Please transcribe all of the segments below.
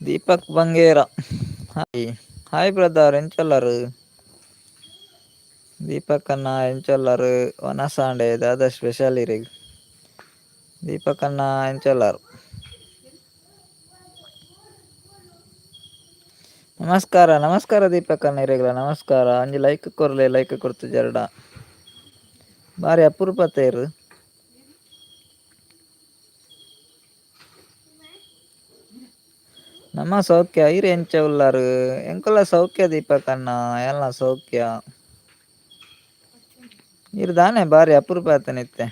Deepak Bangera, hi hi brother, ಎಂಚೊಲ್ಲರು? Deepak ಅಣ್ಣ, ಎಂಚೊಲ್ಲರು? ವನಸಾಂಡೆ ದಾದ special ಇರೆಗ್? ದೀಪಕ್ ಅಣ್ಣ, ಎಂಚೊಲ್ಲರು? ನಮಸ್ಕಾರ, ನಮಸ್ಕಾರ ದೀಪಕ್ ಅಣ್ಣ, ಇರೆಗ್ಲ ನಮಸ್ಕಾರ. ಒಂಜಿ ಲೈಕ್ ಕೊರ್ಲೆ, ಲೈಕ್ ಕೊರ್ತು ಜರಡ. ಬಾರಿ ಅಪರೂಪ ತೇರು. ನಮ್ಮ ಸೌಖ್ಯ, ಇರ್ ಎಂಚ ಉಲ್ಲರು? ಎಂಕುಲ ಸೌಖ್ಯ ದೀಪಕ್ ಅಣ್ಣ, ಎಲ್ಲ ಸೌಖ್ಯ. ಇರ್ ದಾನೆ ಬಾರಿ ಅಪರೂಪ ಆತನಿತ್ತೆ.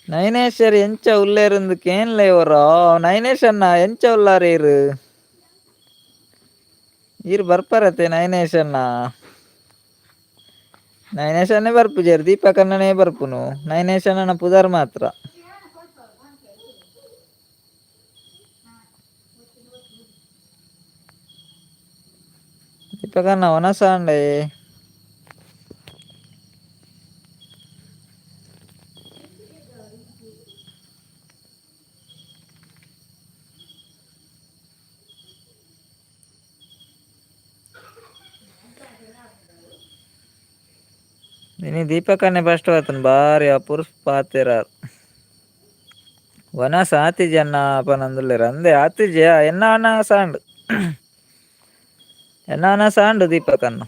ನೈನೇಶ್ವರ್ ಎಂಚ ಉಲ್ಲೇರಿಂದು ಕೇನ್ಲೆ ಇವರು. ನೈನೇಶ್ ಅಣ್ಣ, ಎಂಚ ಉಲ್ಲಾರ ಇರು? ಇರ್ ಬರ್ಪರತೆ ನೈನೇಶ್ ಅಣ್ಣ? ನೈನೇಶ್ ಅಣ್ಣೆ ಬರ್ಪುಜೆರ್, ದೀಪಕ್ ಅಣ್ಣನೇ ಬರ್ಪುನು. ನೈನೇಶ್ ಅಣ್ಣನ ಪುದರ್ ಮಾತ್ರ. ದೀಪಕ್ ಅಣ್ಣ, ವನಸಾಂಡೆ. ಇನಿ ದೀಪಕನ್ನೇ ಫಸ್ಟ್ ಆತನ, ಬಾರಿ ಅಪುರ್ಸ್ ಪಾತೆರಾರ್. ವನಸ್ ಆತಿಜಿ ಅಣ್ಣ ಪನಂದುಲ್ಲೆರ್. ಅಂದೆ ಆತಿಜಿ, ಎನ್ನ ಅಣ್ಣ ಸಾಂಡ್, ಎನ್ನ ಅಣ್ಣ ಸಾಂಡ್ ದೀಪಕ್ ಅಣ್ಣ.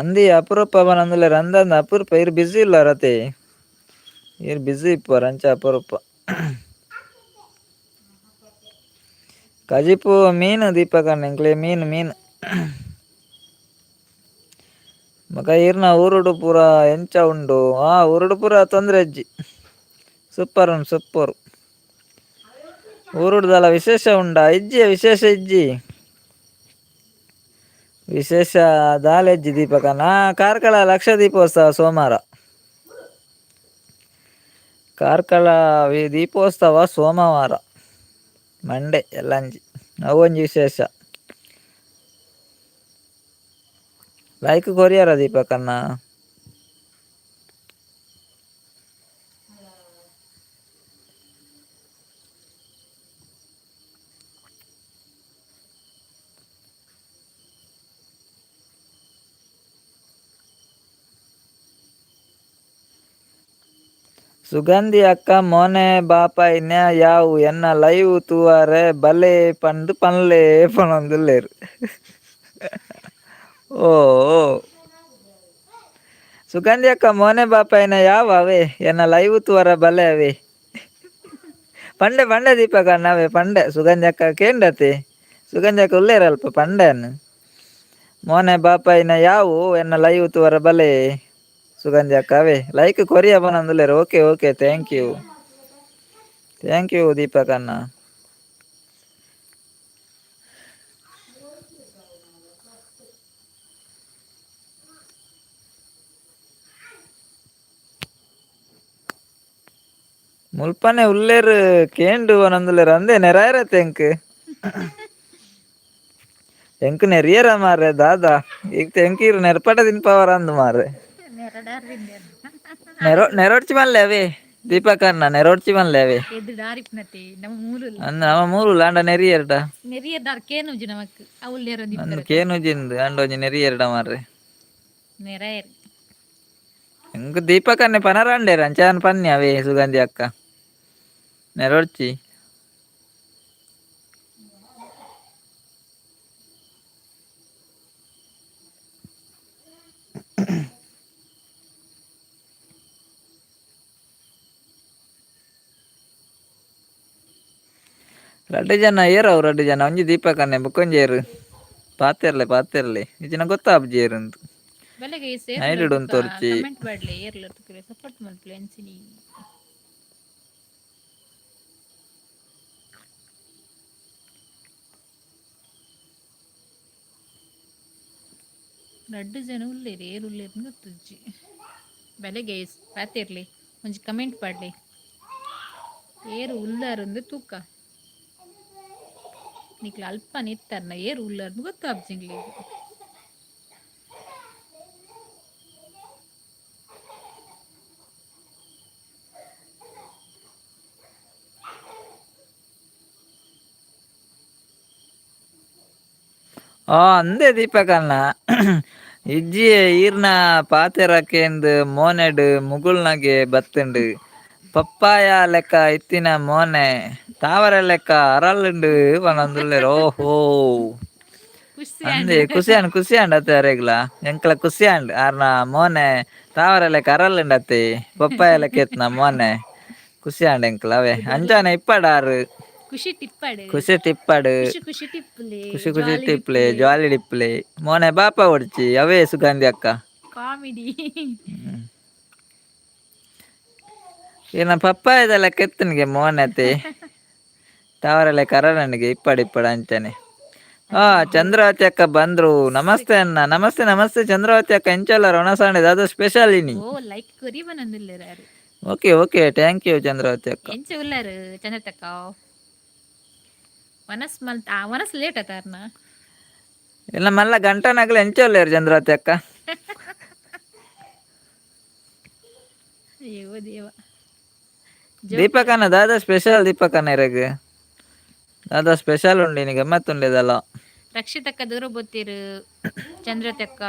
ಅಂದಿ ಅಪರೂಪ ಪನಂದುಲ್ಲೆರ್. ಅಂದಂದ ಅಪರೂಪ, ಇರ್ ಬ್ಯುಸಿ ಇಲ್ಲ ರತೆ, ಇರ್ ಬ್ಯುಸಿ ಇಪ್ಪರ್, ಅಂಚ ಅಪರೂಪ. ಕಜಿಪು ಮೀನು ದೀಪಕ್ ಅಣ್ಣ, ಎಂಕ್ಲೆ ಮೀನು ಮೀನು. ಮಗ ಇರ್ನ ಊರುಡು ಪೂರ ಎಂಚ ಉಂಡು? ಆ ಊರುಡು ಪೂರ ತೊಂದರೆ ಅಜ್ಜಿ, ಸೂಪರ್ ಉಂಡು, ಸೂಪರ್. ಊರುಡ್ದಲ ವಿಶೇಷ ಉಂಡಾ? ಇಜ್ಜಿ, ವಿಶೇಷ ಇಜ್ಜಿ, ವಿಶೇಷ ದಾಲೆಜ್ಜಿ ದೀಪಕನ. ಕಾರ್ಕಳ ಲಕ್ಷ ದೀಪೋತ್ಸವ ಸೋಮವಾರ. ಕಾರ್ಕಳ ದೀಪೋತ್ಸವ ಸೋಮವಾರ, ಮಂಡೆ ಎಲ್ಲಂಜಿ, ಅವು ಒಂಜಿ ವಿಶೇಷ. Like courier ದೀಪಕಣ್ಣ? ಸುಗಂಧಿ ಅಕ್ಕ, ಮೋನೆ ಬಾಪಾಯಿನ ಯಾವು, ಎನ್ನ ಲೈವ್ ತೂವರೆ ಬಲೆ ಪಂದ್ ಪನ್ಲೆ ಪನೊಂದುಲ್ಲೆರ್. ಓ ಸುಗಂಧಿ ಅಕ್ಕ, ಮೋನೆ ಬಾಪಾಯಿನ ಯಾವ ಅವೇ, ಎನ್ನ ಲೈವ್ ತೂವರ ಬಲೆ ಅವೇ ಪಂಡೆ ಪಂಡೆ ದೀಪಕ ಅಣ್ಣವೇ ಪಂಡೆ. ಸುಗಂಧಿ ಅಕ್ಕ ಕೇಂಡತೆ, ಸುಗಂಧಿ ಅಕ್ಕ ಉಲ್ಲೇರ ಅಲ್ಪ ಪಂಡೆನ್. ಮೋನೆ ಬಾಪಾಯಿನ ಯಾವು, ಎನ್ನ ಲೈವ್ ತೂವರ ಬಲೆ. ಸುಗಂಧಿ ಅಕ್ಕ ಅವೇ like Korea ಪನೊಂದುಲ್ಲೆರ್. Okay okay, thank you, thank you Deepak ಅಣ್ಣ. ಮುಲ್ಪನೆ ಉಲ್ಲೇರ್ ಕೇಂಡು ಪನೊಂದುಲ್ಲೆರ್. ಅಂದೆ ನೆರಾಯರತೆ ಎಂಕ್ ಎಂಕ್ ನೆರಿಯರ ಮಾರ್ರೆ ದಾದಾ ಈಗ ಎಂಕೀರು ನೆರ್ಪಟ ತಿನ್ಪವರ ಅಂದ್ ಮಾರ್ರೆ. ನೆರೋ ನೆರೋಡ್ಚಿ ಮಲ್ಲೆ ಅವೇ ದೀಪಕ್ ಅಣ್ಣ, ನೆರೋಡ್ಚಿ ಮಲ್ಲೆ ಅವೇ. ಅಂದ್ ನಮ ಮೂರು ಲಾಂಡ ನೆರಿಯರ್ಡ. ಅಂದ್ ಕೇನುಜಿಂದು ಅಂಡ ಒಂಜಿ ನೆರಿಯರ್ಡ ಮಾರ್ರೆ. ನೆರಾಯರ್. ಎಂಕ್ ದೀಪಕನ್ನೆ ಪನರಾಂಡೇರ ಅಂಚಾನ್ ಪನ್ನಿ ಅವೇ ಸುಗಂಧಿ ಅಕ್ಕ ನೆರೊಡ್ಚಿ. ರಡ್ಡು ಜನ ಏರವು ರಡ್ಡು ಜನ ಒಂಜಿ ದೀಪಕನ್ನೆ ಬುಕ್ಕೊಂಜಿ ಏರು ಪಾತೆರ್ಲೆ ಪಾತೆರ್ಲೆ ಇಜಿನ ಗೊತ್ತಾಪುಜಿ ಏರುಂದು. ಬಲೆಗೆ ಈ ನೈಟ್ ಸೇರ್ಲ ಉಂತೊರ್ಚಿ. ಕಮೆಂಟ್ ಮಾಡ್ಲಿ ಏರ್ಲ ತುಕ್ರೆ ಸಪೋರ್ಟ್ ಮಲ್ಪಲೆ ಅಂಚಿನಿ. ರಡ್ಡು ಜನ ಉಲ್ಲೇರಿ ಏರ್ ಉಲ್ಲೇರ್ ಗೊತ್ತುಜ್ಜಿ. ಬೆಲೆಗೆ ಪಾತಿರ್ಲಿ ಒಂಜಿ ಕಮೆಂಟ್ ಪಾಡ್ಲಿ ಏರು ಉಲ್ಲಾರಂದು ತೂಕ ನಿಕ್ಲ ಅಲ್ಪ ನಿತ್ತಾರ್ನ ಏರು ಉಲ್ಲಾರಂದು ಗೊತ್ತಾಪ್ಜಿಂಗ್ಲಿ. ಆ ಅಂದೆ ದೀಪಕಣ್ಣ ಇಜ್ಜಿ ಈರ್ನ ಪಾತೆರಕೇಂದ್ ಮೋನೆಡ್ ಮುಗುಳ್ನಗೆ ಬತ್ತುಂಡು ಪಪ್ಪಾಯ ಲೆಕ್ಕ ಇತ್ತಿನ ಮೋನೆ ತಾವರೆ ಲೆಕ್ಕ ಅರಳುಂಡು ಪನೊಂದುಲ್ಲೆರ್ ಓಹೋ. ಖುಷಿ. ಅಂದೆ ಖುಷಿ ಆಂಡ್ ಖುಷಿ ಆಂಡ್ ಅತ್ತೆ ಅರೆಗ್ಲ ಎಂಕ್ಲ ಖುಷಿ ಆಂಡ್ ಆರ್ನ ಮೋನೆ ತಾವರೆ ಲೆಕ್ಕ ಅರಳುಂಡು ಅತ್ತೆ ಪಪ್ಪಾಯ ಲೆಕ್ಕ ಇತ್ತಿನ ಮೋನೆ ಖುಷಿ ಆಂಡ್ ಎಂಕ್ಲ ಅವೇ ಅಂಚಾನೆ ಇಪ್ಪಡಾರು. ಖುಷಿ ಟಿಪ್ಪಾಡು. ಖುಷಿ ಟಿಪ್ಪಡು. ಖುಷಿ ಖುಷಿ ಟಿಪ್ಪುಲೆ. ಖುಷಿ ಖುಷಿ ಟಿಪ್ಲೆ ಜಾಲಿ ಡಿಪ್ಲೆ ಮೋನೆ ಬಾಪ ಒಡ್ಚಿ ಅವೇ ಸುಗಂಧಿ ಅಕ್ಕ. ಕಾಮಿಡಿ. ಏನ ಪಪ್ಪಾಯದೆಲ್ಲ ಕೆತ್ತನಿಗೆ ಮೋನತೆ ತಾವರೆಲ್ಲ ಕರಡನಿಗೆ ಇಪ್ಪಡಿ ಇಪ್ಪಡ ಅಂಚನೆ. ಆ ಚಂದ್ರಾವತಿ ಅಕ್ಕ ಬಂದ್ರು. ನಮಸ್ತೆ ಅಣ್ಣ. ನಮಸ್ತೆ ನಮಸ್ತೆ ಚಂದ್ರಾವತಿ ಅಕ್ಕ. ಎಂಚಲ್ಲ ರಣಸಾಂಡೆ ದಾದ ಸ್ಪೆಷಲ್ ಇನಿ. ಓ like ಕೊರಿ ಬನಂದಿಲ್ಲಾರು. Okay okay thank you Chandravati ಅಕ್ಕ. ಎಂಚ ಉಲ್ಲಾರು ಚಂದ್ರತಕ್ಕ? ವನಸ್ ಮಲ್ತ ಆ ವನಸ್ ಲೇಟ್ ಆತಾರ್ನ. ಇಲ್ಲ ಮಲ್ಲ ಗಂಟನಾಗಲಿ ಎಂಚಲ್ಲೇರು ಚಂದ್ರಾವತಿ ಅಕ್ಕ. ಅಯ್ಯೋ ದೇವ. ದೀಪಕನ ದಾದಾ ಸ್ಪೆಷಲ್ ದೀಪಕನ ಇರಗ್ ದಾದಾ ಸ್ಪೆಷಲ್ ಉಂಡು ಇನಿ ಗಮ್ಮತ್ತುಂಡಿದಲ್ಲ. ರಕ್ಷಿತಕ್ಕ ದೂರ ಬೋತಿರು ಚಂದ್ರತಕ್ಕ.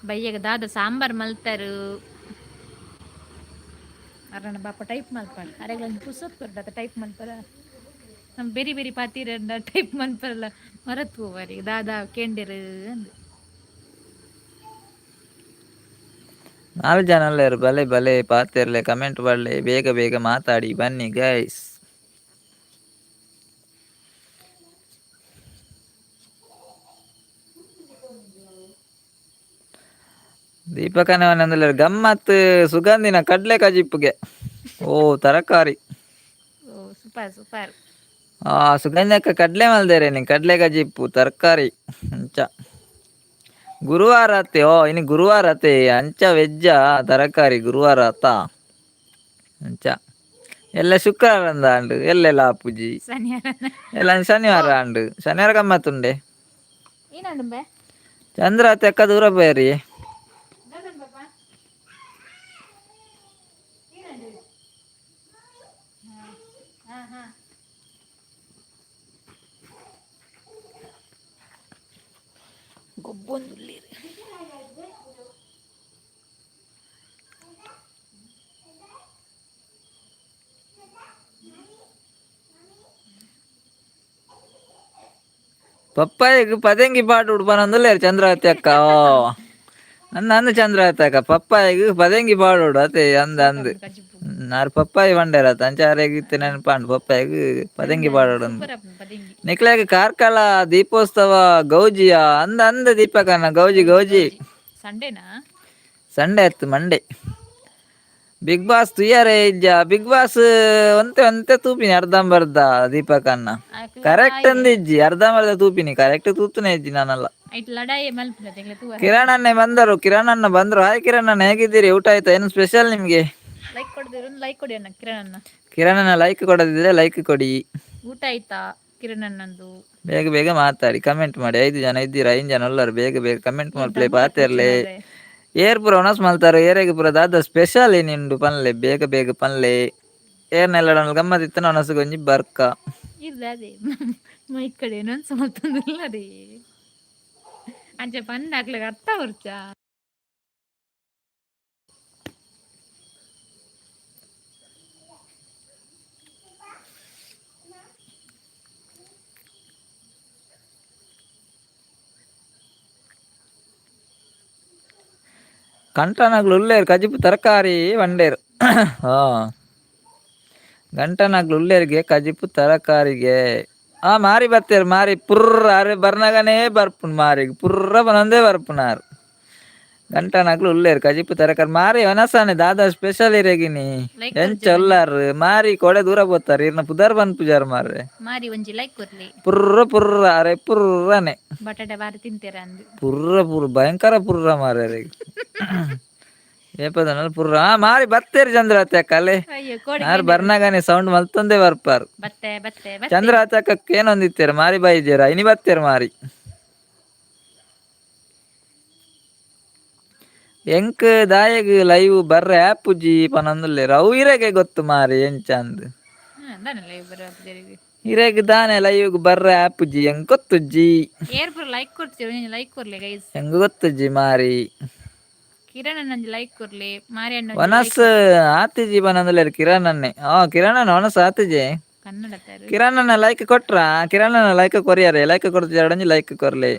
ಬಯ್ಯಗ ದಾದ ಸಾಂಬಾರ್ ಮಲ್ತಾರು? ಅರಣ ಬಾಪ ಟೈಪ್ ಮಲ್ಪಾರ ಅರೆಗ್ಲ ಪುಸತ್ ಕೊರ್ಡತ ಟೈಪ್ ಮಲ್ಪರ ನಮ್ಮ ಬೇರೆ ಬೇರೆ ಪಾತೀರ ಟೈಪ್ ಮಲ್ಪರಲ್ಲ ಮರತ್ ಹೋವರಿ ದಾದಾ ಕೇಂಡಿರು ಅಂದು. ನಾಲ್ಕು ಜನ ಅಲ್ಲೇರು ಬಲೆ ಬಲೆ ಪಾತಿರ್ಲೆ ಕಮೆಂಟ್ ಬರಲಿ ಬೇಗ ಬೇಗ ಮಾತಾಡಿ ಬನ್ನಿ ಗೈಸ್. ದೀಪಕನ ಗಮ್ಮತ್ ಸುಗಂಧಿನ ಕಡ್ಲೆ ಕಜಿಪ್ಪುಗೆ ಓ ತರಕಾರಿ. ಓ ಸೂಪರ್ ಸೂಪರ್. ಆ ಸುಗಂಧಕ್ಕ ಕಡ್ಲೆ ಮಲ್ದೇರೆ ನೀ ಕಡ್ಲೆ ಕಜಿಪ್ಪು ತರಕಾರಿ ಅಂಚ ಗುರುವಾರ ಅತ್ತೆ. ಓ ಇನ್ನು ಗುರುವಾರ ಅತ್ತೆ ಅಂಚ ವೆಜ್ಜ ತರಕಾರಿ ಗುರುವಾರ ಅತ್ತ ಅಂಚ ಎಲ್ಲ ಶುಕ್ರವಾರ ಅಂದ ಎಲ್ಲೆಲ್ಲ ಆಪುಜಿ. ಶನಿವಾರ. ಎಲ್ಲ ಶನಿವಾರ ಅಂಡು ಶನಿವಾರ ಗಮ್ಮತ್ತುಂಡೆ. ಏನಂಬೆ? ಚಂದ್ರ ಅಕ್ಕ ದೂರ ಬೇರಿ. ಗೊಬ್ಬೊಂದುಲ್ಲೇರು. ಪಪ್ಪಾಯಿಗೆ ಪದಂಗಿ ಪಾಟ್ ಉಡ್ಪನಂದುಲ್ಲೇರು ಚಂದ್ರಾವತಿ ಅಕ್ಕ. ಓ ಅಂದ ಅಂದ ಚಂದ್ರಾವತಿ ಅಕ್ಕ ಪಪ್ಪಾಯಿಗೆ ಪದಂಗಿ ಪಾಡೋಡು ಅತೆ ಅಂದ ಅಂದ್ ಕಜಿಪ್ಪು. ನಾರು ಪಪ್ಪಾಯಿ ಬಂಡೇರತ್ತ ಅಂಚ ಅರೆಗ್ ಇತ್ತೆ ನೆನಪಾಂಡ್ ಪಪ್ಪಾಯಿಗ್ ಪದಂಗಿ ಪಾಡೋಡು ಅಂದ್. ಸೂಪರ್ ಅಪ್ಪ ಪದಿಂಗಿ. ನಿಕ್ಲಾಗ ಕಾರ್ಕಳ ದೀಪೋತ್ಸವ ಗೌಜಿಯ ಅಂದ ಅಂದ ದೀಪಕನ ಗೌಜಿ ಗೌಜಿ. ಸಂಡೇನಾ? ಸಂಡೆ ಆಯ್ತು Monday. Big boss ತುಯ್ಯಾರೆ ಇಜ್ಜ? ಬಿಗ್ ಬಾಸ್ ಒಂತೆ ಒಂತೆ ತೂಪಿನಿ ಅರ್ಧಂಬರ್ಧ ದೀಪಕನ್ನ. ಕರೆಕ್ಟ್ ಅಂದ ಇಜ್ಜಿ ಅರ್ಧಂಬರ್ಧ ತೂಪಿನಿ ಕರೆಕ್ಟ್ ತೂತುನೆ ಇಜ್ಜಿ ನಾನಲ್ಲ. ಐಟ್ ಲಡಾಯಿ ಮಲ್ಪುನ ತೆಂಗ್ಲ ತೂವರ. ಕಿರಣ್ ಅಣ್ಣೆ ಬಂದರು. ಕಿರಣ್ ಅಣ್ಣ ಬಂದ್ರು. ಹಾಯ್ ಕಿರಣ್ ಅಣ್ಣ, ಹೇಗಿದ್ದೀರಿ? ಊಟ ಆಯ್ತಾ? ಏನು ಸ್ಪೆಷಲ್ ನಿಮ್ಗೆ? ಲೈಕ್ ಕೊಡದಿರು ಲೈಕ್ ಕೊಡಿ ಅಣ್ಣ ಕಿರಣ್ ಅಣ್ಣ. ಕಿರಣ್ ಅಣ್ಣ ಲೈಕ್ ಕೊಡದಿದ್ರೆ ಲೈಕ್ ಕೊಡಿ. ಊಟ ಆಯ್ತಾ ಕಿರಣ್ ಅಣ್ಣಂದು? ಬೇಗ ಬೇಗ ಮಾತಾಡಿ ಕಮೆಂಟ್ ಮಾಡಿ. ಐದು ಜನ ಇದ್ದೀರಾ ಐದು ಜನ ಅಲ್ಲರು ಬೇಗ ಬೇಗ ಕಮೆಂಟ್ ಮಾಡ್ಪ್ಲೆ ಪಾತೆರ್ಲೆ ಏರ್ ಪೂರ ಒಣಸ್ ಮಲ್ತಾರ ಏರೆಗ್ ಪೂರ ದಾದ ಸ್ಪೆಷಲ್ ಏನಿಂಡು ಪನ್ಲೆ ಬೇಗ ಬೇಗ ಪನ್ಲೆ ಏರ್ನೆಲ್ಲ ಗಮ್ಮತ್ ಇತ್ತನ ಒಣಸುಗೊಂಜಿ ಬರ್ಕ. ಇಲ್ಲ ಅದೇ ಮೈ ಕಡೆ ಇನ್ನೊಂದು ಸಮರ್ತಂದಿಲ್ಲ ಅದೇ. ಅಂಚೆ ಪಂಡ ಅಕ್ಲೆಗ್ ಅರ್ಥ ಬರ್ಚ. ಕಂಟನಗ್ಲು ಉಲ್ಲೇರು ಕಜಿಪು ತರಕಾರಿ ವಂಡೇರು. ಹಾ, ಗಂಟನಗ್ಲು ಉಲ್ಲೇರಿಗೆ ಕಜಿಪು ತರಕಾರಿಗೆ. ಆ ಮಾರಿ ಬತ್ತೇರು ಮಾರಿ ಪುರ್ರ ಅರೆ ಬರ್ನಗನೇ ಬರ್ಪುನ್ ಮಾರಿಗೆ ಪುರ್ರ ಬನಂದೇ ಬರ್ಪುನಾರು. ಗಂಟನಗ್ಲು ಉಲ್ಲೇರು ಕಜಿಪು ತರಕಾರಿ ಮಾರಿ ಒನಸಾನೆ ದಾದಾ ಸ್ಪೆಷಲ್ ಇರೆಗಿನಿ. ಲೈಕ್. ಎಂಚ ಉಲ್ಲಾರು ಮಾರಿ ಕೊಡೆ ದೂರ ಪೋತಾರೆ ಇರ್ನ ಪುದರ್ ಬಂದ್ ಪೂಜಾರ್ ಮಾರ್ರೆ. ಮಾರಿ ಒಂಜಿ ಲೈಕ್ ಕೊರ್ಲಿ. ಪುರ್ರ ಪುರ್ರ ಅರೆ ಪುರ್ರನೆ. ಬಟಾಟೆ ಬಾರಿ ತಿಂತೀರ ಅಂದು. ಪುರ್ರ ಪುರ್ರ ಭಯಂಕರ ಪುರ್ರ ಮಾರ್ರೆ. ಏಪದನಲ್ ಪುರ್ರ. ಆ ಮಾರಿ ಬತ್ತೇರು ಚಂದ್ರಾತೆ ಅಕ್ಕಲೆ. ಅಯ್ಯೋ ಕೋಡಿ. ಆರ್ ಬರ್ನಾಗನೆ ಸೌಂಡ್ ಮಲ್ತೊಂದೇ ಬರ್ಪಾರು. ಬತ್ತೆ ಬತ್ತೆ ಬತ್ತೆ. ಚಂದ್ರಾತಕ್ಕ ಏನೊಂದಿತ್ತೇರು ಮಾರಿ ಬಾಯಿಜೇರ ಇನಿ ಬತ್ತೇರು ಮಾರಿ. ಎಂಕ್ ದಾಯಗ್ ಲೈವ್ ಬರ್ರೆ ಆಪುಜಿ ಪನೊಂದುಲ್ಲೆರ್. ಅವು ಇರೆಗೆ ಗೊತ್ತು ಮಾರಿ ಎಂಚ ಅಂದ್. ಹಾ ದಾನೆಲ್ಲ ಇಬ್ಬರು ಅಪ್ಜರಿಗೆ. ಇರೆಗ್ ದಾನೆ ಲೈವ್ ಬರ್ರೆ ಆಪುಜಿ ಎಂಕ್ ಗೊತ್ತುಜ್ಜಿ. ಏರ್ ಪೂರ ಲೈಕ್ ಕೊಡ್ತೀರ, ಒಂಜಿ ಲೈಕ್ ಕೊರ್ಲಿ ಗೈಸ್. ಎಂಕ್ ಗೊತ್ತುಜ್ಜಿ ಮಾರಿ. ಕಿರಣ್ ಒಂಜಿ ಲೈಕ್ ಕೊರ್ಲಿ, ಮಾರಿ ಅಣ್ಣ ಒಂಜಿ. ವನಸ್ ಆತಿಜಿ ಪನೊಂದುಲ್ಲೆರ್ ಕಿರಣ್ ಅಣ್ಣೆ. ಆ ಕಿರಣ್ ಅಣ್ಣ ವನಸ್ ಆತಿಜಿ. ಕನ್ನಡ ತರು. ಕಿರಣ್ ಅಣ್ಣ ಲೈಕ್ ಕೊಟ್ರ? ಕಿರಣ್ ಅಣ್ಣ ಲೈಕ್ ಕೊರಿಯರೆ. ಲೈಕ್ ಕೊಡ್ತಿಜಾರ ಲೈಕ್ ಕೊರ್ಲೆ.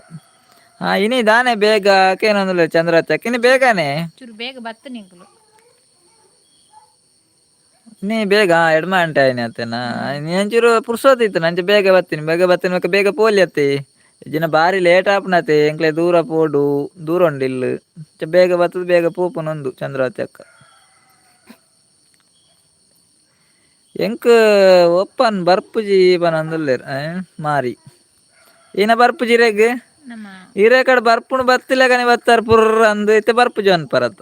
ಹಾ ಇನಿ ದಾನೆ ಬೇಗ ಕೇನೊಂದುಲ್ಲೆರ್ ಚಂದ್ರತ್ತೆ. ಇನಿ ಬೇಗನೆ. ಚೂರು ಬೇಗ ಬತ್ತು ನಿಂಕುಲು. ನೀ ಬೇಗ ಎಡ್ಮ ಗಂಟೆ ಆಯ್ನಿ ಅತ್ತೇನಾ? ನೀ ಒಂಚೂರು ಪುರ್ಸೊತ್ತಿತ್ತು ನಂಚೆ ಬೇಗ ಬತ್ತೀನಿ ಬೇಗ ಬತ್ತೀನಿ ಬೊಕ ಬೇಗ ಪೋಲಿ ಅತ್ತೆ. ಇಜ್ಜಿನ ಬಾರಿ ಲೇಟ್ ಆಪುನತೆ ಎಂಕ್ಲೆ ದೂರ ಪೋಡು ದೂರ ಉಂಡು ಇಲ್ಲು. ಅಂಚ ಬೇಗ ಬತ್ತುದು ಬೇಗ ಪೋಪುನೊಂದು ಚಂದ್ರಾವತಿ ಅಕ್ಕ. ಎಂಕ್ ಒಪ್ಪನ್ ಬರ್ಪುಜಿ ಪನೊಂದುಲ್ಲೆರ್ ಮಾರಿ. ಈನ ಬರ್ಪುಜಿ ಇರೆಗ್? ನಮ್ಮ ಇರೆ ಕಡೆ ಬರ್ಪುಣು ಬತ್ತಿಲೆಕನೆ ಬತ್ತಾರ ಪುರ್ರ ಅಂದ್ ಇತ್ತೆ ಬರ್ಪುಜಿ ಪನ್ಪರತ್ತ.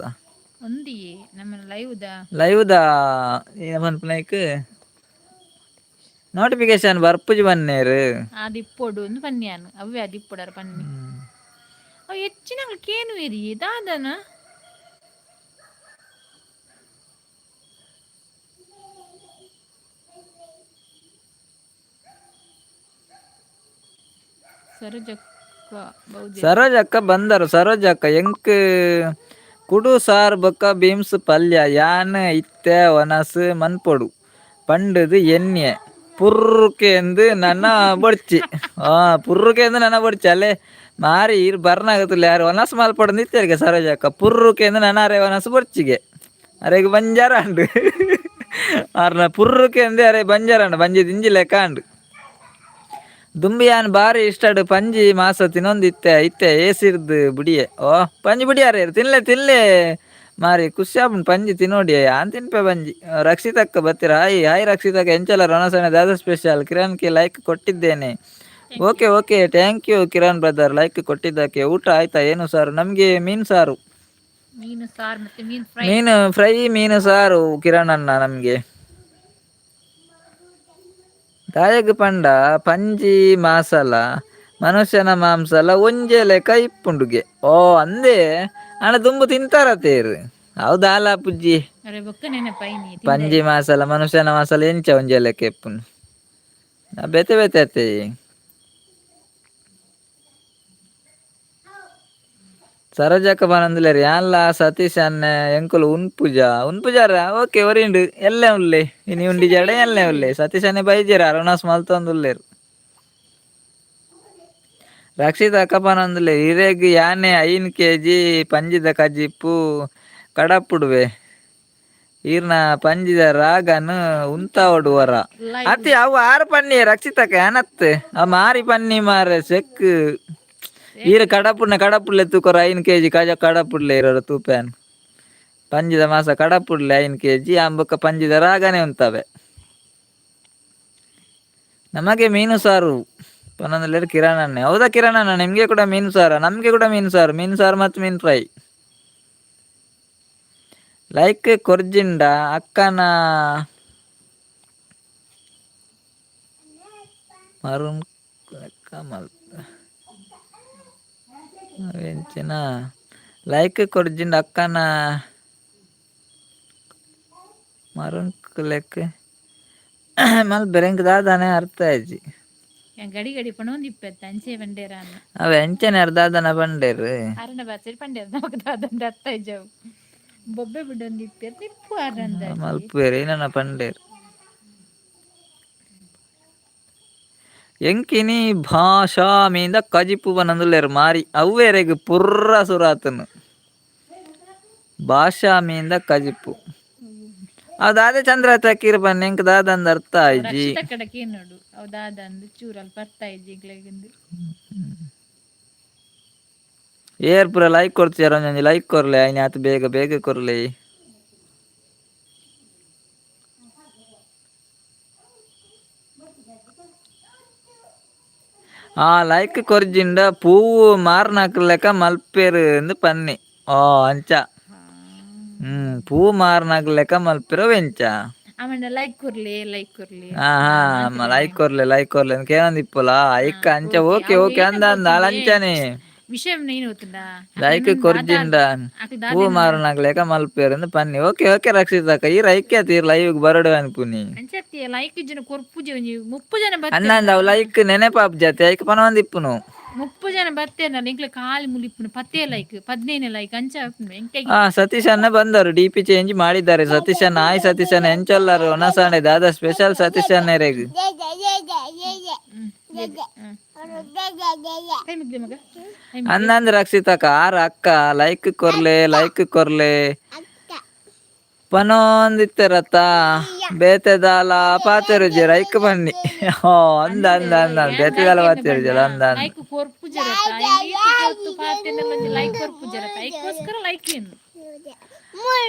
ಒಂದಿಯೇ ನಮ್ಮ ಲೈವ್ the. Live the ಈನ ಪನ್ಪುನೈಕ್ ನೋಟಿಫಿಕೇಶನ್ ಬರ್ಪುಜಿ ಬನ್ನೇರು. ಆದಿಪ್ಪೊಡು ಅಂದ್ ಪನ್ಯಾನ್ ಅವ್ವೆ ಆದಿಪ್ಪೊಡಾರ ಪನ್ನಿ. ಅವು ಹೆಚ್ಚಿನ ಕೇನುವೆರಿ ದಾದನ. ಸರೋಜಕ್ಕ ಬೌದ್ಧ. ಸರೋಜಕ್ಕ ಬಂದರು. ಸರೋಜಕ್ಕ ಎಂಕ್ ಕುಡು ಸಾರ್ ಬೊಕ್ಕ ಬೀನ್ಸ್ ಪಲ್ಯ ಯಾನ್ ಇತ್ತೆ ವನಸ್ ಮನ್ಪೊಡು ಪಂಡುದು ಎನ್ಯೆ ಪುರ್ರುಕೆಂದು ನನ ಬೊಡ್ಚಿ. ಆ ಪುರ್ರುಕೆಂದು ನನ ಬೊಡ್ಚಿ ಅಲ್ಲೇ ಮಾರಿ. ಇರ್ ಬರ್ನಾಗತ್ತಿಲ್ಲ ಯಾರು ವನಸ್ ಮಲ್ಪೊಡು ಇತ್ತೆರ್ಗೆ ಸರೋಜಕ್ಕ. ಪುರ್ರುಕೆಂದು ನನ ಅರೆ ವನಸ್ ಬೊಡ್ಚಿಗೆ ಅರೆಗ್ ಬಂಜಾರ ಅಂಡು. ಆರ್ನ ಪುರ್ರುಕೆಂದು ಅರೆ ಬಂಜಾರ ಅಂಡು ಬಂಜಿ ದಿಂಜಿ ಲೆಕ್ಕ ಅಂಡು. ದುಂಬಿಯಾನ್ ಬಾರಿ ಇಷ್ಟಡ್ ಪಂಜಿ ಮಾಸ ತಿನ್ನೊಂದಿತ್ತೆ ಇತ್ತೆ ಏಸಿರ್ದು ಬುಡಿಯೆ. ಓ ಪಂಜಿ ಬುಡಿಯಾರೆ ತಿನ್ಲೆ ತಿನ್ಲೆ ಮಾರಿ ಖುಷಿ ಆಪುಂಡು ಪಂಜಿ ತಿನ್ನೋಡಿ. ಯಾನ್ ತಿನ್ಪೆ ಪಂಜಿ. ರಕ್ಷಿತಕ್ಕ ಬತ್ತೀರ? Hi hi ರಕ್ಷಿತಕ್ಕ. ಎಂಚಲ ರಣಸಣ ದಾದ ಸ್ಪೆಷಲ್? ಕಿರಣ್ ಕೆ ಲೈಕ್ ಕೊಟ್ಟಿದ್ದೇನೆ. Okay okay, thank you Kiran brother like ಕೊಟ್ಟಿದ್ದಕ್ಕೆ. ಊಟ ಆಯ್ತಾ? ಏನು ಸಾರು? ನಮಗೆ ಮೀನು ಸಾರು. ಮೀನು ಸಾರು ಮತ್ತೆ ಮೀನು ಫ್ರೈ. ಮೀನು ಫ್ರೈ ಮೀನು ಸಾರು ಕಿರಣ್ ಅಣ್ಣ ನಮಗೆ. ದಾಯಗ್ ಪಂಡ ಪಂಜಿ ಮಾಸಲ ಮನುಷ್ಯನ ಮಾಂಸಲ ಒಂಜೆ ಲೆಕ್ಕ ಇಪ್ಪುಂಡುಗೆ. ಓ ಅಂದೇ ಅಣ್ಣ ದುಂಬು ತಿಂತಾರ ತೇರು ಹೌದಾಲ ಪುಜ್ಜಿ. ಅರೆ ಬೊಕ್ಕ ನೆನಪಾಯಿನಿ. ಪಂಜಿ ಮಾಸಲ ಮನುಷ್ಯನ ಮಾಸಲ ಎಂಚ ಒಂಜೆ ಲೆಕ್ಕ ಇಪ್ಪುಂಡು? ಬೇತೆ ಬೇತೆ ಅತ್ತೆ. ಸರೋಜಕ್ಕ ಪನೊಂದುಲ್ಲೆರ್ ಯಾನ್ಲ ಸತೀಶ್ ಅಣ್ಣೆ ಎಂಕುಲು ಉನ್ಪುಜ ಉನ್ಪುಜಾರ. ಓಕೆ ಒರಿಂಡು ಎಲ್ಲೆ ಉಲ್ಲೆ ಇನಿ ಉಂಡಿಜಾಡ ಎಲ್ಲೆ ಉಲ್ಲೆ. ಸತೀಶ್ ಅಣ್ಣೆ ಬೈಜೆರ್ ಅರುಣಾಸ್ ಮಲ್ತೊಂದುಲ್ಲೆರ್. ರಕ್ಷಿತ ಅಕ್ಕ ಪನೊಂದುಲ್ಲೆರ್ ಇರೆಗ್ ಯಾನೆ 5 ಕೆಜಿ ಪಂಜಿದ ಕಜಿಪು ಕಡಪುಡುವೆ ಈರ್ನ ಪಂಜಿದ ರಾಗನ್ ಉಂತಾವೊಡು ವರ. ಅತಿ ಅವು ಆರು ಪನ್ನಿ ರಕ್ಷಿತಕ್ಕ ಏನತ್ ಆ ಮಾರಿ ಪನ್ನಿ ಮಾರೆ ಸೆಕ್. ಈರ ಕಡಪುಡ್ನ ಕಡಪುಡ್ಲೆ ತೂಕೊರ 5 ಕೆಜಿ ಕಜ ಕಡಪುಡ್ಲೆ ಇರೋರ ತೂಪ್ಯಾನ್ ಪಂಜಿದ ಮಾಸ ಕಡಪುಡ್ಲೆ 5 ಕೆಜಿ ಆಂಬೊಕ್ಕ ಪಂಜಿದ ರಾಗನೆ ಉಂತವೆ. ನಮಗೆ ಮೀನು ಸಾರು ಪನ್ನೊಂದುಲ್ಲೆರ್ ಕಿರಣ್ ಅಣ್ಣೆ. ಹೌದಾ ಕಿರಣ್ ಅಣ್ಣ, ನಿಮಗೆ ಕೂಡ ಮೀನು ಸಾರ? ನಮಗೆ ಕೂಡ ಮೀನು ಸಾರು, ಮೀನು ಸಾರು ಮತ್ತು ಮೀನು ಫ್ರೈ. ಲೈಕ್ ಕೊರ್ಜಿಂಡ ಅಕ್ಕನ ಮರುನ್ ಲೆಕ್ಕ ಮಲ್ಪ ಅವೆಂಚಿನ ಲೈಕ್ ಕೊರ್ಜಿಂಡ ಅಕ್ಕನ ಮರುಂಕ್ ಲೆಕ್ಕ ಮಲ್ ಬೆರೆಂಕ್ ದಾದಾನೆ ಅರ್ಥ ಆಯ್ಜಿ. ಗಡಿ ಗಡಿ ಪಣೊಂದು ಇಪ್ಪತ್ತ ಅಂಚೆ ಪಂಡೇರ ಅನ್ನ. ಅವ ಎಂಚನೆ ದಾದನ ಪಂಡೇರು. ಅರಣ ಬಾಚರಿ ಪಂಡೇರ ನಮಕ್ ದಾದಂಡ ಅರ್ಥ ಇಜ್ಜವು. ಬೊಬ್ಬೆ ಬಿಡೊಂದು ಇಪ್ಪೇರ್ ನಿಪ್ಪು ಅರಂದ. ಮಲ್ಪುವೆರ್ ಏನನ ಪಂಡೇರು. ಎಂಕಿನಿ ಭಾಷಾ ಮೀಂದ ಕಜಿಪು ಪನೊಂದುಲ್ಲೆರ್ ಮಾರಿ ಅವ್ವೇರೆಗ್ ಪುರ್ರ ಸುರಾತುನು ಭಾಷಾ ಮೀಂದ ಕಜಿಪು. ಅವು ದಾದೆ ಚಂದ್ರ ತಕ್ಕೀರ್ ಪನ್ನೆ, ಎಂಕ್ ದಾದಂದ್ ಅರ್ಥ ಆಯ್ಜಿ. ರಕ್ಷಿತ ಕಡಕೆ ನೋಡು, ಅವು ದಾದ ಅಂದು ಚೂರಲ್ಲಿ ಬರ್ತಾ ಇಜ್ಜಿ ಎಂಕ್ಲೆಗಿಂದು. ಏರ್ ಪೂರ ಲೈಕ್ ಕೊಡ್ತೀರ? ಒಂಜೊಂಜಿ ಲೈಕ್ ಕೊರ್ಲೆ ಐನ, ಆತ್ ಬೇಗ ಬೇಗ ಕೊರ್ಲೆ. ಆ ಲೈಕ್ ಕೊರ್ಜಿಂಡ ಪೂವು ಮಾರ್ನಾಕ್ಲೆಕ ಮಲ್ಪೆರ್ ಅಂದ್ ಪನ್ನಿ. ಓ ಅಂಚ. ಪೂ ಮಾರ್ನಾಕ್ಲೆಕ ಮಲ್ಪೆರ ಎಂಚ? ಆಮಂಡ ಲೈಕ್ ಕೊರ್ಲಿ, ಲೈಕ್ ಕೊರ್ಲಿ. ಹಾ ಹಾ, ಲೈಕ್ ಕೊರ್ಲೆ, ಲೈಕ್ ಕೊರ್ಲೆ ಅಂತ ಕೇಳೊಂದಿಪ್ಪುಲ ಐಕ್ ಅಂಚ. ಓಕೆ ಓಕೆ, ಅಂದ ಅಂದ ಅಲ್ ಅಂಚನೆ. ವಿಷಯ ಏನು ಗೊತ್ತುಂಡಾ? ಲೈಕ್ ಕೊರ್ಜಿಂಡ ಪೂ ಮಾರುನಾಕ್ಲೆಕ ಮಲ್ಪೆರ್ ಅಂದ್ ಪನ್ನಿ. ಓಕೆ ಓಕೆ ರಕ್ಷಿತಕ್ಕ, ಈರ್ ಐಕ್ಯ ತೀರ್ ಲೈವ್ ಬರಡು ಅನ್ಪುನಿ. ಅಂಚತ್ತಿ ಲೈಕ್ ಜನ ಕೊರ್ಪುಜಿ, ಒಂಜಿ 30 ಜನ ಅಣ್ಣ ಬತ್ತೇರ್. ಅಂದ ಅವು ಲೈಕ್ ನೆನೆಪಾಪ್ ಜಾತಿ ಐಕ್ ಪನೊಂದಿಪ್ಪುನು. 30 ಜನ ಬತ್ತೇರ್ನಲ್ಲ, ಎಂಕ್ಲೆ ಖಾಲಿ ಮುಲಿಪುನು 10 ಲೈಕ್, 15 ಲೈಕ್ ಅಂಚ ಆಪುಂಡು ಎಂಕೆ. ಆ ಸತೀಶ್ ಅಣ್ಣ ಬಂದರು, D P change ಮಾಡಿದ್ದಾರೆ ಸತೀಶ್ ಅಣ್ಣ. ಆಯ್ ಸತೀಶ್ ಅಣ್ಣ, ಎಂಚೊಲ್ಲರು? ಒನಸಾಂಡೆ ದಾದಾ ಸ್ಪೆಷಲ್ ಸತೀಶ್ ಅಣ್ಣರೆಗ್? ಕೈ ಮುಗ್ದೆ ಮಗ. ಅಂದಂದ್ ರಕ್ಷಿತಕ್ಕ, ಆರ್ ಅಕ್ಕ ಲೈಕ್ ಕೊರ್ಲೆ, ಲೈಕ್ ಕೊರ್ಲೆ ಪನೊಂದಿತ್ತೆರತ್ತ, ಬೇತೆದಾಲ ಪಾತೆರುಜೆರ್ ಐಕ್ ಬನ್ನಿ. ಓ ಅಂದ ಅಂದ ಅಂದ ಅಂದ್, ಬೇತೆದಾಲ ಪಾತೆರುಜೆರ್ ಅಂದ ಅಂದ್. ಲೈಕ್ ಕೊರ್ಪುಜರತ್ತ, ಈತ್ ಪೊರ್ತು ಪಾತೆರ್ಂಡಲ ಒಂಜಿ ಲೈಕ್ ಕೊರ್ಪುಜರತ್ತ, ಐಕೋಸ್ಕರ ಲೈಕ್ ಏನು.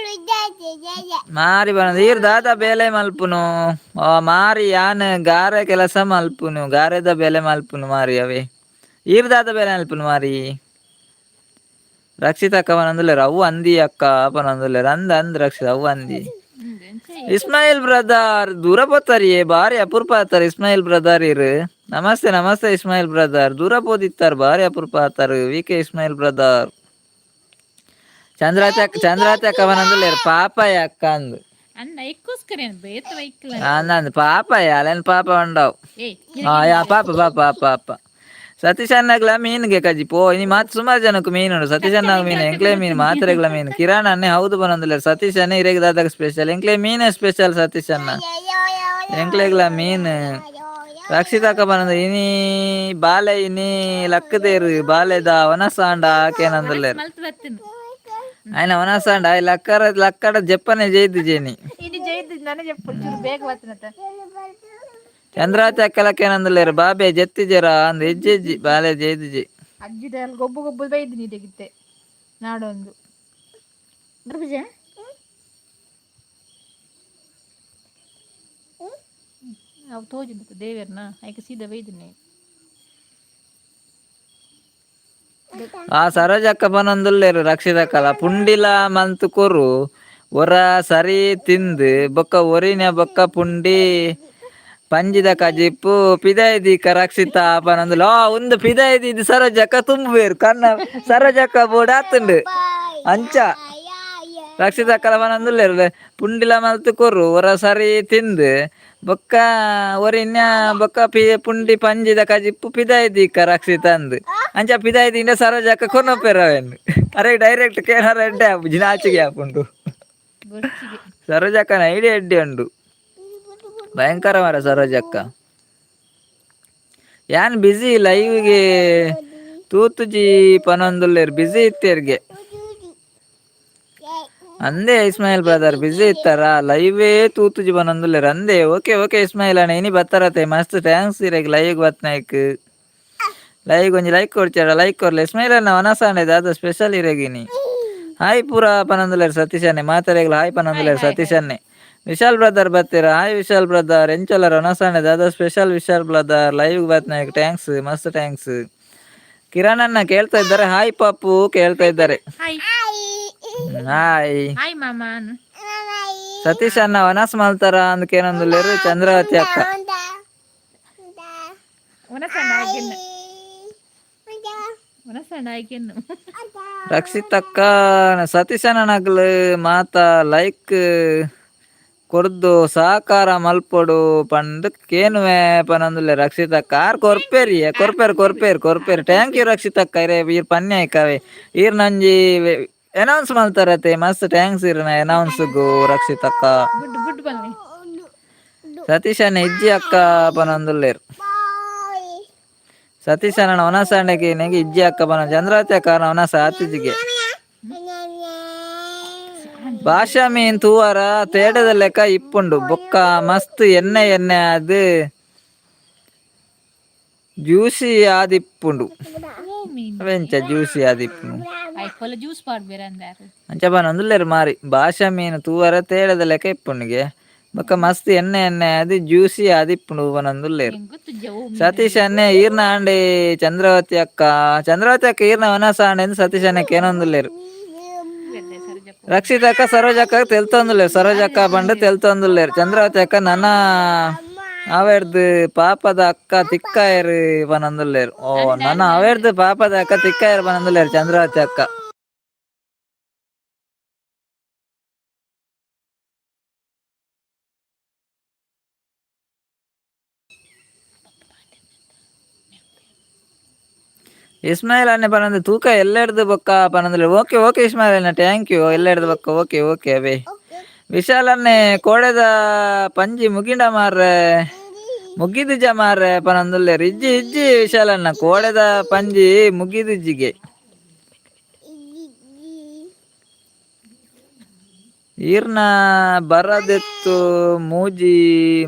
ಮಾರಿ ಬನ್ನದ ಈರ್ ದಾದ ಬೇಲೆ ಮಲ್ಪುನು? ಓ ಮಾರಿ, ಯಾನ್ ಗಾರೆ ಕೆಲಸ ಮಲ್ಪುನು, ಗಾರೆದ ಬೇಲೆ ಮಲ್ಪುನು ಮಾರಿ. ಅವೇ ಈರ್ ದಾದ ಬೇಲೆ ಮಲ್ಪುನು ಮಾರಿ? ರಕ್ಷಿತ ಅಕ್ಕ ಪನೊಂದುಲ್ಲೆರ್ ಅವು ಅಂದಿ ಅಕ್ಕ ಪನೊಂದುಲ್ಲೆರ್. ಅಂದ್ ಅಂದ್ ರಕ್ಷಿತ, ಅವು ಅಂದಿ. ಇಸ್ಮಾಯಿಲ್ ಬ್ರದರ್ ದೂರ ಪೋತಾರಿಯೇ, ಬಾರಿ ಅಪರೂಪ ಆತಾರ ಇಸ್ಮಾಯಿಲ್ ಬ್ರದರ್ ಇರ್. ನಮಸ್ತೆ ನಮಸ್ತೆ ಇಸ್ಮಾಯಿಲ್ ಬ್ರದರ್, ದೂರ ಪೋದಿತ್ತಾರ, ಬಾರಿ ಅಪರೂಪ ಆತಾರ V K Ismail brother. ಚಂದ್ರಾತಿ ಅಕ್ಕ, ಚಂದ್ರಾತಿ ಅಕ್ಕ ಪನೊಂದುಲ್ಲೆರ್ ಪಾಪಯ ಅಕ್ಕ ಅಂದ್. ಅಣ್ಣ ಐಕೋಸ್ಕರ ಏನು ಬೇತ ವೈಕ್ಲ. ಅಂದ್ ಅಂದ್ ಪಾಪಯ ಅಲೆನ್ ಪಾಪ ಉಂಡವು. ಏಯ್. ಆ ಯಾ ಪಾಪ ಪಾಪ ಪಾಪ. ಸತೀಶ್ ಅಣ್ಣಗ್ಲ ಮೀನ್ಗೆ ಕಜಿಪೋ ಇನಿ ಮಾತ್ ಸುಮಾರು ಜನಕ್ಕೆ ಮೀನು ಉಂಡು. ಸತೀಶ್ ಅಣ್ಣಗ್ ಮೀನು, ಎಂಕ್ಲೆ ಮೀನು, ಮಾತ್ರೆಗ್ಲ ಮೀನು. ಕಿರಾಣ ಅಣ್ಣೆ ಹೌದು ಬನೊಂದುಲ್ಲೆರ್. ಸತೀಶ್ ಅಣ್ಣೆ ಇರೆಗ್ ದಾದಾಗ ಸ್ಪೆಷಲ್? ಎಂಕ್ಲೆ ಮೀನೇ ಸ್ಪೆಷಲ್ ಸತೀಶ್ ಅಣ್ಣ, ಎಂಕ್ಲೆಗ್ಲ ಮೀನು. ರಕ್ಷಿತ ಅಕ್ಕ ಬನಂದು ಇನಿ ಬಾಲೆ ಇನಿ ಲಕ್ಕದೇರು ಬಾಲೆದ ವನಸಾಂಡ ಆಕೇನಂದುಲ್ಲೆರ್. ಮಲ್ತ್ ಬತ್ತಿನ. ఆయన ವನಸಾಂಡ ಲಕ್ಕರ ಲಕ್ಕಡ ಜಪ್ಪನೆ ಜೈದು ಜೇನಿ. ಇನಿ ಜೈದ್ ನನ ಜಪ್ಪು ಚೂರು ಬೇಗ ಬತ್ತಿನತ. ಚಂದ್ರಾವತಿ ಅಕ್ಕಲಕ್ಕೇನಂದುಲ್ಲೆರ್ ಬಾಬೆ ಜೆತ್ತಿಜೆರ ಅಂದ್. ಇಜ್ಜಿ ಇಜ್ಜಿ, ಬಾಲೆ ಜೈದಿಜಿ. ಅಜ್ಜಿದ ಗೊಬ್ಬು ಗೊಬ್ಬು ಬೈದು ನೀಟಗಿತ್ತೆ ನಾಡೊಂದು ಬರ್ಪುಜ. ಅವು ತೋಜಿದ್ದು ದೇವೆರ್ನ ಐಕ ಸೀದಾ ಬೈದಿನಿ. ಆ ಸರೋಜಕ್ಕ ಪನೊಂದುಲ್ಲೆರ್ ರಕ್ಷಿತಕ್ಕಲ ಪುಂಡಿಲ ಮಂತ್ ಕೊರು, ಒರ ಸರಿ ತಿಂದು ಬೊಕ್ಕ ಒರಿನ ಬೊಕ್ಕ ಪುಂಡಿ ಪಂಜಿದ ಕಜಿಪ್ಪು ಪಿದಾಯ್ದೀಕ ರಕ್ಷಿತ ಪನೊಂದುಲ್ಲ. ಆ ಉಂದು ಪಿದಾಯ್ದಿ ಇದು ಸರೋಜಕ್ಕ ತುಂಬುವೇರು ಕಣ್ಣ ಸರೋಜಕ್ಕ ಬೋರ್ಡ್ ಆತುಂಡು ಅಂಚ. ರಕ್ಷಿತಕ್ಕಲ ಪನೊಂದುಲ್ಲೆರ್ ಪುಂಡಿಲ ಮಲ್ತ್ ಕೊರು, ಒರ ಸರಿ ತಿಂದು ಬೊಕ್ಕ ಒರಿನ ಬೊಕ್ಕ ಪಿ ಪುಂಡಿ ಪಂಜಿದ ಕಜಿಪ್ಪು ಪಿದಾಯ್ದೀಕ ರಕ್ಷಿತ ಅಂದ್. ಅಂಚ ಪಿದಾಯ್ದಿಂಡ ಸರೋಜಕ್ಕ ಕೊನೊಪೆರ್ ಅವೆನ್. ಅರೆ ಡೈರೆಕ್ಟ್ ಕೇನರ ಎಡ್ಡೆ ಆಪುಜಿ, ನಾಚಿಗೆ ಆಪುಂಡು. ಬೊರ್ಚಿಗೆ. ಸರೋಜಕ್ಕನ ಐಡಿಯಾ ಎಡ್ಡೆ ಉಂಡು, ಭಯಂಕರ ಮಾರ. ಸರೋಜಕ್ಕ ಯಾನ್ ಬಿಸಿ ಲೈವ್ಗೆ ತೂತುಜಿ ಪನೊಂದುಲ್ಲೆರ್. ಬಿಸಿ ಇತ್ತೆರ್ಗೆ ಅಂದೇ. ಇಸ್ಮಾಯಿಲ್ ಬ್ರದರ್ ಬಿಸಿ ಇತ್ತಾರ, ಲೈವೇ ತೂತುಜಿ ಪನೊಂದುಲ್ಲೆರ್ ಅಂದೇ. ಓಕೆ ಓಕೆ ಇಸ್ಮಾಯಿಲ್ ಅಣ್ಣ, ಇನಿ ಬತ್ತಾರತೆ. ಮಸ್ತ್ thanks ಇರೆಗ್ ಲೈವ್ ಬತ್ನಾಯ್ಕ್. ಲೈವ್ ಒಂಜಿ ಲೈಕ್ ಕೊಡ್ಚಾರ, ಲೈಕ್ ಕೊರ್ಲೆ. ಇಸ್ಮಾಯಿಲ್ ಅಣ್ಣ ವನಸಾಂಡೆ ದಾದ ಸ್ಪೆಷಲ್ ಇರೆಗಿನಿ? ಹಾಯ್ ಪೂರ ಪನೊಂದುಲ್ಲೆರ್ ಸತೀಶ್ ಅಣ್ಣೆ. ಮಾತೆರೆಗ್ಲ ಹಾಯ್ ಪನೊಂದುಲ್ಲೆರ್ ಸತೀಶ್ ಅಣ್ಣೆ. ವಿಶಾಲ್ ಬ್ರದರ್ ಬತ್ತೀರ? ಹಾಯ್ ವಿಶಾಲ್ ಬ್ರದರ್, ಎಂಚೊಲ್ಲರ್? ವನಸಾಂಡೆ ದಾದ special Vishal brother? Live ಬತ್ನಾಯ್ಕ್ thanks, ಮಸ್ತ್ thanks. Kiran ಅಣ್ಣ ಕೇಳ್ತಾ ಇದ್ದಾರೆ, ಹಾಯ್ ಪಾಪು ಕೇಳ್ತಾ ಇದ್ದಾರೆ. Hi. Hi. Hi ಮಾಮ. ಸತೀಶ್ ಅಣ್ಣ ವನಸ್ ಮಲ್ತಾರ ಅಂದಕೇನೊಂದುಲ್ಲೆರ್ ಚಂದ್ರಾವತಿ ಅಕ್ಕ. ಒನಸಣ್ಣ ಆಯ್ಕೆನ್ನು, ಒನಸಣ್ಣ ಆಯ್ಕೆನ್ನು. ರಕ್ಷಿತ್ ಅಕ್ಕ ಸತೀಶ್ ಅಣ್ಣನಗ್ಲು ಮಾತ ಲೈಕ್ ಕೊರ್ದು ಸಹಕಾರ ಮಲ್ಪೊಡು ಪಂದ್ ಕೇನುವೆ ಪನೊಂದುಲ್ಲೆ ರಕ್ಷಿತಕ್ಕ. ಆರ್ ಕೊರ್ಪೇರಿ, ಕೊರ್ಪೇರು ಕೊರ್ಪೇರು ಕೊರ್ಪೇರು. Thank you ರಕ್ಷಿತಕ್ಕ. ಇರೆ ಈರ್ ಪನ್ಯ ಐಕವೆ ಈರ್ ನಂಜಿ ಅನೌನ್ಸ್ ಮಲ್ತಾರತೆ, ಮಸ್ತ್ thanks ಇರ್ನ ಅನೌನ್ಸ್ಗು ರಕ್ಷಿತಕ್ಕ. ಗುಡ್ ಗುಡ್ ಬನ್ನಿ. ಸತೀಶನ ಇಜ್ಜಿ ಅಕ್ಕ ಪನೊಂದುಲ್ಲೆರ್. ಸತೀಶನ ಒನಸಾಂಡಗೆ ನೆಗೆ ಇಜ್ಜಿ ಅಕ್ಕ ಪನ. ಚಂದ್ರಾವತಿ ಅಕ್ಕ ಒನಸ ಆತಿಜಿಗೆ. ಭಾಷಾ ಮೀನ್ ತೂವರ ತೇಡದ ಲೆಕ್ಕ ಇಪ್ಪುಂಡು, ಬೊಕ್ಕ ಮಸ್ತ್ ಎಣ್ಣೆ ಎಣ್ಣೆ ಅದು ಜ್ಯೂಸಿ ಆದಿಪ್ಪುಂಡು. ಓ ಮೀನ್. ಅವೆಂಚ ಜ್ಯೂಸಿ ಆದಿಪ್ಪುಂಡು? ಐಕೊಲ ಜ್ಯೂಸ್ ಪಾಡ್ಬೇರ ಅಂದಾರು. ಅಂಚ ಪನೊಂದುಲ್ಲೆರ್ ಮಾರಿ. ಭಾಷಾ ಮೀನ್ ತೂವರ ತೇಡದ ಲೆಕ್ಕ ಇಪ್ಪುಂಡುಗೆ, ಬೊಕ್ಕ ಮಸ್ತ್ ಎಣ್ಣೆ ಎಣ್ಣೆ ಅದು ಜ್ಯೂಸಿ ಆದಿಪ್ಪುಂಡು ಪನೊಂದುಲ್ಲೆರ್. ಎಂಗ್ ಗೊತ್ತುಜ್ಜ ಓ ಮೀನ್. ಸತೀಶ್ ಅನ್ನೆ ಈರ್ನ ಆಂಡೆ ಚಂದ್ರವತಿ ಅಕ್ಕ, ಚಂದ್ರವತಿ ಅಕ್ಕ ಈರ್ನ ವನಸ ಆಂಡೆ ಎಂದು ಸತೀಶ್ ಅನ್ನೆ ಕೇನೊಂದುಲ್ಲೆರ್. ಸರೋಜಕ್ಕ. ರಕ್ಷಿತ ಅಕ್ಕ ಸರೋಜಕ್ಕ ತೆಲ್ತೊಂದುಲ್ಲೆರ್. ಸರೋಜಕ್ಕ ಪಂಡ ತೆಲ್ತೊಂದುಲ್ಲೆರ್. ಚಂದ್ರವತಿ ಅಕ್ಕ ನನ ಅವೆರ್ದ್ ಪಾಪದ ಅಕ್ಕ ತಿಕ್ಕಾಯೆರ್ ಪನೊಂದುಲ್ಲೆರ್. ಓ, ನನ ಅವೆರ್ದ್ ಪಾಪದ ಅಕ್ಕ ತಿಕ್ಕಾಯೆರ್ ಪನೊಂದುಲ್ಲೆರ್ ಚಂದ್ರವತಿ ಅಕ್ಕ. ಇಸ್ಮಾಯಿಲ್ ಅಣ್ಣೆ ಪನೊಂದು ತೂಕ ಎಲ್ಲೆಡ್ದು ಬೊಕ್ಕ ಪನೊಂದುಲ್ಲೆರ್. ಓಕೆ ಓಕೆ ಇಸ್ಮಾಯಿಲ್ ಅಣ್ಣ, thank you. ಎಲ್ಲೆಡ್ದು ಬೊಕ್ಕ ಓಕೆ ಓಕೆ. ಅವೇ ವಿಶಾಲ್ ಅಣ್ಣೆ ಕೋಡೆದ ಪಂಜಿ ಮುಗಿಂಡ ಮಾರ್ರೆ, ಮುಗಿದುಜ ಮಾರ್ರೆ ಪನೊಂದುಲ್ಲೆರ್. ಇಜ್ಜಿ ಇಜ್ಜಿ ವಿಶಾಲ್ ಅಣ್ಣ, ಕೋಡೆದ ಪಂಜಿ ಮುಗಿದುಜ್ಜಿಗೆ. ಈರ್ನ ಬರದೆತ್ತು ಮೂಜಿ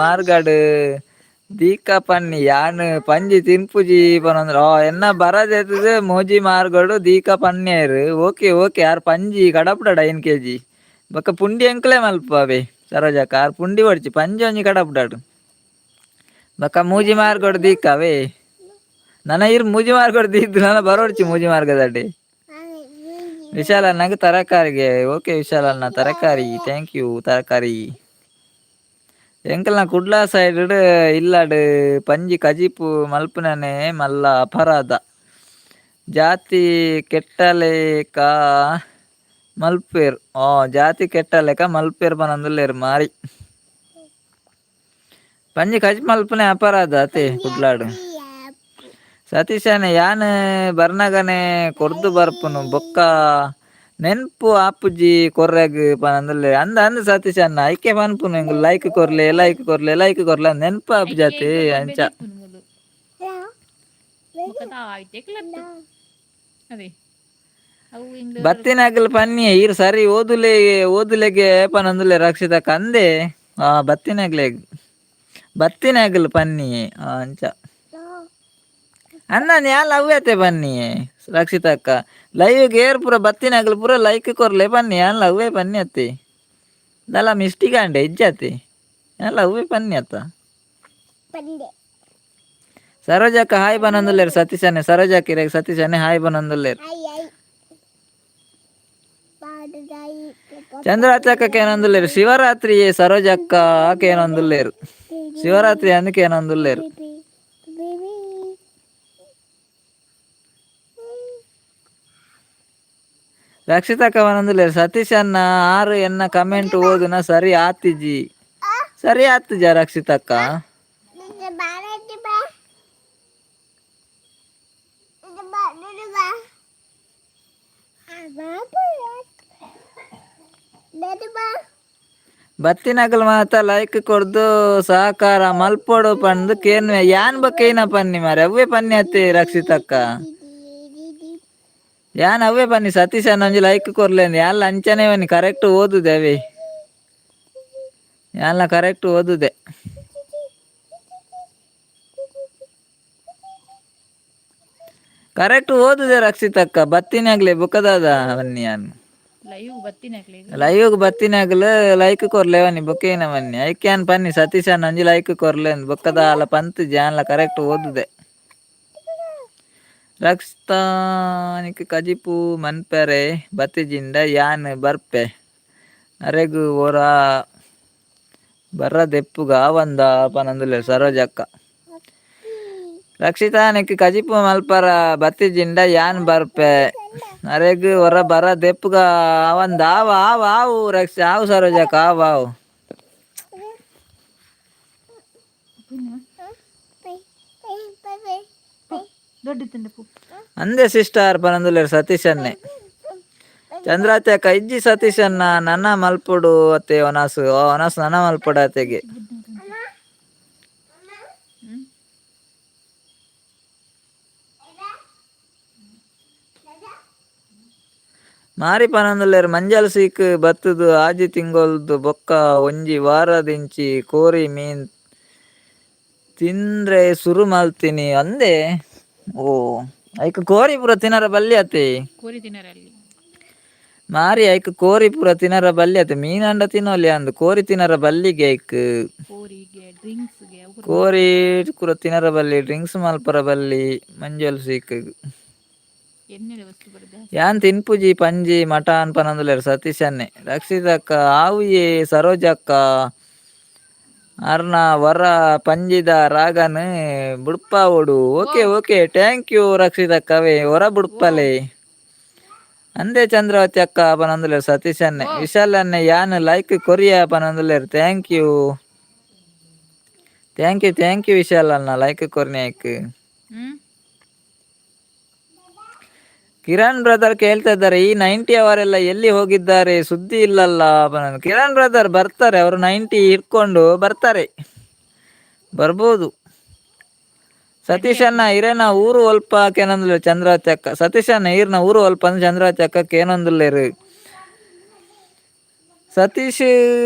ಮಾರ್ಗಡ್ ದೀಕ ಪನ್ನಿ, ಯಾನ್ ಪಂಜಿ ತಿನ್ಪುಜಿ ಪನೊಂದುಲ್ಲೆರ್. ಓ, ಎನ್ನ ಬರದೆತ್ತದು ಮೂಜಿ ಮಾರ್ಗಡು ದೀಕ ಪನ್ನಿಯೆರ್. Okay okay. ಆರ್ ಪಂಜಿ ಕಡಪುಡಾಡ 5 ಕೆಜಿ. ಬೊಕ್ಕ ಪುಂಡಿ ಎಂಕ್ಲೆ ಮಲ್ಪ ಅವೇ. ಸರೋಜಕ್ಕ ಆರ್ ಪುಂಡಿ ಹೊಡ್ಚಿ, ಪಂಜಿ ಒಂಜಿ ಕಡಪುಡಾಡು. ಬೊಕ್ಕ ಮೂಜಿ ಮಾರ್ಗಡು ದೀಕ ಅವೇ. ನನ ಇರ್ ಮೂಜಿ ಮಾರ್ಗಡು ದೀದ್ದು ನನ ಬರೋಡ್ಚಿ ಮೂಜಿ ಮಾರ್ಗದಡ್ಡಿ. ವಿಶಾಲ ಅಣ್ಣಗೆ ತರಕಾರಿಗೆ. ಓಕೆ ವಿಶಾಲ ಅಣ್ಣ, ತರಕಾರಿ thank you. ತರಕಾರಿ ಎಂಕಲ್ನ ಕುಡ್ಲ ಸೈಡ್ ಇಲ್ಲಡ್ ಪಂಜಿ ಕಜಿಪು ಮಲ್ಪುನನೆ ಮಲ್ಲ ಅಪರಾಧ. ಜಾತಿ ಕೆಟ್ಟಲೇಕ ಮಲ್ಪೇರ್. ಓ, ಜಾತಿ ಕೆಟ್ಟಲೇಕ ಮಲ್ಪೇರ್ ಪನೊಂದುಲ್ಲೆರ್ ಮಾರಿ. ಪಂಜಿ ಕಜಿಪು ಮಲ್ಪುನೆ ಅಪರಾಧ ಅತೆ ಕುಡ್ಲಾಡ್. ಸತೀಶನೆ ಯಾನ್ ಬರ್ನಗನೆ ಕೊರ್ದು ಬರ್ಪುನು, ಬೊಕ್ಕ ನೆನ್ಪು ಆಪುಜಿ ಕೊರ್ರೆಗ್ ಪನೊಂದುಲ್ಲೆ. ಅಂದ ಅಂದ್ ಸತೀಶ್ ಅಣ್ಣ, ಐಕೆ ಪನ್ಪುನು ಎಂಕುಲು ಲೈಕ್ ಕೊರ್ಲೆ, ಲೈಕ್ ಕೊರ್ಲೆ, ಲೈಕ್ ಕೊರ್ಲೆ. ನೆನ್ಪು ಆಪುಜಾತಿ ಅಂಚ. ಬೊಕ್ಕ ಆಯ್ತೇಕ್ಲತ್ತು ಅದೇ ಅವು ಇಂಗ್ಲ. ಬತ್ತಿನಗಲ್ ಪನ್ನಿ ಈರ್ ಸರಿ ಓದುಲೆ ಓದುಲೆಗೆ ಪನೊಂದುಲ್ಲೆ ರಕ್ಷಿತ ಕಂದೆ. ಆ ಬತ್ತಿನಗ್ಲೆಗ್ ಬತ್ತಿನಗಲ್ ಪನ್ನಿ ಅಂಚ ಅಣ್ಣ. ಯಾಲ್ ಅವ್ಯತೆ ಪನ್ನಿ ರಕ್ಷಿತಕ್ಕ. ಲೈವ್ ಗೇರ್ ಪೂರ ಬತ್ತಿನಗಲ್ ಪೂರ ಲೈಕ್ ಕೊರ್ಲೆ ಪನ್ನಿ. ಯಾನ್ ಅವೇ ಪನ್ನಿ ಅತ್ತೆ, ದಲ ಮಿಸ್ಟಿಕ್ ಆಂಡೆ ಇಜ್ಜಾತೆ. ಯಾನ್ಲ ಅವೇ ಪನ್ನಿ ಅತ್ತ. ಸರೋಜಕ್ಕ ಹಾಯ್ ಪನೊಂದುಲ್ಲೆರ್ ಸತೀಶನ್ನೆ. ಸರೋಜಕ್ಕ ಇರೆಗ್ ಸತೀಶನ್ನೆ ಹಾಯ್ ಪನೊಂದುಲ್ಲೆರ್. ಚಂದ್ರಾಚಕ್ಕ ಕೇನೊಂದುಲ್ಲೆರ್. ಶಿವರಾತ್ರಿ ಸರೋಜಕ್ಕ ಕೇನೊಂದುಲ್ಲೆರ್. ಶಿವರಾತ್ರಿ ಅಂದ್ ಕೇನೊಂದುಲ್ಲೆರ್. ರಕ್ಷಿತಕ್ಕ ಪನೊಂದುಲ್ಲೆರ್ ಸತೀಶ್ ಅಣ್ಣ ಆರು ಎನ್ನ ಕಮೆಂಟ್ ಓದುನ ಸರಿ ಆತಿಜಿ. ಸರಿ ಆತಿಜ ರಕ್ಷಿತಕ್ಕ? ಬತ್ತಿನಕಲ್ ಮಾತ ಲೈಕ್ ಕೊರ್ದು ಸಹಕಾರ ಮಲ್ಪೊಡು ಪಂದ್ ಕೇನ್ವೆ. ಯಾನ್ ಬೊಕ್ಕ ಏನ ಪನ್ನಿ ಮಾರೆ? ಅವ್ವೇ ಪನ್ನಿ ಅತ್ತೆ ರಕ್ಷಿತಕ್ಕ. ಯಾನ್ ಅವ್ವೇ ಪನ್ನಿ ಸತೀಶ್ ಅಣ್ಣ ಒಂಜಿ ಲೈಕ್ ಕೊರ್ಲೆ ಅಂದ್. ಯಾನ್ಲ ಅಂಚನೆ ಬನ್ನಿ. ಕರೆಕ್ಟ್ ಓದುದೆ ಅವೇ. ಯಾನ್ಲ ಕರೆಕ್ಟ್ ಓದುದೆ. ಕರೆಕ್ಟ್ ಓದುದೆ ರಕ್ಷಿತಕ್ಕ. ಬತ್ತಿನಾಗ್ಲೆ ಬುಕ್ಕದಾದ ಬನ್ನಿ ಯಾನ್. ಲೈವ್ ಬತ್ತಿನಕ್ಲೆಗ್. ಲೈವ್ ಬತ್ತಿನಾಗ್ಲ ಲೈಕ್ ಕೊರ್ಲೆ ಬನ್ನಿ, ಬೊಕ್ಕ ಏನ ಬನ್ನಿ. ಐಕೆ ಯಾನ್ ಪನ್ನಿ ಸತೀಶ್ ಅಣ್ಣ ಒಂಜಿ ಲೈಕ್ ಕೊರ್ಲೆ ಅಂದ್. ಬೊಕ್ಕದ ಅಲ ಪಂತ್ ಜಾನ್ಲ ಕರೆಕ್ಟ್ ಓದುದೆ. ರಕ್ಷಿತಾನಿಕ್ ಕಜಿಪು ಮನ್ಪೆರೆ ಬತ್ತಿಜಿಂಡ ಯಾನ್ ಬರ್ಪೆ ಅರೆಗು ಒರ ಬರ್ರದೆಪ್ಪುಗ ಆವಂದ ಪನೊಂದುಲ್ಲೆರ್ ಸರೋಜಕ್ಕ. ರಕ್ಷಿತಾನಿಕ್ ಕಜಿಪು ಮಲ್ಪರ ಬತ್ತಿಜಿಂಡ ಯಾನ್ ಬರ್ಪೆ ಅರೆಗ್ ಒರ ಬರದೆಪ್ಪುಗ ಆವಂದ. ಆವು ಆವು ಆವು ರಕ್ಷ ಆವು ಸರೋಜಕ್ಕ ಆವು ಆವು. ದೊಡ್ಡ ತಿಂಡ ಪೂ. ಅಂದೆ ಸಿಸ್ಟರ್ ಪನಂದುಲ್ಲೇರು ಸತೀಶನ್ನೇ. ಚಂದ್ರಾತೆ ಅಕ್ಕ ಇಜ್ಜಿ ಸತೀಶನ್ನ ನನ್ನ ಮಲ್ಪುಡು ಅತ್ತೆ ಒನಸು ಒನಸು ನನ್ನ ಮಲ್ಪುಡು ಅತ್ತೆಗೆ. ಹ್ಮ್. ಮಾರಿ ಪನಂದುಲ್ಲೇರು ಮಂಜಲ್ ಸೀಕ್ ಬತ್ತುದು ಆಜಿ ತಿಂಗೊಲ್ದು ಬೊಕ್ಕ ಒಂಜಿ ವಾರದಿಂಚಿ ಕೋರಿ ಮೀನ್ ತಿಂದ್ರೆ ಸುರು ಮಲ್ತೀನಿ ಅಂದೆ. ಓ ಐಕ್ ಕೋರಿ ಪೂರ ತಿನ್ನರ ಬಲ್ಲಿ ಅತ್ತೆ. ಕೋರಿ ತಿನ್ನರಲ್ಲಿ. ಮಾರಿ ಐಕ್ ಕೋರಿ ಪೂರ ತಿನ್ನರ ಬಲ್ಲಿ ಅತ್ತೆ, ಮೀನಂಡ ತಿನ್ನೋಲಿ ಅಂದು ಕೋರಿ ತಿನ್ನರ ಬಲ್ಲಿಗೆ ಐಕ್. ಕೋರಿಗೆ ಡ್ರಿಂಕ್ಸ್ಗೆ ಅವು. ಕೋರಿ ಪೂರ ತಿನ್ನರ ಬಲ್ಲಿ, ಡ್ರಿಂಕ್ಸ್ ಮಲ್ಪರ ಬಲ್ಲಿ ಮಂಜಲ್ ಸೀಕ್. ಎಣ್ಣೆದ ವಸ್ತು ಬರುದ. ಯಾನ್ ತಿನ್ಪುಜಿ ಪಂಜಿ ಮಟನ್ ಪನಂದುಲ್ಲೇರು ಸತೀಶನ್ನೇ. ರಕ್ಷಿತಕ್ಕ ಆವುಯೇ. ಸರೋಜಕ್ಕ ಅರ್ನ ವರ ಪಂಜಿದ ರಾಗನ್ ಬುಡ್ಪಾವೊಡು. Okay okay, thank you ರಕ್ಷಿತಕ್ಕವೇ, ಹೊರ ಬುಡ್ಪಲೆ ಅಂದೆ. ಚಂದ್ರವತಿ ಅಕ್ಕ ಪನಂದುಲ್ಲೇರು ಸತೀಶನ್ನೇ. ವಿಶಾಲ್ ಅನ್ನೆ ಯಾನ್ ಲೈಕ್ ಕೊರಿಯ ಪನಂದುಲ್ಲೇರು. Thank you, thank you, thank you Vishal ಅಣ್ಣ ಲೈಕ್ ಕೊರ್ನ್ಯಾಕ್. ಹ್ಮ್. ಕಿರಣ್ ಬ್ರದರ್ ಕೇಳ್ತಾ ಇದ್ದಾರೆ, ಈ 90 ಅವರೆಲ್ಲ ಎಲ್ಲಿ ಹೋಗಿದ್ದಾರೆ, ಸುದ್ದಿ ಇಲ್ಲಲ್ಲ. ಕಿರಣ್ ಬ್ರದರ್ ಬರ್ತಾರೆ, ಅವರು 90 ಹಿಡ್ಕೊಂಡು ಬರ್ತಾರೆ, ಬರ್ಬೋದು. ಸತೀಶ್ ಅಣ್ಣ ಇರೇನ ಊರು ಒಲ್ಪ ಕೇನಂದುಲ್ಲೇರು ಚಂದ್ರಾವತಿ ಅಕ್ಕ. ಸತೀಶ್ ಅಣ್ಣ ಈರ್ನ ಊರು ಒಲ್ಪ ಅಂದ್ರೆ ಚಂದ್ರಾವತಿ ಅಕ್ಕ ಕೇನೊಂದುಲ್ಲೇರು. ಸತೀಶ್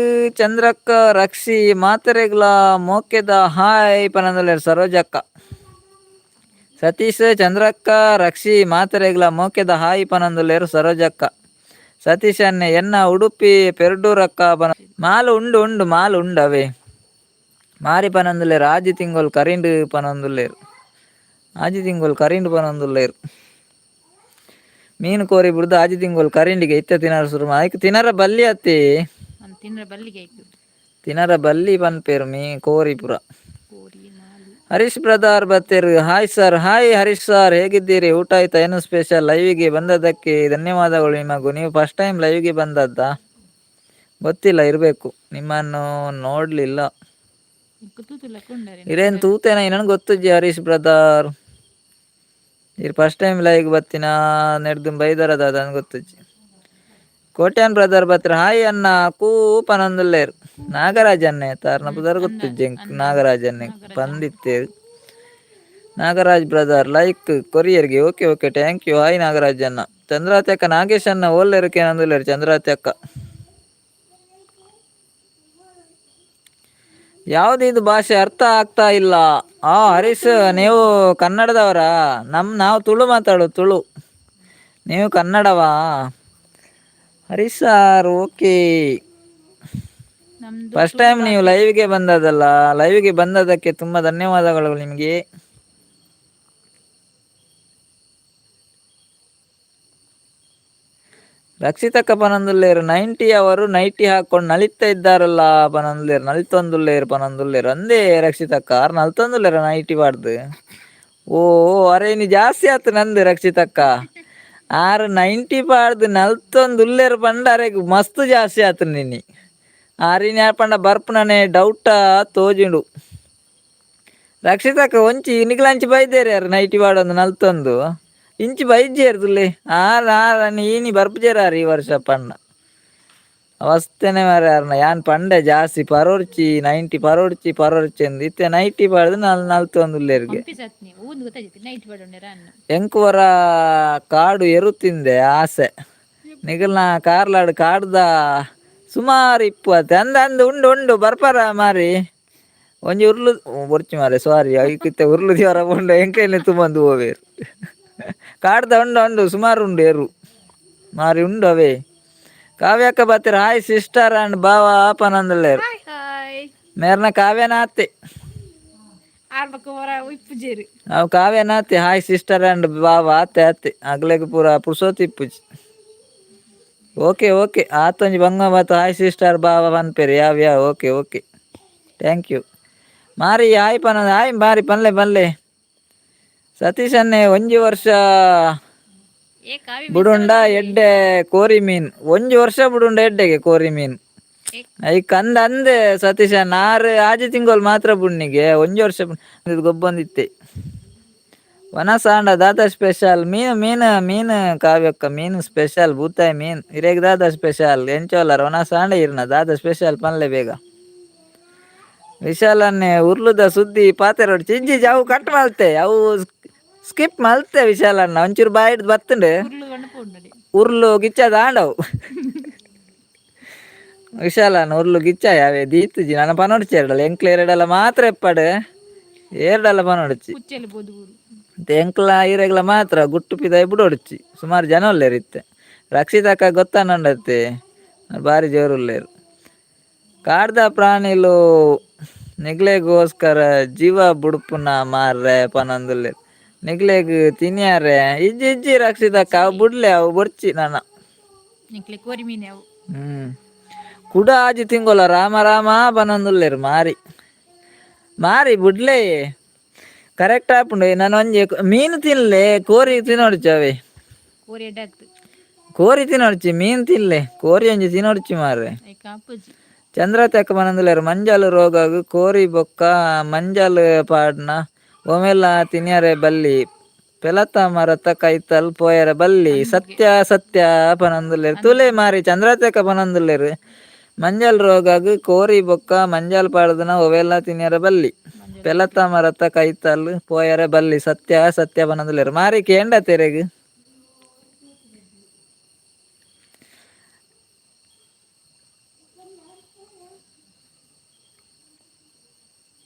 ಚಂದ್ರಕ್ಕ ರಕ್ಷಿ ಮಾತೆರೆಗ್ಲ ಮೋಕೆದ ಹಾಯ್ ಪನಂದುಲ್ಲೇರು ಸರೋಜಕ್ಕ. ಸತೀಶ್ ಚಂದ್ರಕ್ಕ ರಕ್ಷಿ ಮಾತೆರೆಗ್ಲ ಮೋಕೆದ ಹಾಯ್ ಪನಂದುಲ್ಲೇರು ಸರೋಜಕ್ಕ. ಸತೀಶ್ ಅನ್ನೆ ಎನ್ನ ಉಡುಪಿ ಪೆರ್ಡೂರಕ್ಕ ಪನ. ಮಾಲು ಉಂಡು ಉಂಡು ಮಾಲು ಉಂಡು ಅವೇ. ಮಾರಿ ಪನಂದುಲ್ಲೇರು ಆಜಿ ತಿಂಗೊಲ್ ಕರಿಂಡು ಪನಂದುಲ್ಲೇರು. ಆಜಿ ತಿಂಗೊಲ್ ಕರಿಂಡು ಪನಂದುಲ್ಲೇರು. ಮೀನು ಕೋರಿ ಬಿಡ್ದು ಆಜಿ ತಿಂಗೊಲ್ ಕರಿಂಡಿಗೆ ಇತ್ತ ತಿನ್ನರ ಸುರು ಐಕ್ ತಿನ್ನರ ಬಲ್ಲಿ ಅತ್ತಿ. ಅಂದ್ ತಿಂದ್ರೆ ಬಲ್ಲಿಗೆ ಆಯ್ತು. ತಿನ್ನರ ಬಲ್ಲಿ ಪನ್ಪೇರು ಮೀ ಕೋರಿ ಪುರ. ಕೋರಿ ಮಾಲು. ಹರೀಶ್ ಬ್ರದರ್ ಬತ್ತೇರು. Hi sir, hi Harish sir, ಹೇಗಿದ್ದೀರಿ? ಊಟ ಆಯ್ತಾ? ಏನು ಸ್ಪೆಷಲ್? ಲೈವಿಗೆ ಬಂದದ್ದಕ್ಕೆ ಧನ್ಯವಾದಗಳು ನಿಮಗೂ. ನೀವು ಫಸ್ಟ್ ಟೈಮ್ ಲೈವ್ಗೆ ಬಂದದ್ದಾ? ಗೊತ್ತಿಲ್ಲ, ಇರಬೇಕು, ನಿಮ್ಮನ್ನು ನೋಡಲಿಲ್ಲ. ತೂತುಲ್ಲ ಕೊಂಡರೆ. ಇರೇನು ತೂತೇನ ನನಗೆ ಗೊತ್ತುಜ್ಜಿ. ಹರೀಶ್ ಬ್ರದರ್ ಇರ್ first time live ಬತ್ತಿನ ನೆಡ್ದು ಬೈದರ ದಾದ ಗೊತ್ತುಜ್ಜಿ. ಕೋಟ್ಯಾನ್ ಬ್ರದರ್ ಬತ್ರ ಹಾಯ್ ಅನ್ನ ಕೂ ಪನಂದುಲ್ಲೇರು. ನಾಗರಾಜ್ ಅನ್ನೆ ತಾರ್ನ ಪುದರ್ ಗೊತ್ತುಜ್ಜಿ ಎಂಕ್. ನಾಗರಾಜ್ ಅನ್ನೆ ಪಂದಿತ್ತೇರು. ನಾಗರಾಜ್ ಬ್ರದರ್ ಲೈಕ್ ಕೊರಿಯರ್ಗೆ. Okay okay, thank you. Hi Nagaraj ಅಣ್ಣ. ಚಂದ್ರಾವತಿ ಅಕ್ಕ ನಾಗೇಶ್ ಅಣ್ಣ ಓಲ್ಲೇರು ಕೇನಂದುಲ್ಲೇರು ಚಂದ್ರಾವತಿ ಅಕ್ಕ. ಯಾವ್ದು ಇದು ಭಾಷೆ ಅರ್ಥ ಆಗ್ತಾ ಇಲ್ಲ. ಆ ಹರೀಶ್, ನೀವು ಕನ್ನಡದವರಾ? ನಾವು ತುಳು ಮಾತಾಡೋದು, ತುಳು. ನೀವು ಕನ್ನಡವಾ ಹರೀಶ್ ಸರ್? ಓಕೆ. ನಮ್ದು ಫಸ್ಟ್ ಟೈಮ್ ನೀವು ಲೈವ್ಗೆ ಬಂದದಲ್ಲ, ಲೈವ್ಗೆ ಬಂದದಕ್ಕೆ ತುಂಬ ಧನ್ಯವಾದಗಳು ನಿಮಗೆ. ರಕ್ಷಿತಕ್ಕ ಪನಂದುಲ್ಲೇರು 90 ಅವರು ನೈಟಿ ಹಾಕೊಂಡು ನಲಿತಾ ಇದ್ದಾರಲ್ಲ ಪನಂದುಲ್ಲೇರು. ನಲಿತೊಂದುಲ್ಲೇರು ಪನಂದುಲ್ಲೇರು. ಅಂದೇ ರಕ್ಷಿತಕ್ಕ, ಆರ್ ನಲ್ತೊಂದುಲ್ಲೇರ ನೈಟಿ ಬಾಡ್ದು? ಓ ಅರೆ ನೀ ಜಾಸ್ತಿ ಆತು ನಂದು. ರಕ್ಷಿತಕ್ಕ ಆರ್ 90 ಪಾಡ್ದು ನಲ್ತೊಂದುಲ್ಲೇರು ಪಂಡ ಅರೆಗ್ ಮಸ್ತ್ ಜಾಸ್ತಿ ಆತು ನಿನ್ನಿ. ಆರಿನ ಪಂಡ ಬರ್ಪುನನೆ ಡೌಟ ತೋಜುಂಡು. ರಕ್ಷಿತಕ್ಕ ಒಂಚಿ ನಿಗ್ಲಂಚಿ ಬೈದೇರಿ ಯಾರು ನೈಟಿ ಪಾಡೊಂದು ನಲ್ತೊಂದು ಇಂಚಿ ಬೈಜೇರ್ದುಲ್ಲೆ ಆರ್ ಆರ್ ಈನಿ ಬರ್ಪುಜೇರಾರ್ ಈ ವರ್ಷ ಪಂಡ ಅವಸ್ಥೆನೆ ಮಾರ್ರೆ ಆರ್ನ. ಯಾನ್ ಪಂಡೆ ಜಾಸ್ತಿ ಪರೋರ್ಚಿ 90 ಪರೋರ್ಚಿ ಪರೋರ್ಚಿ ಅಂದ್. ಇತ್ತೆ ನೈಟಿ ಪಾಡ್ದು ನಲ್ ನಲ್ತೊಂದುಲ್ಲೇರ್ಗೆ. ಪಂಪಿ ಸತ್ನಿ ಊಂದು ಗೊತ್ತಾಯ್ತು ನೈಟ್ ಬಡೊಂಡೆರ ಅನ್ನ. ಎಂಕುವರ ಕಾಡು ಎರುತಿಂದೆ ಆಸೆ ನಿಗಲ್ನ ಕಾರ್ಲಾಡ್ ಕಾಡ್ದ ಸುಮಾರು ಇಪ್ಪು ಅತ್ತೆ ಅಂದ ಅಂದ್ ಉಂಡು ಉಂಡು ಬರ್ಪರ ಮಾರಿ. ಒಂಜಿ ಉರ್ಲು ಬೊರ್ಚಿ ಮಾರೆ, ಸಾರಿ. ಐಕಿತ್ತೆ ಉರ್ಲು ದಿವರ ಉಂಡು ಎಂಕೈನೆ ತುಂಬಂದು ಹೋವೇರು. ಕಾಡ್ದ ಉಂಡು ಉಂಡು ಸುಮಾರು ಉಂಡು ಎರು ಮಾರಿ ಉಂಡು ಅವೇ. ಕಾವ್ಯಕ್ಕ ಬತ್ತೀರ hi sister and ಬಾವ ಪನಂದುಲ್ಲೇರು. Hi hi. ಮೇರ್ನ ಕಾವ್ಯನಾತೆ. ಆರ್ ಬಕ್ಕ ಹೊರ ಇಪ್ಪುಜೇರು. ಅವು ಕಾವ್ಯನಾತೆ. Hi sister and ಬಾವ ಆತೆ ಆತೆ ಅಗ್ಲೆಗ್ ಪೂರ ಪುರ್ಸೋತಿ ಇಪ್ಪುಜಿ. ಓಕೆ ಓಕೆ, ಆತೊಂಜಿ ಬಂಗ ಬಾತ ಹಾಯ್ ಸಿಸ್ಟರ್ ಬಾವ ಪನ್ಪೇರು ಯಾವ ಯಾವ. Okay okay, thank you ಮಾರಿ. ಹಾಯ್ ಪನ ಹಾಯ್ ಮಾರಿ ಪನ್ಲೆ ಪನ್ಲೆ. ಸತೀಶ್ ಅನ್ನೆ ಒಂಜಿ ವರ್ಷ ಏ ಕಾವಿ. ಬುಡುಂಡ ಎಡ್ಡೆ ಕೋರಿ ಮೀನ್. ಒಂಜಿ ವರ್ಷ ಬುಡುಂಡ ಎಡ್ಡೆಗೆ ಕೋರಿ ಮೀನ್. I ಕಂದ ಅಂದೆ ಸತೀಶ ನಾರು ಆಜಿ ತಿಂಗೋಲ್ ಮಾತ್ರ ಬುಣ್ಣಿಗೆ ಒಂಜಿ ವರ್ಷ ಇದು ಗೊಬ್ಬೊಂದಿತ್ತೆ. ವನಸಾಂಡ ದಾದ ಸ್ಪೆಷಲ್? ಮೀನು ಮೀನು ಮೀನು ಕಾವ್ಯಕ್ಕ, ಮೀನು ಸ್ಪೆಷಲ್. ಬೂತಾಯಿ ಮೀನ್. ಇರೆಗ್ ದಾದ ಸ್ಪೆಷಲ್? ಎಂಚೋಲಾರ ವನಸಾಂಡ ಇರ್ನ ದಾದ ಸ್ಪೆಷಲ್ ಪನ್ಲೆ ಬೇಗ. ವಿಶಾಲನ್ನೇ ಉರ್ಲುದ ಸುದ್ದಿ ಪಾತೆರೋಡು ಚಿಂಚಿ ಅವು ಕಟ್ ಮಲ್ತೆ, ಅವು ಸ್ಕಿಪ್ ಮಲ್ತೆ. ವಿಶಾಲನ್ನ ಒಂಚೂರು ಬಾಯಿಡ್ ಬತ್ತುಂಡು. ಉರ್ಲು ಗಿಚ್ಚದ ಆಂಡವು. ವಿಶಾಲನ್ನ ಉರ್ಲು ಗಿಚ್ಚ ಯಾವೆ ದೀತುಜಿ ನನ್ನ ಪನೊಡ್ಚಿ. ಎರಡಲ್ಲ ಎಂಕ್ಲ ಎರಡಲ್ಲ ಮಾತ್ರ ಎಪ್ಪಡು ಏರ್ಡಲ್ಲ ಪನೊಡ್ಚಿ. ಎಂಕ್ಲ ಇರೆಗ್ಲ ಮಾತ್ರ ಗುಟ್ಟು ಪಿದಾಯಿ ಬುಡೊಡ್ಚಿ. ಸುಮಾರು ಜನ ಉಲ್ಲೇರು ಇತ್ತೆ. ರಕ್ಷಿತಕ್ಕ ಗೊತ್ತಾನಂಡತ್ತೆ, ಬಾರಿ ಜೋರುಲ್ಲೇರು. ಕಾಡ್ದ ಪ್ರಾಣಿಲು ನಿಗ್ಲೆಗೋಸ್ಕರ ಜೀವ ಬುಡುಪುನ ಮಾರ್ರೆ ಪನೊಂದುಲ್ಲೆರ್. ನಿಗ್ಲೆಗ್ ತಿನಿಯಾರೆ ಇಜ್ಜಿ ಇಜ್ಜಿ ರಕ್ಷಿತಕ್ಕ, ಅವು ಬುಡ್ಲೆ, ಅವು ಬೊರ್ಚಿ ನನ. ನಿಕ್ಲೆ ಕೋರಿ ಮೀನೆ ಅವು. ಕುಡ ಆಜಿ ತಿಂಗೊಲ ರಾಮ ರಾಮ ಪನೊಂದುಲ್ಲೆರ್. ಮಾರಿ ಮಾರಿ ಬುಡ್ಲೆ, ಕರೆಕ್ಟ್ ಆಪುಂಡು. ನಾನು ಒಂಜಿ ಮೀನು ತಿನ್ಲೆ, ಕೋರಿ ತಿನ್ನೊಡ್ಚಿ ಅವೇ. ಕೋರಿ ಎಡ್ಡೆ. ಕೋರಿ ತಿನ್ನೊಡ್ಚಿ, ಮೀನು ತಿನ್ಲೆ, ಕೋರಿ ಒಂಜಿ ತಿನ್ನೊಡ್ಚಿ ಮಾರ್ರೆ. ಐಕ್ ಆಪುಜಿ. ಚಂದ್ರ ತೆಕ್ಕ ಪನೊಂದುಲ್ಲೆರ್ ಮಂಜಲ್ ರೋಗಗ್ ಕೋರಿ ಬೊಕ್ಕ ಮಂಜಲ್ ಪಾಡ್ನ ಒಮೆಲ ತಿನಿಯರೆ ಬಲ್ಲಿ, ಪೆಲತ ಮರತ ಕೈತಲ್ ಪೋಯರೆ ಬಲ್ಲಿ, ಸತ್ಯ ಸತ್ಯ ಪನೊಂದುಲ್ಲೆರ್. ತುಲೆ ಮಾರಿ, ಚಂದ್ರತೆಕ್ಕ ಪನೊಂದುಲ್ಲೆರ್ ಮಂಜಲ್ ರೋಗಗ್ ಕೋರಿ ಬೊಕ್ಕ ಮಂಜಲ್ ಪಾಡ್ದನ ಒವೆಲ್ಲ ತಿನಿಯರೆ ಬಲ್ಲಿ, ಪೆಲತ ಮರತ ಕೈತಲ್ ಪೋಯರೆ ಬಲ್ಲಿ, ಸತ್ಯ ಸತ್ಯ ಪನೊಂದುಲ್ಲೆರ್. ಮಾರಿ ಕೇಂಡ ತೆರೆಗ್.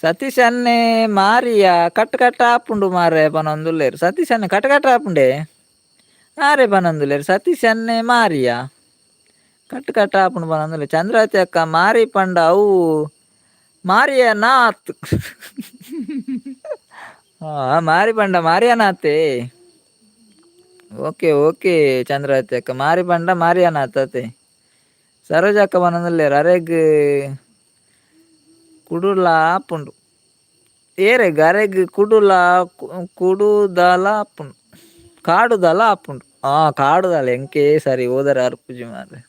ಸತೀಶ್ ಅನ್ನೆ ಮಾರಿಯ ಕಟ್ ಕಟ್ ಆಪುಂಡು ಮಾರ್ರೆ ಪನೊಂದುಲ್ಲೆರ್. ಸತೀಶ್ ಅಣ್ಣೆ ಕಟ್ ಕಟ್ ಆಪುಂಡೆ ಆರೆ ಪನೊಂದುಲ್ಲೆರ್. ಸತೀಶ್ ಅನ್ನೆ ಮಾರಿಯ ಕಟ್ ಕಟ್ ಆಪುಂಡು ಪನೊಂದುಲ್ಲೆರ್. ಚಂದ್ರಾವತಿ ಅಕ್ಕ ಮಾರಿ ಪಂಡ ಅವು ಮಾರಿಯ ನಾತ್. ಮಾರಿ ಪಂಡ ಮಾರಿಯನಾತೆ. ಓಕೆ ಓಕೆ ಚಂದ್ರಾವತಿ ಅಕ್ಕ, ಮಾರಿ ಪಂಡ ಮಾರಿಯನಾಥ್ ಅತೆ. ಸರೋಜಕ್ಕ ಪನೊಂದುಲ್ಲೆರ್ ಅರೆಗ್ ಕುಡುಲ ಆಪುಂಡು. ಏರೆಗ್? ಅರೆಗ್ ಕುಡುಲ ಕುಡುದಲ ಆಪುಂಡು, ಕಾಡುದಲ ಆಪುಂಡು. ಕಾಡುದಲ ಎಂಕೇ ಸರಿ ಓದರ ಅರ್ಪುಜಿ ಮಾರ್ರೆ.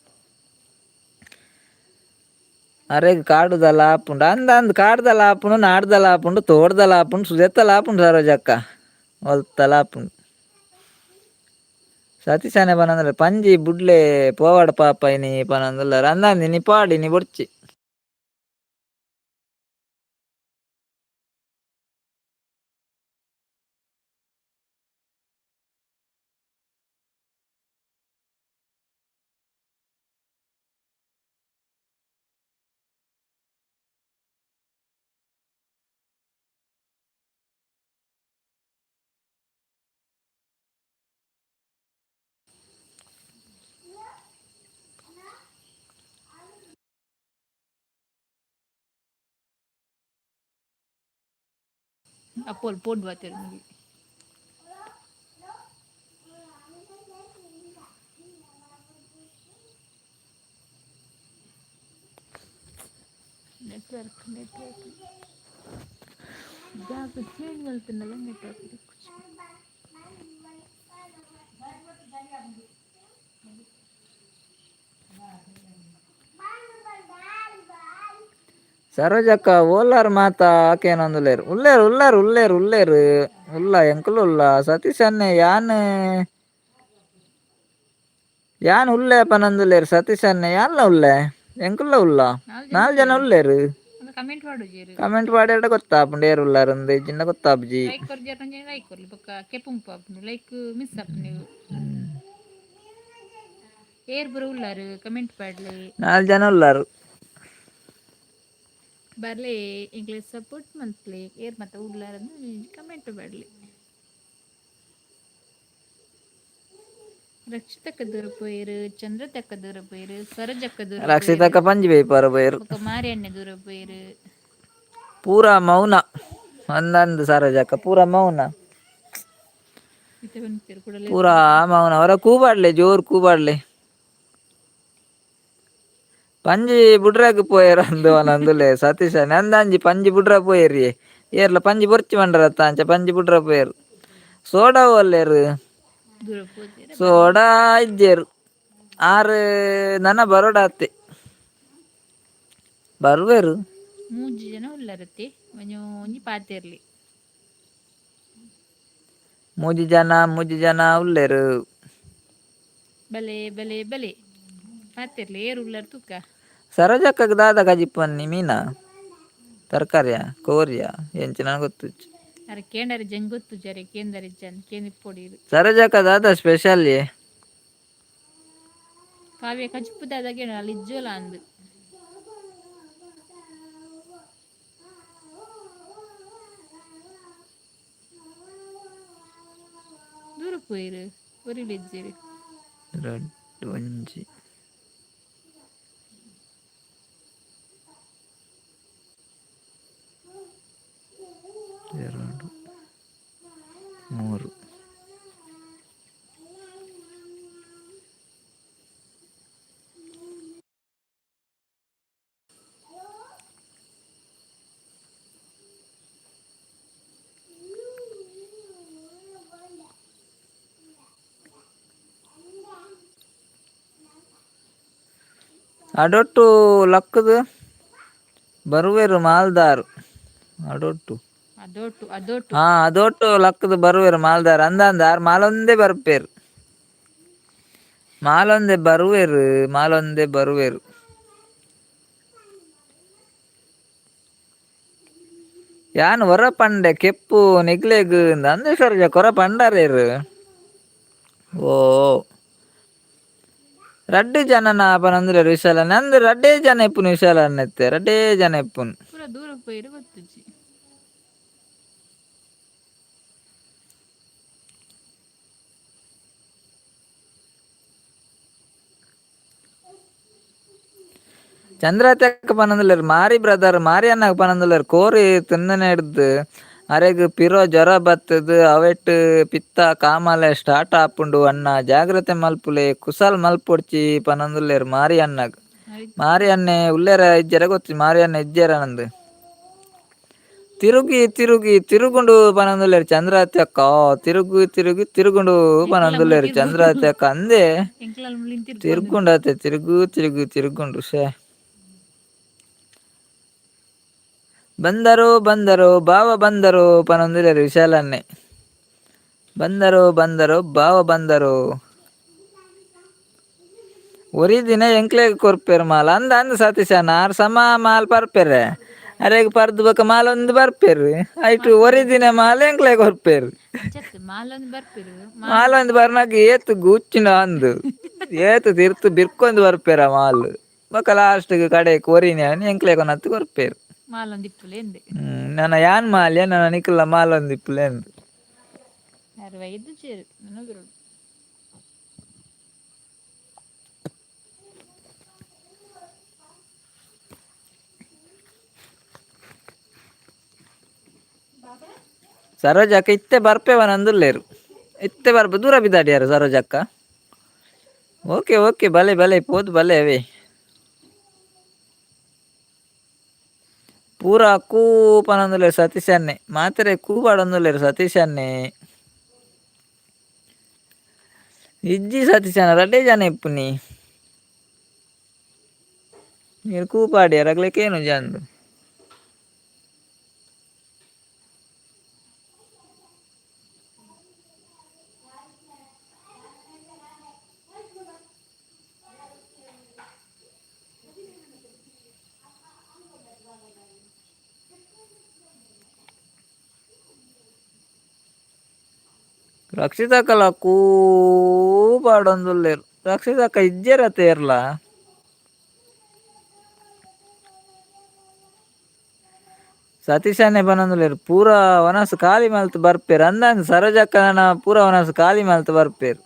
ಅರೆಗ್ ಕಾಡುದಲ ಆಪುಂಡು ಅಂದ ಅಂದ್. ಕಾಡ್ದಲ ಆಪುಂಡು, ನಾಡ್ದಲ ಆಪುಂಡು, ತೋಡ್ದಲ ಆಪುಂಡು, ಸುದೆತ್ತಲ ಆಪುಂಡು. ಸರೋಜಕ್ಕ ಒಲ್ತಲ ಆಪುಂಡು. ಸತೀಶನೆ ಪನೊಂದುಲ್ಲೆರ್ ಪಂಜಿ ಬುಡ್ಲೆ ಪೋವಡ ಪಾಪ ಇನಿ ಪನೊಂದುಲ್ಲೆರ್. ಅಂದಂದಿ ಇನಿ ಪಾಡಿ ಇನಿ ಬೊಡ್ಚಿ. ಅಪ್ಪೋಲ್ ಪೋಡ್ ಬಾತೆರ್ ಮುಗಿ. ನೆಟ್ವರ್ಕ್ ನೆಟ್ವರ್ಕ್ ಜಾಗ ಚೇಂಜ್ ಮಲ್ತಿನಲ್ಲ, ನೆಟ್ವರ್ಕ್ ತಿಕ್ಕುಜಿ. ಸರೋಜಕ್ಕ ಓಲಾರ್ ಮಾತ ಆಕೇನೊಂದುಲ್ಲೆರ್. ಉಲ್ಲೇರ್ ಉಲ್ಲಾರ್ ಉಲ್ಲೇರ್ ಉಲ್ಲೇರ್ ಉಲ್ಲ ಎಂಕುಲು ಉಲ್ಲ. ಸತೀಶ್ ಅಣ್ಣೆ ಯಾನ್ ಯಾನ್ ಉಲ್ಲೆ ಪನೊಂದುಲ್ಲೆರ್. ಸತೀಶ್ ಅಣ್ಣೆ ಯಾನ್ಲ ಉಲ್ಲೆ, ಎಂಕುಲ್ಲ ಉಲ್ಲ. ನಾಲ್ ಜನ ಉಲ್ಲೇರ್. ಕಮೆಂಟ್ ಪಾಡುಜೆರ್. ಕಮೆಂಟ್ ಪಾಡ್ಯಾಡ ಗೊತ್ತಾಪುಂಡು ಏರ್ ಉಲ್ಲಾರ್ ಅಂದ್, ಇಜ್ಜಿಂಡ ಗೊತ್ತಾಪುಜಿ. ಲೈಕ್ ಕೊರ್ಜೆರ್ ಒಂಜಿ ಲೈಕ್ ಕೊರ್ಲಿ, ಬೊಕ್ಕ ಕೆಪುಂಪು ಆಪುಂಡು, ಲೈಕ್ ಮಿಸ್ ಆಪುಂಡು. ಏರ್ ಪೂರ ಉಲ್ಲಾರ್ ಕಮೆಂಟ್ ಪಾಡ್ಲೆ. ನಾಲ್ ಜನ ಉಲ್ಲಾರ್. ಬರ್ಲೆ, ಎಂಕ್ಲೆ ಸಪೋರ್ಟ್ ಮಲ್ಪಲೆ. ಏರ್ ಮಾತ ಉಲ್ಲಾರ್ ಕಮೆಂಟ್ ಪಾಡ್ಲೆ. ರಕ್ಷಿತಕ್ಕ ದೂರ ಪೋಯೆರ್, ಚಂದ್ರತಕ್ಕ ದೂರ ಪೋಯೆರ್, ಸರೋಜಕ್ಕ ದೂರ ಪೋಯೆರ್. ರಕ್ಷಿತಕ್ಕ ಪಂಜಿ ಬೇಯ್ಪಾರ ಪೋಯೆರ್. ಬೊಕ್ಕ ಮಾರಿಯಣ್ಣೆ ದೂರ ಪೋಯೆರ್. ಪೂರಾ ಮೌನ ಅಂದಂದ್ ಸರೋಜಕ್ಕ, ಪೂರಾ ಮೌನ. ಇತ್ತೆ ಪನ್ಪೆರ್ ಕುಡಲ. ಪೂರಾ ಮೌನ. ಅವರ ಕೂಬಾಡ್ಲೆ, ಜೋರು ಕೂಬಾಡ್ಲೆ. ಪಂಜಿ ಬುಡ್ರಾಗ್ ಪೋಯೆರ್ ಅಂದು ಅಂದುಲೆ ಸತೀಶ. ನಂದಾಂಜಿ ಪಂಜಿ ಬುಡ್ರ ಪೋಯೆರಿ. ಏರ್ಲ ಪಂಜಿ ಬೊರ್ಚಿ ಮಂಡರತ್ತ, ಅಂಚ ಪಂಜಿ ಬುಡ್ರ ಪೋಯೆರ್. ಸೋಡಾ ಒಲ್ಲೆರ್? ದೂರ ಪೋತೆರ್. ಸೋಡಾ ಇಜ್ಜೆರ್ ಆರು, ನನ ಬರೋಡಾತೆ ಬರುವೆರು. ಮೂಜಿ ಜನ ಉಲ್ಲರತ್ತೆ, ಒಂಜಿ ಒಂಜಿ ಪಾತೆರ್ಲಿ. ಮೂಜಿ ಜನ ಮೂಜಿ ಜನ ಉಲ್ಲೇರು. ಬಲೆ ಬಲೆ ಬಲೆ ಪಾತಿರ್ಲಿ ಏರು ಉಳ್ಳರ್ ತೂಕ. ಸರೋಜಕ್ಕಗ್ ದಾದ ಕಜಿಪ್ಪನ್ನಿ ಮೀನಾ ತರಕಾರಿಯ ಕೋರಿಯ ಎಂಚಿನ ಗೊತ್ತುಜ್ಜಿ. ಅರೆ ಕೇಂಡರೆ ಜಂಗ್ ಗೊತ್ತುಜರೆ ಕೇಂದರೆ ಜನ್ ಕೇಂದಿಪ್ಪೊಡಿರು. ಸರೋಜಕ್ಕ ದಾದ ಸ್ಪೆಷಲ್? ಕಾವ್ಯ ಕಜಿಪ್ಪು ದಾದ ಕೇಂಡ ಅಲ್ಲಿ ಇಜ್ಜೋಲ ಅಂದು. ದೂರ ಪೋಯಿರು ಒರಿಲು ಇಜ್ಜೇರು. ರಡ್ಡ್ ಒಂಜಿ ಎರಡು ಮೂರು ಅಡೊಟ್ಟು ಲಕ್ಕದ ಬರುವೆರು ಮಾಲ್ದಾರ್ ಅಡೊಟ್ಟು. ಅದೋಟು ಅದೋಟು. ಹಾ ಅದೊಟ್ಟು ಲಕ್ಕದ ಬರುವೆರು ಮಾಲ್ದಾರ್ ಅಂದ ಅಂದ ಆರ್ ಮಾಲೊಂದೇ ಬರ್ಪೇರು ಮಾಲೊಂದೇ ಬರುವೆರು ಮಾಲೊಂದೇ ಬರುವೆರು. ಯಾನ್ ಹೊರ ಪಂಡೆ ಕೆಪ್ಪು ನಿಗ್ಲೆಗ್ ಅಂದೆ ಸರ್ ಕೊರ ಪಂಡಾರೇರು. ಓ ರಡ್ಡು ಜನನ ಪನಂದ್ರೆ ವಿಶಾಲ ನಂದು ರಡ್ಡೇ ಜನ ಇಪ್ಪುನು ವಿಶಾಲ ಅನ್ನತ್ತೆ ರಡ್ಡೇ ಜನ ಇಪ್ಪುನು. ಪೂರ ದೂರ ಪೋಯಿರು ಗೊತ್ತುಜ್ಜಿ. ಚಂದ್ರಾತ್ಯಕ್ಕ ಪನಂದುಲ್ಲೆರ್ ಮಾರಿ ಬ್ರದರ್ ಮಾರಿ ಅಣ್ಣಗ್ ಪನಂದುಲ್ಲೆರ್ ಕೋರಿ ತಿನ್ನನೆ ಹಿಡ್ದು ಅರೆಗ್ ಪಿರೋ ಜ್ವರ ಬತ್ತದ್ ಅವೆಟ್ ಪಿತ್ತ ಕಾಮಾಲೆ ಸ್ಟಾರ್ಟ್ ಆಪುಂಡು ಅಣ್ಣ ಜಾಗ್ರತೆ ಮಲ್ಪುಲೆ ಕುಸಲ್ ಮಲ್ಪೊಡ್ಚಿ ಪನಂದುಲ್ಲೆರ್ ಮಾರಿ ಅಣ್ಣಗ್. ಮಾರಿ ಅಣ್ಣೆ ಉಲ್ಲೆರ ಇಜ್ಜೆರ ಗೊತ್ತಿ ಮಾರಿ ಅಣ್ಣೆ ಇಜ್ಜೆರ ನಂದು. ತಿರುಗಿ ತಿರುಗಿ ತಿರುಗುಂಡು ಪನಂದುಲ್ಲೆರ್ ಚಂದ್ರಾತ್ಯಕ್ಕ ತಿರುಗು ತಿರುಗಿ ತಿರುಗುಂಡು ಪನಂದುಲ್ಲೆರ್ ಚಂದ್ರಾತ್ಯಕ್ಕ ಅಂದೆ. ಎಂಕ್ಲಲ್ ಮುಳಿನ್ ತಿರ್ಗೊಂದು. ತಿರುಗುಂಡತೆ ತಿರುಗು ತಿರುಗು ತಿರುಗುಂಡು ಶೇ. ಬಂದರು ಬಂದರು ಬಾವ ಬಂದರು ಪನೊಂದುಲ್ಲೆರ್ ವಿಶಾಲನ್ನೇ. ಬಂದರು ಬಂದರು ಬಾವ ಬಂದರು. ಒರಿ ದಿನ ಎಂಕ್ಲೆಗ್ ಕೊರ್ಪೆರ್ ಮಾಲ್ ಅಂದ ಅಂದ ಸತೀಶಣ್ಣ ಆರ್ ಸಮ ಮಾಲ್ ಪರ್ಪೆರೆ ಅರೆಗ್ ಪರ್ದು ಬೊಕ ಮಾಲ್ ಒಂದು ಬರ್ಪೆರ್ ಐಟ್ ಒರಿ ದಿನ ಮಾಲ್ ಎಂಕ್ಲೆಗ್ ಕೊರ್ಪೆರ್. ಅಂಚತ್ ಮಾಲೊಂದು ಬರ್ಪಿರು. ಮಾಲ್ ಒಂದು ಬರ್ನಾಗ ಏತ್ ಗುಚ್ಚಿನ ಅಂದು ಏತ್ ತಿರ್ತು ಬಿರ್ಕೊಂದು ಬರ್ಪೆರ ಮಾಲ್ ಬೊಕ ಲಾಸ್ಟ್ ಕಡೆಕ್ ಒರಿನ ಎಂಕ್ಲೆಗ್ ಕೊನತ್ ಕೊರ್ಪೆರ್. ಮಾಲೊಂದು ಇಪ್ಪುಲೆ ಎಂದೆ. ನನ ಯಾನ್ ಮಾಲ್ಯ ನನ ನಿಕುಲ್ಲ ಮಾಲೊಂದು ಇಪ್ಪುಲೆ ಅಂದ್. ಅರವೈದು ಚೇರು ನನ್ನ ಬಿರುಡು. ಸರೋಜಕ್ಕ ಇತ್ತೆ ಬರ್ಪೇವನಂದುಲ್ಲೇರು ಇತ್ತೆ ಬರ್ಪ ದೂರ ಬಿದ್ದಾಡಿಯಾರು ಸರೋಜಕ್ಕ. ಓಕೆ ಓಕೆ ಬಲೆ ಬಲೆ ಪೋದು ಬಲೆ ಅವೇ. ಪೂರಾ ಕೂ ಪನೊಂದುಲ್ಲೆರ್ ಸತೀಶನ್ನೇ ಮಾತ್ರೆ ಕೂ ಪಾಡೊಂದುಲ್ಲೆರ್ ಸತೀಶನ್ನೇ. ಇಜ್ಜಿ ಸತೀಶಣ್ಣ ರಡ್ಡೇ ಜನ ಇಪ್ಪುನಿ ನೀರು ಕೂ ಪಾಡ್ಯಾರ ಅಗ್ಲೆಕೇನು ಜಂದು. ರಕ್ಷಿತಕ್ಕಲ ಕೂ ಪಾಡೊಂದುಲ್ಲೆರ್ ರಕ್ಷಿತಕ್ಕ ಇಜ್ಜೆರ ತೇರ್ಲ. ಸತೀಶನ್ನೇ ಪನೊಂದುಲ್ಲೆರ್ ಪೂರಾ ವನಸ್ ಖಾಲಿ ಮಲ್ತ್ ಬರ್ಪೆರ್ ಅಂದಂದ್ ಸರೋಜಕ್ಕನ ಪೂರಾ ವನಸ್ ಖಾಲಿ ಮಲ್ತ್ ಬರ್ಪೆರ್.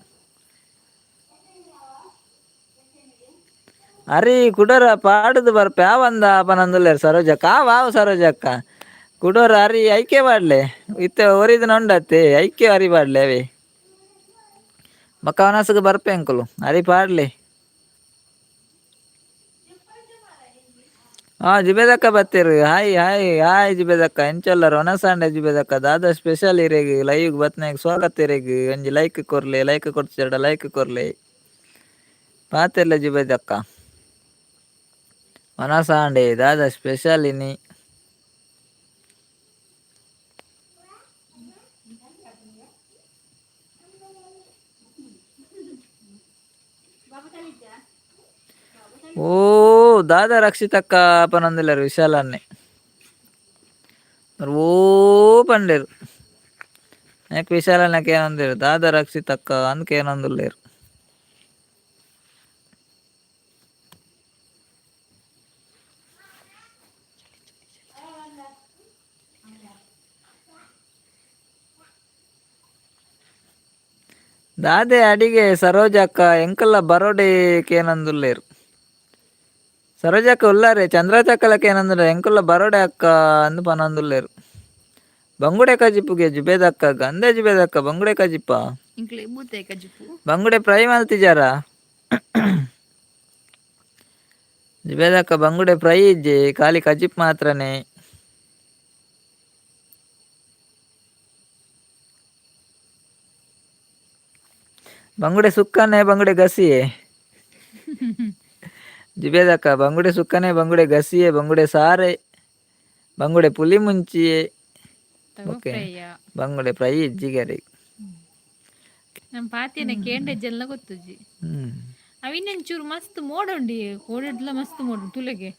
ಅರಿ ಕುಡರ ಪಾಡುದು ಬರ್ಪೆ ಆವಂದ ಪನೊಂದುಲ್ಲೆರ್ ಸರೋಜಕ್ಕ ಆವ್ ಆವ್ ಸರೋಜಕ್ಕ ಕುಡೋರ ಅರಿ ಐಕೆ ಪಾಡ್ಲೆ ಇತ್ತೆ ಒರಿದಿನ ಉಂಡತ್ತೆ ಐಕೆ ಅರಿ ಪಾಡ್ಲೆ ಅವೇ. ಬೊಕ ವನಸ್ಗ್ ಬರ್ಪೆ ಅಂಕುಲು ಅರಿ ಪಾಡ್ಲೆ. ಹಾ ಜುಬೇದಕ್ಕ ಬತ್ತೆರ್ ಹಾಯ್ ಹಾಯ್ ಹಾಯ್ ಜುಬೇದಕ್ಕ ಎಂಚೊಲ್ಲರ್ ವನಸಾಂಡ ಜುಬೇದಕ್ಕ ದಾದ ಸ್ಪೆಷಲ್ ಇರೆಗ್ ಲೈವ್ ಬತ್ನಾಗ್ ಸ್ವಾಗತ ಇರೆಗ್ ಒಂಜಿ ಲೈಕ್ ಕೊರ್ಲೆ ಲೈಕ್ ಕೊರ್ತಿಜಡ ಲೈಕ್ ಕೊರ್ಲೆ ಪಾತೆರ್ಲೆ ಜುಬೇದಕ್ಕ. ವನಸಾಂಡೆ ದಾದ ಸ್ಪೆಷಲ್ ಇನಿ. ಓ ದಾದಾ ರಕ್ಷಿತಕ್ಕ ಪನೊಂದುಲ್ಲೆರ್ ವಿಶಾಲನ್ನೆ. ಓ ಪಂಡೆರ್ ಯಾಕ್ ವಿಶಾಲಣ್ಣ ಕೇನೊಂದೆರ್ ದಾದಾ ರಕ್ಷಿತಕ್ಕ ಅಂದ್ ಕೇನೊಂದುಲ್ಲೆರ್. ದಾದೆ ಅಡಿಗೆ ಸರೋಜಕ್ಕ ಎಂಕಲ್ಲ ಬರೋಡೆ ಕೇನೊಂದುಲ್ಲೆರ್. ಸರೋಜಕ್ಕ ಉಲ್ಲಾರೆ ಚಂದ್ರಚಕ್ಕಲ ಕೇನೊಂದುಲ್ಲೆರ್ ಎಂಕಲ್ಲ ಬರೋಡೆ ಅಕ್ಕ ಅಂದ್ ಪನೊಂದುಲ್ಲೆರ್. ಬಂಗುಡೆ ಕಜಿಪುಗೆ ಜುಬೇದಕ್ಕ ಗಂದೆ ಜುಬೇದಕ್ಕ ಬಂಗುಡೆ ಕಜಿಪ. ಇಂಕ್ಲೆ ಬೂತೆ ಕಜಿಪು. ಬಂಗುಡೆ ಫ್ರೈ ಮಲ್ತಿಜಾರ ಜುಬೇದಕ್ಕ? ಬಂಗುಡೆ ಫ್ರೈ ಇಜ್ಜಿ, ಖಾಲಿ ಕಜಿಪ್ ಮಾತ್ರನೇ. ಬಂಗುಡೆ ಸುಕ್ಕನೆ ಬಂಗುಡೆ ಗಸಿಯೇ ಜುಬೇದಕ್ಕ? ಬಂಗುಡೆ ಸುಕ್ಕನೆ ಬಂಗುಡೆ ಗಸಿಯೇ ಬಂಗುಡೆ ಸಾರೆ ಬಂಗುಡೆ ಪುಲಿ ಮುಂಚಿಯೇ. ತಗೋ. ಓಕೆ. ಫ್ರೈಯ. ಬಂಗುಡೆ ಫ್ರೈ ಇಜ್ಜಿಗರಿ. ನಮ್ಮ ಪಾತಿನ ಕೇಂಡೆ ಜಲ್ಲ ಗೊತ್ತುಜಿ. ಅವಿನೊಂಚೂರು ಮಸ್ತ್ ಮೋಡ ಉಂಡಿ ಕೋಡಿಡ್ಲ ಮಸ್ತ್ ಮೋಡ ತುಲೆಗೆ.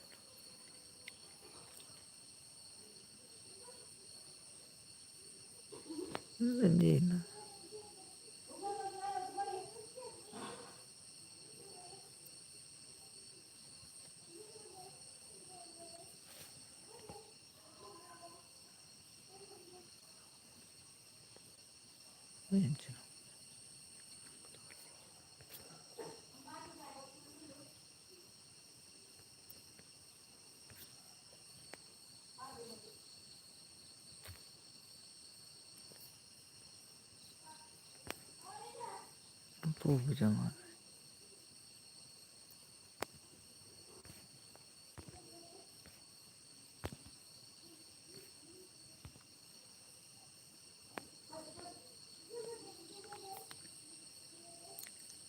ಪೂಜೆ.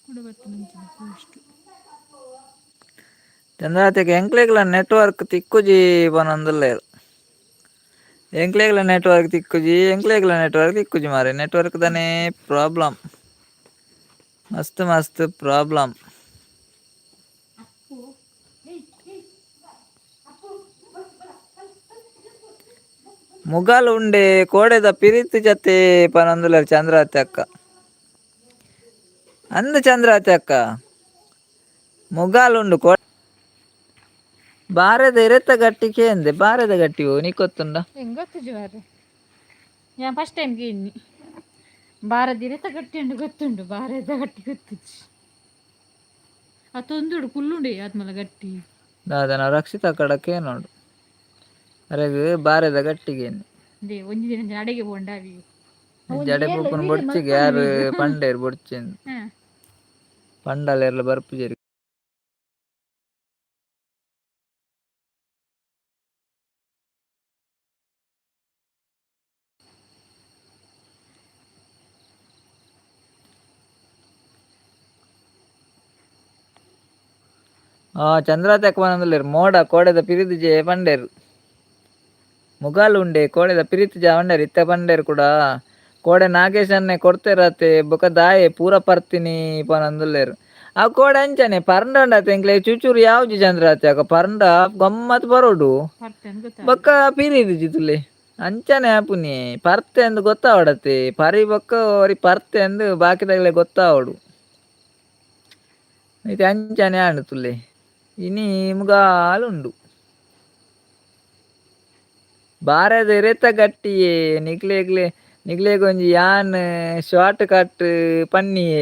ಕೂಡ ಬರ್ತದೆ ಪೋಸ್ಟ್. ಚಂದ್ರಾತಿಗೆ ಎಂಕ್ಲೆಗ್ಲ ನೆಟ್ವರ್ಕ್ ತಿಕ್ಕುಜಿ ಪನೊಂದುಲ್ಲೆರ್. ಎಂಕ್ಲೆಗ್ಲ ನೆಟ್ವರ್ಕ್ ತಿಕ್ಕುಜಿ, ಎಂಕ್ಲೆಗ್ಲ ನೆಟ್ವರ್ಕ್ ತಿಕ್ಕುಜಿ ಮಾರೆ. ನೆಟ್ವರ್ಕ್ ದನೇ ಪ್ರಾಬ್ಲಮ್, ಮಸ್ತ್ ಮಸ್ತ್ ಪ್ರಾಬ್ಲಮ್. ಮುಗಲ್ ಉಂಡೆ ಕೋಡೆದ ಪಿರಿತ್ ಜತೆ ಪನೊಂದುಲ್ಲೆರ್ ಚಂದ್ರಾತಿ ಅಕ್ಕ. ಅಂದ್ ಚಂದ್ರಾತಿ ಅಕ್ಕ, ಮುಗಾಲ್ ಉಂಡು ಕೋ ಬಾರೆದ ಇರೆತ್ತ ಗಟ್ಟಿ ಕೇಂದೆ. ಬಾರೆದ ಗಟ್ಟಿ ಓ ನಿಕ್ಕೊತ್ತುಂಡ? ಹೆಂಗ್ ಗೊತ್ತುಜಿ ಮಾರ್ರೆ, ഞാൻ ಫಸ್ಟ್ ಟೈಮ್ ಕೇಳಿ. ಬಾರದಿರೆತ ಗಟ್ಟಿ ಉಂಡು ಗೊತ್ತುಂಡು, ಬಾರದ ಗಟ್ಟಿ ಗೊತ್ತುಜಿ. ಆ ತೊಂದುಡು ಕುಲ್ಲುಂಡೆ ಆತ್ಮಲ ಗಟ್ಟಿ. ದಾದನ ರಕ್ಷಿತ ಕಡಕ್ಕೆ ನೋಡು ಅರೆಗ್ ಬಾರೆದ ಗಟ್ಟಿಗೇನು. They ಒಂಜಿ ದಿನ ಅಡೆಗೆ ಪೋಂಡಾವಿ. ಜಡೆ ಪೂಪುನ ಬೊಡ್ಚಿಗೆ ಯಾರು ಪಂಡೇರ್ ಬೊಡ್ಚಿಂದು. ಪಂಡಲೆರ್ಲ ಬರ್ಪುಜೆರ್. ಆ ಚಂದ್ರಾತಕ್ ಪನೊಂದುಲ್ಲೆರ್ ಮೋಡ ಕೋಡೆದ ಪಿರಿದಿಜೆ ಪಂಡೆರ್. ಮುಗಾಲ್ ಉಂಡೆ ಕೋಡೆದ ಪಿರಿತಿಜ ಪಂಡೆರ್. ಇತ್ತೆ ಪಂಡೆರ್ ಕೂಡ ಕೋಡೆ ನಾಗೇಶನ್ನೆ ಕೊಡ್ತೇರತೆ ಬೊಕ ದಾಯೆ ಪೂರ ಪರ್ತಿನಿ ಪನೊಂದುಲ್ಲೆರ್. ಆ ಕೋಡೆ ಅಂಚನೆ ಪರ್ಂಡಂಡತೆ ಎಂಕ್ಲೆ ಚುಚುರು ಯಾವ್ಜಿ ಚಂದ್ರಾತೆ ಅಕ ಪರ್ಂಡ ಗಮ್ಮತ್ ಬರೋಡು. ಪರ್ತೇನೆ ಗೊತ್ತಾ. ಬೊಕ್ಕ ಪಿರಿದಿಜಿ ತುಲೆ ಅಂಚನೆ ಆಪುನಿ. ಪರ್ತೆ ಅಂದ್ ಗೊತ್ತಾವಡತೆ ಪರಿ ಬೊಕ್ಕ ಒರಿ ಪರ್ತೆ ಅಂದ್ ಬಾಕಿದಗ್ಲೆ ಗೊತ್ತಾವಡು. ಇತ್ತೆ ಅಂಚನೆ ಆಂಡ್ ತುಲೆ. ಇನಿ ಮುಗಾಲ್ ಉಂಡು. ಬಾರದ ಇರೆತ ಗಟ್ಟಿಯೇ ನಿಕ್ಲೆಗ್ಲೆ ನಿಕ್ಲೆಗೊಂಜಿ ಯಾನ್ ಶಾರ್ಟ್ ಕಟ್ ಪನ್ನಿಯೇ.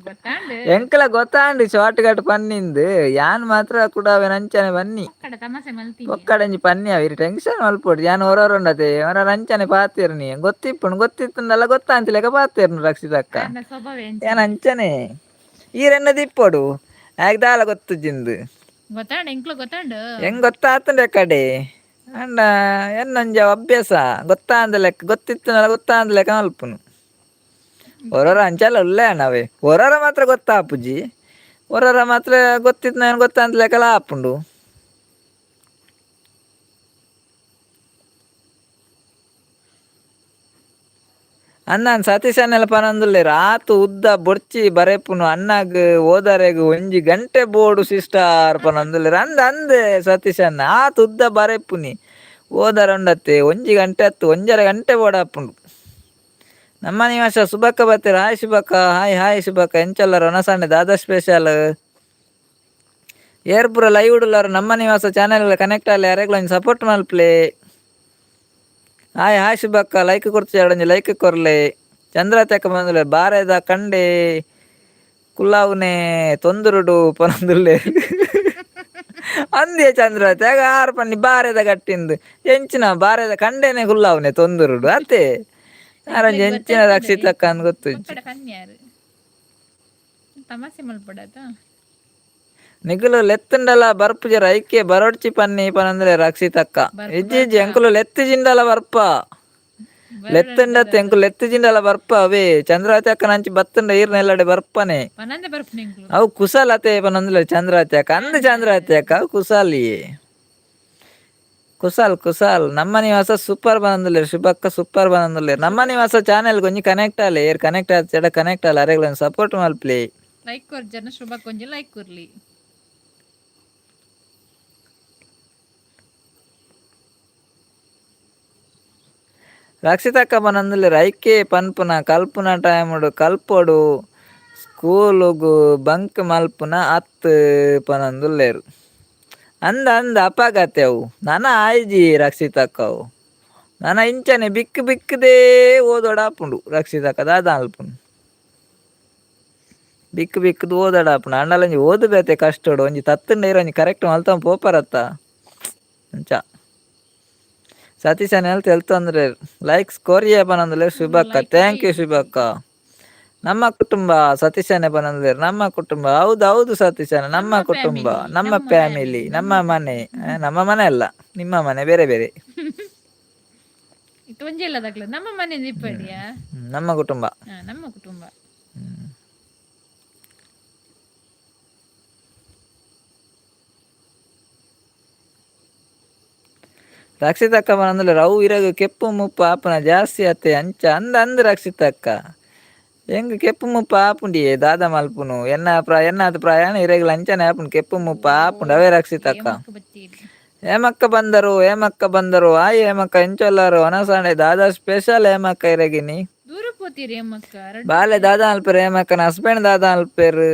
ಗೊತ್ತಾಂಡ್. ಎಂಕಲ ಗೊತ್ತಾಂಡ್ ಶಾರ್ಟ್ ಕಟ್ ಪನ್ನಿಂದು. ಯಾನ್ ಮಾತ್ರ ಕೂಡ ಅವೆನ್ ಅಂಚನೆ ಬನ್ನಿ. ಪಕ್ಕಡ ತಮಾಸೆ ಮಲ್ತೀನಿ. ಪೊಕ್ಕಡಂಜಿ ಪನ್ನಿ ಅವಿರಿ ಟೆನ್ಷನ್ ಮಲ್ಪೊಡು. ಯಾನ್ ಹೊರರುಂಡತೆ ಹೊರ ಅಂಚನೆ ಪಾತೆರ್ನಿ ಗೊತ್ತಿಪ್ಪುಂಡು. ಗೊತ್ತಿತ್ತುಂಡಲ್ಲ ಗೊತ್ತಾಂತಿಲೆಕ ಪಾತೆರ್ನು ರಕ್ಷಿತಕ್ಕ. ಆರ್ನ ಸ್ವಭಾವ. ಯಾನ್ ಅಂಚನೆ ಈರೆನ್ನ ದಿಪ್ಪೊಡು ಆಯ್ಕೆ ದಾಲ ಗೊತ್ತುಜಿಂದು. ಗೊತ್ತಾಂಡ್, ಎಂಕ್ಲ ಗೊತ್ತಾಂಡ್. ಹೆಂಗ್ ಗೊತ್ತಾತಂಡೆ ಕಡೆ ಅಂಡ ಎನ್ನೊಂಜ ಅಭ್ಯಾಸ ಗೊತ್ತಾಂದ ಲೆಕ್ಕ ಗೊತ್ತಿತ್ತು ಗೊತ್ತಾಂದ ಲೆಕ್ಕ ಮಲ್ಪುನು. ಹೊರರ ಅಂಚಲ ಉಲ್ಲೆ ನಾವೇ ಹೊರರ ಮಾತ್ರ ಗೊತ್ತಾಪುಜಿ. ಹೊರರ ಮಾತ್ರ ಗೊತ್ತಿತ್ತು ನಾನು ಗೊತ್ತಾಂತ ಲೆಕ್ಕಲ ಆಪುಂಡು. ಅಣ್ಣನ್ ಸತೀಶ್ ಅನ್ನೆಲ್ಲ ಪನೊಂದುಲ್ಲೆರ್ ಆತ್ ಉದ್ದ ಬೊರ್ಚಿ ಬರೆಪುನು ಅಣ್ಣಗ್ ಓದರೆಗ್ ಒಂಜಿ ಗಂಟೆ ಬೋಡು ಸಿಸ್ಟಾರ್ ಪನೊಂದುಲ್ಲೆರ್. ಅಂದ್ ಅಂದ್ ಸತೀಶ್ ಅಣ್ಣ ಆತ್ ಉದ್ದ ಬರೆಪುನಿ ಓದರ ಉಂಡತ್ತೆ ಒಂಜಿ ಗಂಟೆ ಅತ್ತು ಒಂಜರೆ ಗಂಟೆ ಬೋಡಾಪುಂಡು. ನಮ್ಮ ನಿವಾಸ ಸುಬಕ್ಕ ಬತ್ತೆರ್. ಹಾಯ್ ಸುಬಕ್ಕ, ಹಾಯ್ ಹಾಯ್ ಸುಬಕ್ಕ. ಎಂಚೊಲ್ಲರ್ ಒನಸಂಡೆ ದಾದಾ ಸ್ಪೆಷಲ್? ಏರ್ ಪೂರ ಲೈವ್ ಉಳ್ಳಾರ ನಮ್ಮ ನಿವಾಸ ಚಾನೆಲ್ ಕನೆಕ್ಟ್ ಆಲೆ, ಅರೆಗ್ಲ ಒಂಜಿ ಸಪೋರ್ಟ್ ಮಲ್ಪಲೆ. ಹಾಯ್ ಹಾಯ್ ಸುಬಕ್ಕ, ಲೈಕ್ ಕೊರ್ತು ಒಂಜಿ ಲೈಕ್ ಕೊರ್ಲೆ. ಚಂದ್ರತೆಕ್ಕ ಬಂದುಲೆ ಬಾರೆದ ಕಂಡೆ ಕುಲ್ಲಾವುನೆ ತೊಂದುರುಡು ಪನೊಂದುಲ್ಲೆ. ಅಂದೇ ಚಂದ್ರತೆ ಆರ್ ಪನ್ನಿ ಬಾರೆದ ಗಟ್ಟಿಂದು ಎಂಚಿನ ಬಾರೆದ ಕಂಡೆನೆ ಕುಲ್ಲಾವುನೆ ತೊಂದುರುಡು ಅತ್ತೆ. ಆರಂಜಿ ಎಂಚಿನ ರಕ್ಷಿತಕ್ಕ ಅಂದ್ ಗೊತ್ತುಜ್ಜಿ. ತಮಾಸೆ ಮಲ್ಪಡತ. ನಿಗುಲು ಲೆತ್ತುಂಡಲ ಬರ್ಪುಜರ ಐಕೆ ಬರೊಡ್ಚಿ ಪನ್ನಿ ಪನಂದ್ರೆ ರಕ್ಷಿತಕ್ಕ. ಇಜ್ಜಿ ಇಜ್ಜಿ ಎಂಕುಲು ಲೆತ್ತಿಜಿಂಡಲ ಬರ್ಪ, ಲೆತ್ತುಂಡತ್ತೆ ಎಂಕುಲು ಲೆತ್ತಿಜಿಂಡಲ ಬರ್ಪ. ಅವೇ ಚಂದ್ರಾವತಿ ಅಕ್ಕ ನಂಚಿ ಬತ್ತುಂಡ ಈರ್ನ ಎಲ್ಲಡೆ ಬರ್ಪನೆ. ಅವು ಕುಶಲತೆ ಪನಂದ್ರೆ ಚಂದ್ರಾವತಿ ಅಕ್ಕ. ಅಂದ್ ಚಂದ್ರಾವತಿ ಅಕ್ಕ ಅವು ಕುಶಾಲಿಯೇ ಕುಸಾಲ್ ಕುಸಾಲ್. ನಮ್ಮ ನಿವಾಸ ಸೂಪರ್ ಬಂದುಲ್ಲೆರ್ ಶುಭಕ್ಕ, ಸೂಪರ್ ಬಂದುಲ್ಲೆರ್. ನಮ್ಮ ನಿವಾಸ ಚಾನೆಲ್ ಒಂಜಿ ಕನೆಕ್ಟ್ ಆಲೆ, ಏರ್ ಕನೆಕ್ಟ್ ಆಚೆಡ ಕನೆಕ್ಟ್ ಆಲೆ, ಅರೆಗ್ಲ ಸಪೋರ್ಟ್ ಮಲ್ಪಲೆ. ಲೈಕ್ ಕೊರ್ಜನ ಶುಭಕ್ ಒಂಜಿ ಲೈಕ್ ಕೊರ್ಲಿ. ರಕ್ಷಿತಕ್ಕ ಪನೊಂದುಲ್ಲೆರ್ ಐಕೆ ಪನ್ಪುನ ಕಲ್ಪುನ ಟೈಮುಡು ಕಲ್ಪೊಡು ಸ್ಕೂಲುಗು ಬಂಕ್ ಮಲ್ಪುನ ಅತ್ತ್ ಪನೊಂದುಲ್ಲೆರ್. ಅಂದ ಅಂದ ಅಪಗತೆ ಅವು ನನ ಆಯ್ಜಿ ರಕ್ಷಿತಕ್ಕ. ಅವು ನನ ಇಂಚನೆ ಬಿಕ್ಕ್ ಬಿಕ್ಕದೇ ಓದೊಡಾಪುಂಡು ರಕ್ಷಿತಕ್ಕ. ದಾದ ಅಲ್ಪುಂಡು ಬಿಕ್ಕ್ ಬಿಕ್ಕದು ಓದೊಡಾಪುಂಡು. ಆಂಡಲ ಒಂಜಿ ಓದು ಬೇತೆ ಕಷ್ಟೊಡು ಒಂಜಿ ತತ್ತುಂಡ ಒಂಜಿ ಕರೆಕ್ಟ್ ಮಲ್ತೊಂದು ಪೋಪರತ್ತ ಅಂಚ. ಸತೀಶ್ ಅಣ್ಣ ತೆಲ್ತೊಂದ್ರೆ ಲೈಕ್ಸ್ ಕೊರಿಯೆ ಪನೊಂದುಲ್ಲೆರ್ ಶುಭಕ್ಕ. Thank you ಶುಭಕ್ಕ. ನಮ್ಮ ಕುಟುಂಬ ಸತೀಶನೇ ಪನೊಂದುಲ್ಲೆರ್. ನಮ್ಮ ಕುಟುಂಬ ಹೌದು ಹೌದು ಸತೀಶಣ್ಣ, ನಮ್ಮ ಕುಟುಂಬ, ನಮ್ಮ ಫ್ಯಾಮಿಲಿ, ನಮ್ಮ ಮನೆ. ನಮ್ಮ ಮನೆ ಅಲ್ಲ, ನಿಮ್ಮ ಮನೆ ಬೇರೆ ಬೇರೆ. ನಮ್ಮ ಮನೆ ನಮ್ಮ ಕುಟುಂಬ, ನಮ್ಮ ಕುಟುಂಬ. ರಕ್ಷಿತಕ್ಕ ಪನೊಂದುಲ್ಲೆರ್ ಅವು ಇರಗ್ ಕೆಪ್ಪು ಮುಪ್ಪು ಆಪುನ ಜಾಸ್ತಿ ಅತ್ತೆ ಅಂಚ. ಅಂದ್ ಅಂದ್ ರಕ್ಷಿತಕ್ಕ, ಎಂಕ್ ಕೆಪ್ಪು ಮುಪ್ಪು ಆಪುಂಡಿಯೇ ದಾದ ಮಲ್ಪುನು. ಎನ್ನ ಎನ್ನಾತ್ ಪ್ರಯಾಣ ಇರೆಗ್ಲ ಅಂಚನೆ ಆಪುಂಡು, ಕೆಪ್ಪು ಮುಪ್ಪು ಆಪುಂಡು ಅವೇ ರಕ್ಷಿತಕ್ಕ. ಹೇಮಕ್ಕ ಬಂದರು, ಹೇಮಕ್ಕ ಬಂದರು. ಆಯ್ ಹೇಮಕ್ಕ, ಎಂಚೊಲ್ಲಾರು? ಒನಸಾಂಡೆ ದಾದಾ ಸ್ಪೆಷಲ್ ಹೇಮಕ್ಕ ಇರೆಗಿನಿ? ಬಾಲೆ ದಾದಾ ಅಲ್ಪೇರು ಹೇಮಕ್ಕನ ಹಸ್ಬೆಂಡ್ ದಾದಾ ಅಲ್ಪೇರು?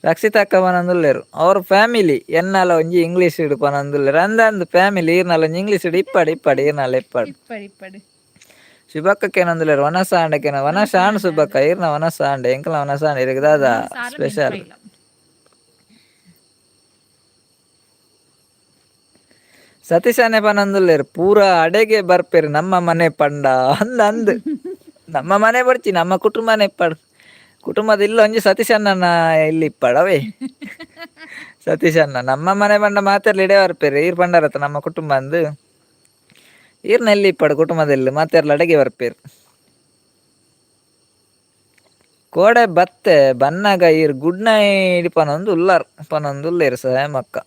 ರಕ್ಷಿತಕ್ಕ ಪನೊಂದುಲ್ಲೆರ್ ಅವ್ರ ಫ್ಯಾಮಿಲಿ ಎನ್ನಾಲ ಒಂಜಿ ಇಂಗ್ಲೀಷ್ ಇಡು ಪನೊಂದುಲ್ಲೆರ್. ಅಂದ್ ಅಂದ್ ಫ್ಯಾಮಿಲಿ ಈರ್ನಲ ಒಂಜಿ ಇಂಗ್ಲೀಷ್ ಇಡು ಇಪ್ಪಡ್ ಇಪ್ಪಡ್ ಈರ್ನಲ ಇಪ್ಪಡ್. ಶುಭಕ್ಕ ಕೇನೊಂದುಲ್ಲೆರ್ ವನಸ ಆಂಡ ಕೇನ. ವನಸ ಆಂಡ್ ಸುಬ್ಬಕ್ಕ, ಈರ್ನ ವನಸ ಆಂಡ್, ಎಂಕಲ್ನ ವನಸ ಆಂಡ್. ಇರೆಗ್ ದಾದ ಸ್ಪೆಷಲ್? ಸತೀಶನೇ ಪನೊಂದುಲ್ಲೆರ್ ಪೂರ ಅಡೆಗೆ ಬರ್ಪೆರ್ ನಮ್ಮ ಮನೆ ಪಂಡ. ಅಂದ್ ಅಂದ್ ನಮ್ಮ ಮನೆ ಬರ್ಚಿ, ನಮ್ಮ ಕುಟುಂಬನೇ ಇಪ್ಪಡ್. ಕುಟುಂಬದ ಇಲ್ಲ ಒಂಜಿ ಸತೀಶ್ ಅಣ್ಣನ ಇಲ್ಲಿ ಇಪ್ಪಡ್ ಅವೇ. ಸತೀಶ್ ಅಣ್ಣ ನಮ್ಮ ಮನೆ ಪಂಡ ಮಾತೆರ್ಲ ಇಡೆ ಬರ್ಪೆರ್. ಈರ್ ಪಂಡರತ್ತ ನಮ್ಮ ಕುಟುಂಬ ಅಂದ್, ಈರ್ನ ಎಲ್ಲಿ ಇಪ್ಪಡ್ ಕುಟುಂಬದಲ್ಲಿ ಮಾತೆರ್ಲ ಅಡೆಗೆ ಬರ್ಪೆರ್. ಕೋಡೆ ಬತ್ತೆ ಬನ್ನಾಗ ಈರ್ ಗುಡ್ ನೈಟ್ ಪನೊಂದು ಉಲ್ಲಾರ್ ಪನೊಂದು ಉಲ್ಲೇರ್ ಹೇಮಕ್ಕ.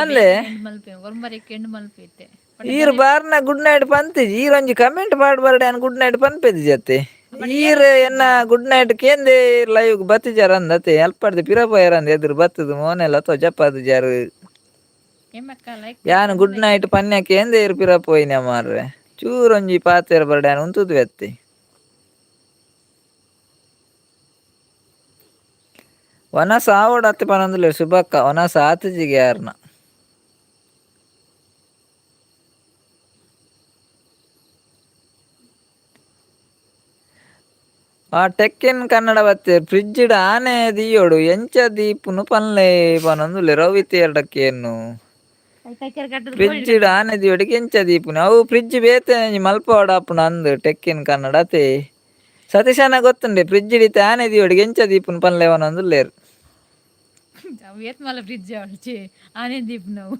ಅಲ್ಲೇ ಈರ್ ಬಾರ್ನ ಗುಡ್ ನೈಟ್ ಪಂತಿಜಿ. ಈರ್ ಒಂಜಿ ಕಮೆಂಟ್ ಪಾಡ್ ಬರ್ಡೆ, ಗುಡ್ ನೈಟ್ ಪನ್ಪೆದಿ ಜತೆ. ಈರ್ ಎನ್ನ ಗುಡ್ ನೈಟ್ ಕೇಂದೆ ಲೈವ್ ಬತ್ತಿಜಾರ ಅಂದತೆ. ಅಲ್ಪಡ್ದು ಪಿರ ಪೋಯರಂದ್ ಎದುರು ಬತ್ತದು ಮೋನೆಲ್ಲ ತೊಜಪಾದು ಜಾರು. ಯಾನ್ ಗುಡ್ ನೈಟ್ ಪನ್ಯ ಕೇಂದೆ ಇರ್ ಪಿರ ಪೋಯಿನ ಮಾರ್ರೆ. ಚೂರೊಂಜಿ ಪಾತೆರ ಬರ್ಡೆ, ಯಾನ್ ಉಂತುದು ಎತ್ತಿ. ವನಸ ಆವೊಡು ಅತ್ತೆ ಪನೊಂದುಲ್ಲೆರ್ ಶುಭಕ್ಕ. ವನಸ ಆತಿಜಿಗೆ ಯಾರ್ನ. ಆ ಟೆಕ್ ಇನ್ ಕನ್ನಡ ಬತ್ತೆ ಫ್ರಿಡ್ಜ್ ಆನೆ ದೀಯೋಡು ಎಂಚ ದೀಪುನು ಪನ್ಲೆ ಪನೊಂದುಲ್ಲೆರ್. ರವಿ ತೇರ್ಡಕ್ಕೇನು ಫ್ರಿಡ್ಜ್ ಆನೆ ದೀಯೋಡಿಗೆ ಎಂಚ ದೀಪುನು? ಅವು ಫ್ರಿಡ್ಜ್ ಬೇತೆ ಮಲ್ಪೋಡಾಪುನ ಅಂದ್ ಟೆಕ್ ಇನ್ ಕನ್ನಡ ಅತೆ. ಸತೀಶನ ಗೊತ್ತುಂಡೆ ಫ್ರಿಡ್ಜ್ ಇತ್ತೆ ಆನೆ ದೀಯೋಡಿಗೆ ಎಂಚ ದೀಪುನು ಪನ್ಲೆ ಪನೊಂದುಲ್ಲೆರ್. ಫ್ರಿಡ್ಜ್ ಆನೆ ದೀಪುನವು.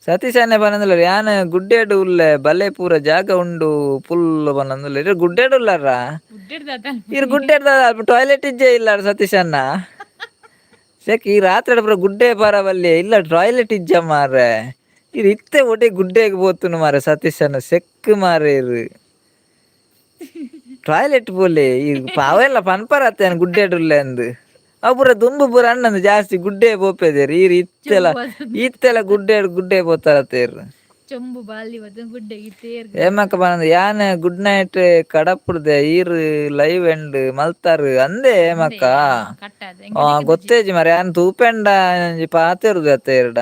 ಸತೀಶ್ ಅಣ್ಣೆ ಪನೊಂದುಲ್ಲೆರ್ ಯಾನ್ ಗುಡ್ಡೆಡ್ ಉಲ್ಲೆ ಬಲೆ ಪೂರ ಜಾಗ ಉಂಡು ಫುಲ್ ಪನೊಂದುಲ್ಲೆರ್. ಇರ್ ಗುಡ್ಡೆಡ್ ಉಲ್ಲಾರ? ಇರ್ ಗುಡ್ಡೆಡ್ ಟಾಯ್ಲೆಟ್ ಇಜ್ಜೆ ಇಲ್ಲ ಸತೀಶ್ ಅಣ್ಣ. ಸೆಕ್ ಈ ರಾತ್ರಿ ಪೂರ ಗುಡ್ಡೆ ಪರವಲ್ಲೆ ಇಲ್ಲ ಟಾಯ್ಲೆಟ್ ಇಜ್ಜ ಮಾರ್ರೆ. ಇದು ಇತ್ತೆ ಒಡೆ ಗುಡ್ಡೆಗೆ ಪೋತುನು ಮಾರ್ರೆ ಸತೀಶನ ಸೆಕ್ ಮಾರ್ರೆ ಇರು. ಟಾಯ್ಲೆಟ್ ಪೋಲೆ ಈ ಅವೆಲ್ಲ ಪನ್ಪರತ್ತೆ ಗುಡ್ಡೆಡುಲ್ಲೆ ಅಂದ್. ಅವು ಪೂರ ದುಂಬು ಪೂರ ಅಣ್ಣಂದು ಜಾಸ್ತಿ ಗುಡ್ಡೆ ಪೋಪೆದೇರು ಈರ್ ಇತ್ತೆಲ ಇತ್ತೆಲ ಗುಡ್ಡೆ ಗುಡ್ಡೆ ಪೋತಾರತ್ತೇರು. ಚೊಂಬು ಬಾಲ್ದಿ ಬತ್ತ ಗುಡ್ಡೆಗೆ ತೇರ್. ಹೇಮಕ್ಕ ಪನಂದು ಯಾನ್ ಗುಡ್ ನೈಟ್ ಕಡಪುಡ್ದೆ ಈರ್ ಲೈವ್ ಎಂಡ್ ಮಲ್ತಾರು ಅಂದೆ ಹೇಮಕ್ಕ. ಕಟ್ಟಾದ. ಗೊತ್ತೇಜಿ ಮಾರ್ರೆ ಯಾನ್ ತೂಪೆಂಡ ಒಂಜಿ ಪಾತೆರುದು ಅತ್ತ ಇರ್ಡ.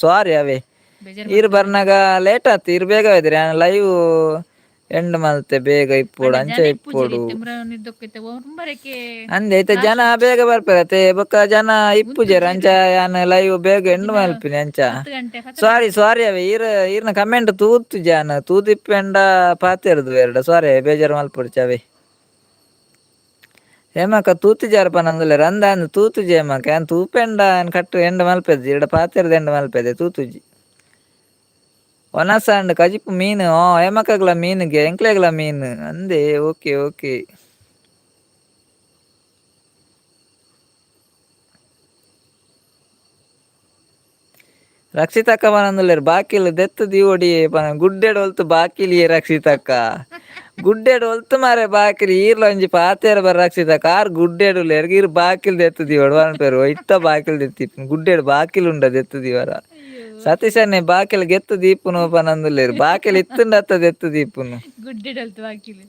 ಸಾರಿ ಅವೇ. ಬೇಜಾರ್. ಈರ್ ಬರ್ನಾಗ ಲೇಟ್ ಆತು, ಈರ್ ಬೇಗ ಹೋಯ್ದಿರಿ, ಯಾನ್ ಲೈವ್ ಎಂಡ್ ಮಲ್ತೆ ಬೇಗ ಇಪ್ಪೊಡು ಅಂಚ ಇಪ್ಪೊಡು. ಒಂಬರಕ್ಕೆ. ಅಂದೆ ಇತ್ತೆ ಜನ ಬೇಗ ಬರ್ಪೆರತೆ ಬೊಕ್ಕ ಜನ ಇಪ್ಪುಜೆರ್, ಅಂಚ ಯಾನ್ ಲೈವ್ ಬೇಗ ಎಂಡ್ ಮಲ್ಪಿನಿ ಅಂಚ. 10 ಗಂಟೆ. ಸಾರಿ ಸಾರಿ ಅವೇ, ಈರ್ ಈರ್ನ ಕಮೆಂಟ್ ತೂತು ಜಾನ್ ತೂದಿಪ್ಪೆಂಡ ಪಾತೆರುದು ಎರಡ. ಸಾರಿ, ಬೇಜಾರು ಮಲ್ಪೊಡ್ಚಿ ಅವೇ. ಹೇಮಕ್ಕ ತೂತಿಜಾರ ಪನಂದುಲ್ಲೆರ್. ಅಂದ ಅಂದ್ ತೂತುಜಿ ಹೇಮಕ್ಕ, ಯಾನ್ ತೂಪೆಂಡ ಯಾನ್ ಕಟ್ಟು ಎಂಡ್ ಮಲ್ಪೆದ್ಜಿ, ಇಡ ಪಾತೆರ್ದ ಎಂಡ್ ಮಲ್ಪೆದೆ ತೂತುಜಿ. ಒನಸಾಂಡ್ ಕಜಿಪು ಮೀನು. ಓ ಹೇಮಕ್ಕಗ್ಲ ಮೀನುಗೆ ಎಂಕ್ಲೆಗ್ಲ ಮೀನು ಅಂದೆ. Okay okay. ರಕ್ಷಿತಕ್ಕ ಪನಂದುಲ್ಲೆರ್ ಬಾಕಿಲ್ ದೆತ್ತ್ ದೀವೊಡಿ ಪನ. ಗುಡ್ಡೆಡ್ ಒಲ್ತು ಬಾಕಿಲಿಯೇ ರಕ್ಷಿತಕ್ಕ? ಗುಡ್ಡೆಡ್ ಒಲ್ತು ಮಾರೆ ಬಾಕಿಲ್? ಈರ್ಲ ಒಂಜಿ ಪಾತೆರ ಬರ ರಕ್ಷಿತಕ್ಕ. ಆರ್ ಗುಡ್ಡೆಡ್ ಉಲ್ಲೆರ್, ಈರ್ ಬಾಕಿಲ್ ದೆತ್ತ್ ದೀವೊಡು ಪನ್ಪೆರ್. ಇತ್ತ ಬಾಕಿಲ್ ದೆತ್ತಿ ಗುಡ್ಡೆಡ್ ಬಾಕಿಲ್ ಉಂಡ ದೆತ್ತ್ ದೀವರ? ಸತೀಶನ್ನೇ ಬಾಕಿಲ್ ಗೆತ್ತು ದೀಪುನು ಪನಂದುಲ್ಲೆರ್. ಬಾಕಿಲ್ ಇತ್ತುಂಡ ಅತ್ತ ದೆತ್ತು ದೀಪುನು? ಗುಡ್ಡೆಡಲ್ತು ಬಾಕಿಲು.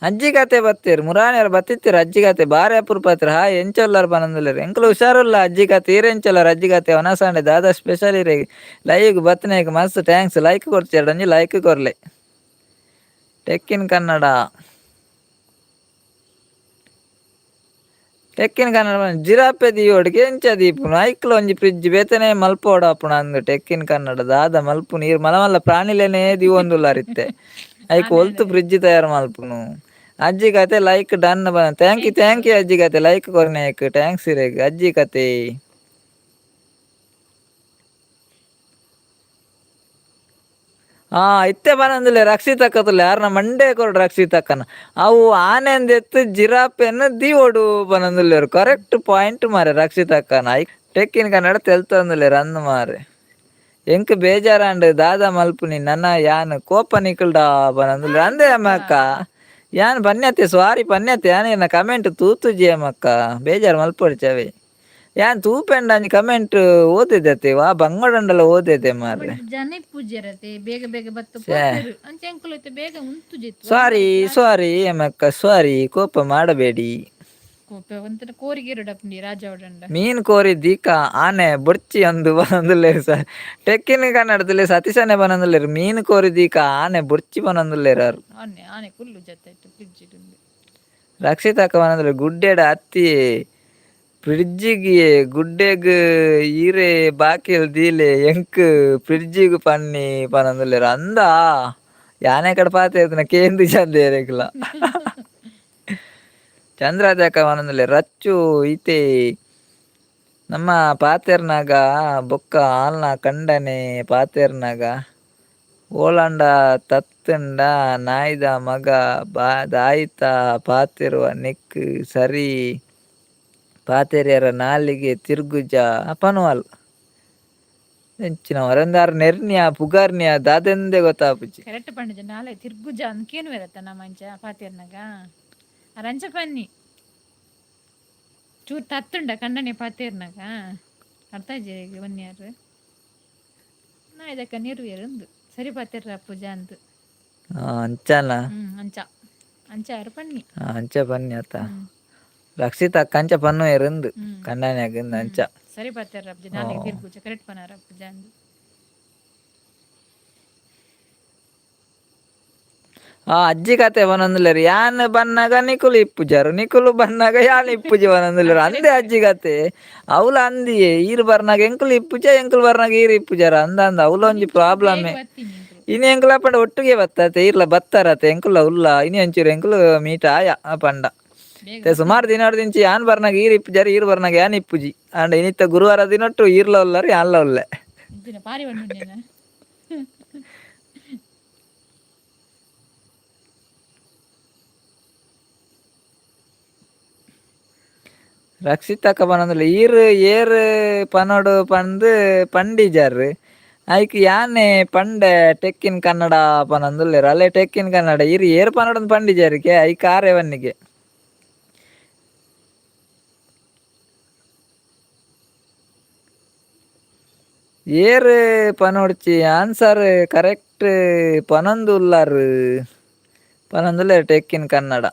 ಅಜ್ಜಿ ಕತೆ ಬತ್ತೆರ್ ಮುರಾನಿಯರ್ ಬತ್ತಿತ್ತೆರ್. ಅಜ್ಜಿ ಕತೆ ಬಾರಿ ಅಪರೂಪ. ಹಾಯ್, ಎಂಚೊಲ್ಲಾರ್ ಪನಂದುಲ್ಲೆರ್. ಎಂಕುಲು ಹುಷಾರುಲ್ಲ ಅಜ್ಜಿ ಕತೆ, ಈರ್ ಎಂಚೊಲ್ಲಾರ್ ಅಜ್ಜಿ ಕತೆ? ಒನಸಾಂಡೆ ದಾದಾ ಸ್ಪೆಷಲ್ ಇರೆಗ್? ಲೈವ್ ಬತ್ತನೇಗ್ ಮಸ್ತ್ thanks. Like ಕೊರ್ಚೆರಡ ಒಂಜಿ ಲೈಕ್ ಕೊರ್ಲೆ. Tech in Kannada, tech in Kannada ಜಿರಾಪೆ ದೀವೊಡು ಎಂಚ ದೀಪುನು? ಐಕ್ಲ ಒಂಜಿ ಫ್ರಿಜ್ ಬೇತೆನೆ ಮಲ್ಪೊಡಾಪುಣ ಅಂದ್. ಟೆಕ್ ಇನ್ ಕನ್ನಡ ದಾದ ಮಲ್ಪುನು? ಈರ್ ಮಲ್ಲ ಮಲ್ಲ ಪ್ರಾಣಿಲೆನೇ ದೀವೊಂದುಲ್ಲಾರ್ ಇತ್ತೆ, ಐಕ್ ಒಲ್ತು ಫ್ರಿಜ್ ತಯಾರು ಮಲ್ಪುನು? ಅಜ್ಜಿ ಕತೆ like done. Thank you thank you ಅಜ್ಜಿ ಕತೆ, ಲೈಕ್ ಕೊರ್ನೇಕ್ thanks ಇರೆಗ್ ಅಜ್ಜಿ ಕತೆ. ಇತ್ತೆ ಪನಂದುಲ್ಲೆ ರಕ್ಷಿತಕ್ಕ ತುಲ್ಲೆ ಯಾರ್ನ ಮಂಡೆ ಕೊರಡು ರಕ್ಷಿತಕ್ಕನ. ಅವು ಆನೆಂದೆತ್ತು ಜಿರಾಪೆನ್ ದೀವೊಡು ಪನಂದುಲ್ಲೆರ್. ಕರೆಕ್ಟ್ ಪಾಯಿಂಟ್ ಮಾರೆ ರಕ್ಷಿತಕ್ಕನ. I ಟೆಕ್ಕಿನ ಕನ್ನಡ ತೆಲ್ತೊಂದುಲ್ಲೆರ್ ಅಂದ್ ಮಾರೆ. ಎಂಕ್ ಬೇಜಾರಾಂಡ್ ದಾದ ಮಲ್ಪುನಿ ನನ ಯಾನ್ ಕೋಪ ನಿಕಲ್ಡ ಪನಂದುಲ್ಲೆರ್. ಅಂದೆ ಅಮ್ಮಕ್ಕ, ಯಾನ್ ಪನ್ಯತೆ ಸ್ವಾರಿ ಪನ್ಯತೆ. ಯಾನ್ ಎನ್ನ ಕಮೆಂಟ್ ತೂತುಜಿ ಅಮ್ಮಕ್ಕ, ಬೇಜಾರು ಮಲ್ಪೊಡ್ಚಿ ಅವೇ. ಯಾನ್ ತೂಪೆಂಡ ಅಂಚಿ ಕಮೆಂಟ್ ಓದಿದತೆ ವಾ ಬಂಗೋಡಂಡಲ ಓದಿದೆ ಮಾರ್ರೆ. ಜನ ಇಪ್ಪುಜೆರತೆ, ಬೇಗ ಬೇಗ ಬತ್ತ ಪೋಪೆರ್. ಅಂಚ ಎಂಕುಲು ಇತ್ತೆ ಬೇಗ ಉಂತುಜಿತ್ತು. ಸಾರಿ ಸಾರಿ ಅಮ್ಮಕ್ಕ, ಸಾರಿ, ಕೋಪ ಮಾಡಬೇಡಿ. ಕೋಪ ಒಂಥರ ಕೋರಿಗೆರಡಪ್ಪಂಡಿ ರಾಜ ಒಡಂಡ. ಮೀನ್ ಕೋರಿ ದೀಕ ಆನೆ ಬೊಡ್ಚಿ ಅಂದು ಪನೊಂದುಲ್ಲೆರ್ ಸರ್. ಟೆಕ್ಕಿನ ಕನ್ನಡದಲ್ಲಿ ಸತೀಶನೇ ಪನೊಂದುಲ್ಲೆರ್ ಮೀನ್ ಕೋರಿ ದೀಕ ಆನೆ ಬೊಡ್ಚಿ ಪನೊಂದುಲ್ಲೆರ್ ಆರ್. ಆನೆ ಆನೆ ಕುಲ್ಲು ಜತ್ತ ಇತ್ತು ಫ್ರಿಜ್. ರಕ್ಷಿತಕ್ಕ ಪನೊಂದುಲ್ಲೆರ್ ಗುಡ್ಡೆಡ್ ಅತ್ತಿ ಫ್ರಿಡ್ಜಿಗೆ ಗುಡ್ಡೆಗ್ ಈರೆ ಬಾಕಿಲ್ ದೀಲೆ ಎಂಕ್ ಫ್ರಿಡ್ಜಿಗ್ ಪನ್ನಿ ಪನೊಂದುಲ್ಲೆರ್. ಅಂದ ಯಾನೆ ಕಡೆ ಪಾತೆರ್ದಿನ ಕೇಂದು ಚಂದ ಎರೆಗ್ಲ. ಚಂದ್ರಾಜಕ್ಕ ಪನೊಂದುಲ್ಲೆರ್ ರಚ್ಚು ಇತೆ ನಮ್ಮ ಪಾತೆರ್ನಾಗ ಬೊಕ್ಕ ಆಲ್ನ ಕಂಡನೆ ಪಾತೆರ್ನಾಗ ಓಲಾಂಡ ತತ್ತುಂಡ ನಾಯಿದ ಮಗ ಬಾ ದಾಯಿತ ಪಾತೆರುವ ನಿಕ್ಕ್ ಸರಿ ಪಾತೆರ್ಯರ ನಾಲಿಗೆ ತಿರ್ಗುಜ ಪನುವಲ್. ಎಂಚಿನ ವರಂದಾರ್ ನೆರ್ನಿಯ ಪುಗಾರ್ನಿಯ ದಾದೆಂದೆ ಗೊತ್ತಾಪುಜಿ. ಕರೆಕ್ಟ್ ಪಂಡಿಜ, ನಾಳೆ ತಿರ್ಗುಜ ಅಂದ್ಕೇನು ಬೇರತ್ತ ನಮ್ಮ ಅಂಚ ಪಾತೆರ್ನಾಗ ಅರಂಚ ಪನ್ನಿ ಚೂರು ತತ್ತುಂಡ ಕಂಡನೆ ಪಾತೆರ್ನಾಗ ಅರ್ಥ ಆಯ್ಜಿ ಒನ್ಯಾರು ನಾ ಇದಕ್ಕ ನೀರು ಅಂದು ಸರಿ ಪಾತೆರ್ರ ಪೂಜಾ ಅಂದು. ಅಂಚನ. ಅಂಚ ಅಂಚ ಯಾರು ಪನ್ನಿ. ಅಂಚ ಪನ್ನಿ ಅತ್ತ ರಕ್ಷಿತ ಕಂಚ ಪನ್ನು ಎರಂದು ಕಂಡನ್ಯಾಗ ಅಂಚ. ಸರಿ ಪಾತೆರ್ರ ಪೂಜೆ ನಾಳೆಗೆ ತಿರ್ಗುಜ ಕರೆಕ್ಟ್ ಪನಾರ ಪೂಜಾ ಅಂದು. ಅಜ್ಜಿ ಕತೆ ಪನೊಂದುಲ್ಲೆರ್ ಯಾನ್ ಬನ್ನಗ ನಿಕುಲು ಇಪ್ಪುಜಾರು, ನಿಕುಲು ಬನ್ನಗ ಯಾನ್ ಇಪ್ಪುಜಿ ಪನೊಂದುಲ್ಲೆರ್. ಅಂದೆ ಅಜ್ಜಿ ಕತೆ ಅವ್ಲ ಅಂದಿಯೇ ಈರ್ ಬರ್ನಾಗ ಎಂಕುಲು ಇಪ್ಪುಜ, ಎಂಕುಲು ಬರ್ನಾಗ ಈರ್ ಇಪ್ಪುಜಾರ ಅಂದ ಅಂದ ಅವ್ಲ ಒಂಜಿ ಪ್ರಾಬ್ಲಮ್. ಇನಿ ಎಂಕುಲ ಪಂಡ ಒಟ್ಟಿಗೆ ಬತ್ತತೆ, ಈರ್ಲ ಬತ್ತಾರತೆ, ಎಂಕುಲ ಉಲ್ಲ ಇನಿ ಒಂಚೂರು ಎಂಕುಲು ಮೀಟ್ ಆಯ ಪಂಡ. ಸುಮಾರು ದಿನ ದಿಂಚಿ ಯಾನ್ ಬರ್ನಾಗ ಈರ್ ಇಪ್ಪುಜಾರ, ಈರ್ ಬರ್ನಾಗ ಯಾನ್ ಇಪ್ಪುಜಿ. ಆಂಡ ಇನಿತ್ತ ಗುರುವಾರ ದಿನೊಟ್ಟು ಈರ್ಲ ಉಲ್ಲಾರ ಯಾನ್ಲ ಉಲ್ಲೆ. ಪಾರಿ. ರಕ್ಷಿತಕ್ಕ ಪನೊಂದುಲ್ಲ ಈರ್ ಏರ್ ಪನೊಡು ಪಂದ್ ಪಂಡಿಜಾರ್ ಐಕ್ ಯಾನೆ ಪಂಡೆ ಟೆಕ್ ಇನ್ ಕನ್ನಡ ಪನೊಂದುಲ್ಲೆರ್ ಅಲ್ಲೇ ಟೆಕ್ ಇನ್ ಕನ್ನಡ ಈರ್ ಏರ್ ಪನೊಡು ಪಂಡಿಜಾರಿಗೆ ಐಕ್ ಆರೆ ವನ್ನಿಗೆ. ಏರ್ ಪನೊಡ್ಚಿ ಆನ್ಸರ್ ಕರೆಕ್ಟ್ ಪನೊಂದುಲ್ಲಾರ್ ಪನೊಂದುಲ್ಲೆರ್ ಟೆಕ್ ಇನ್ ಕನ್ನಡ.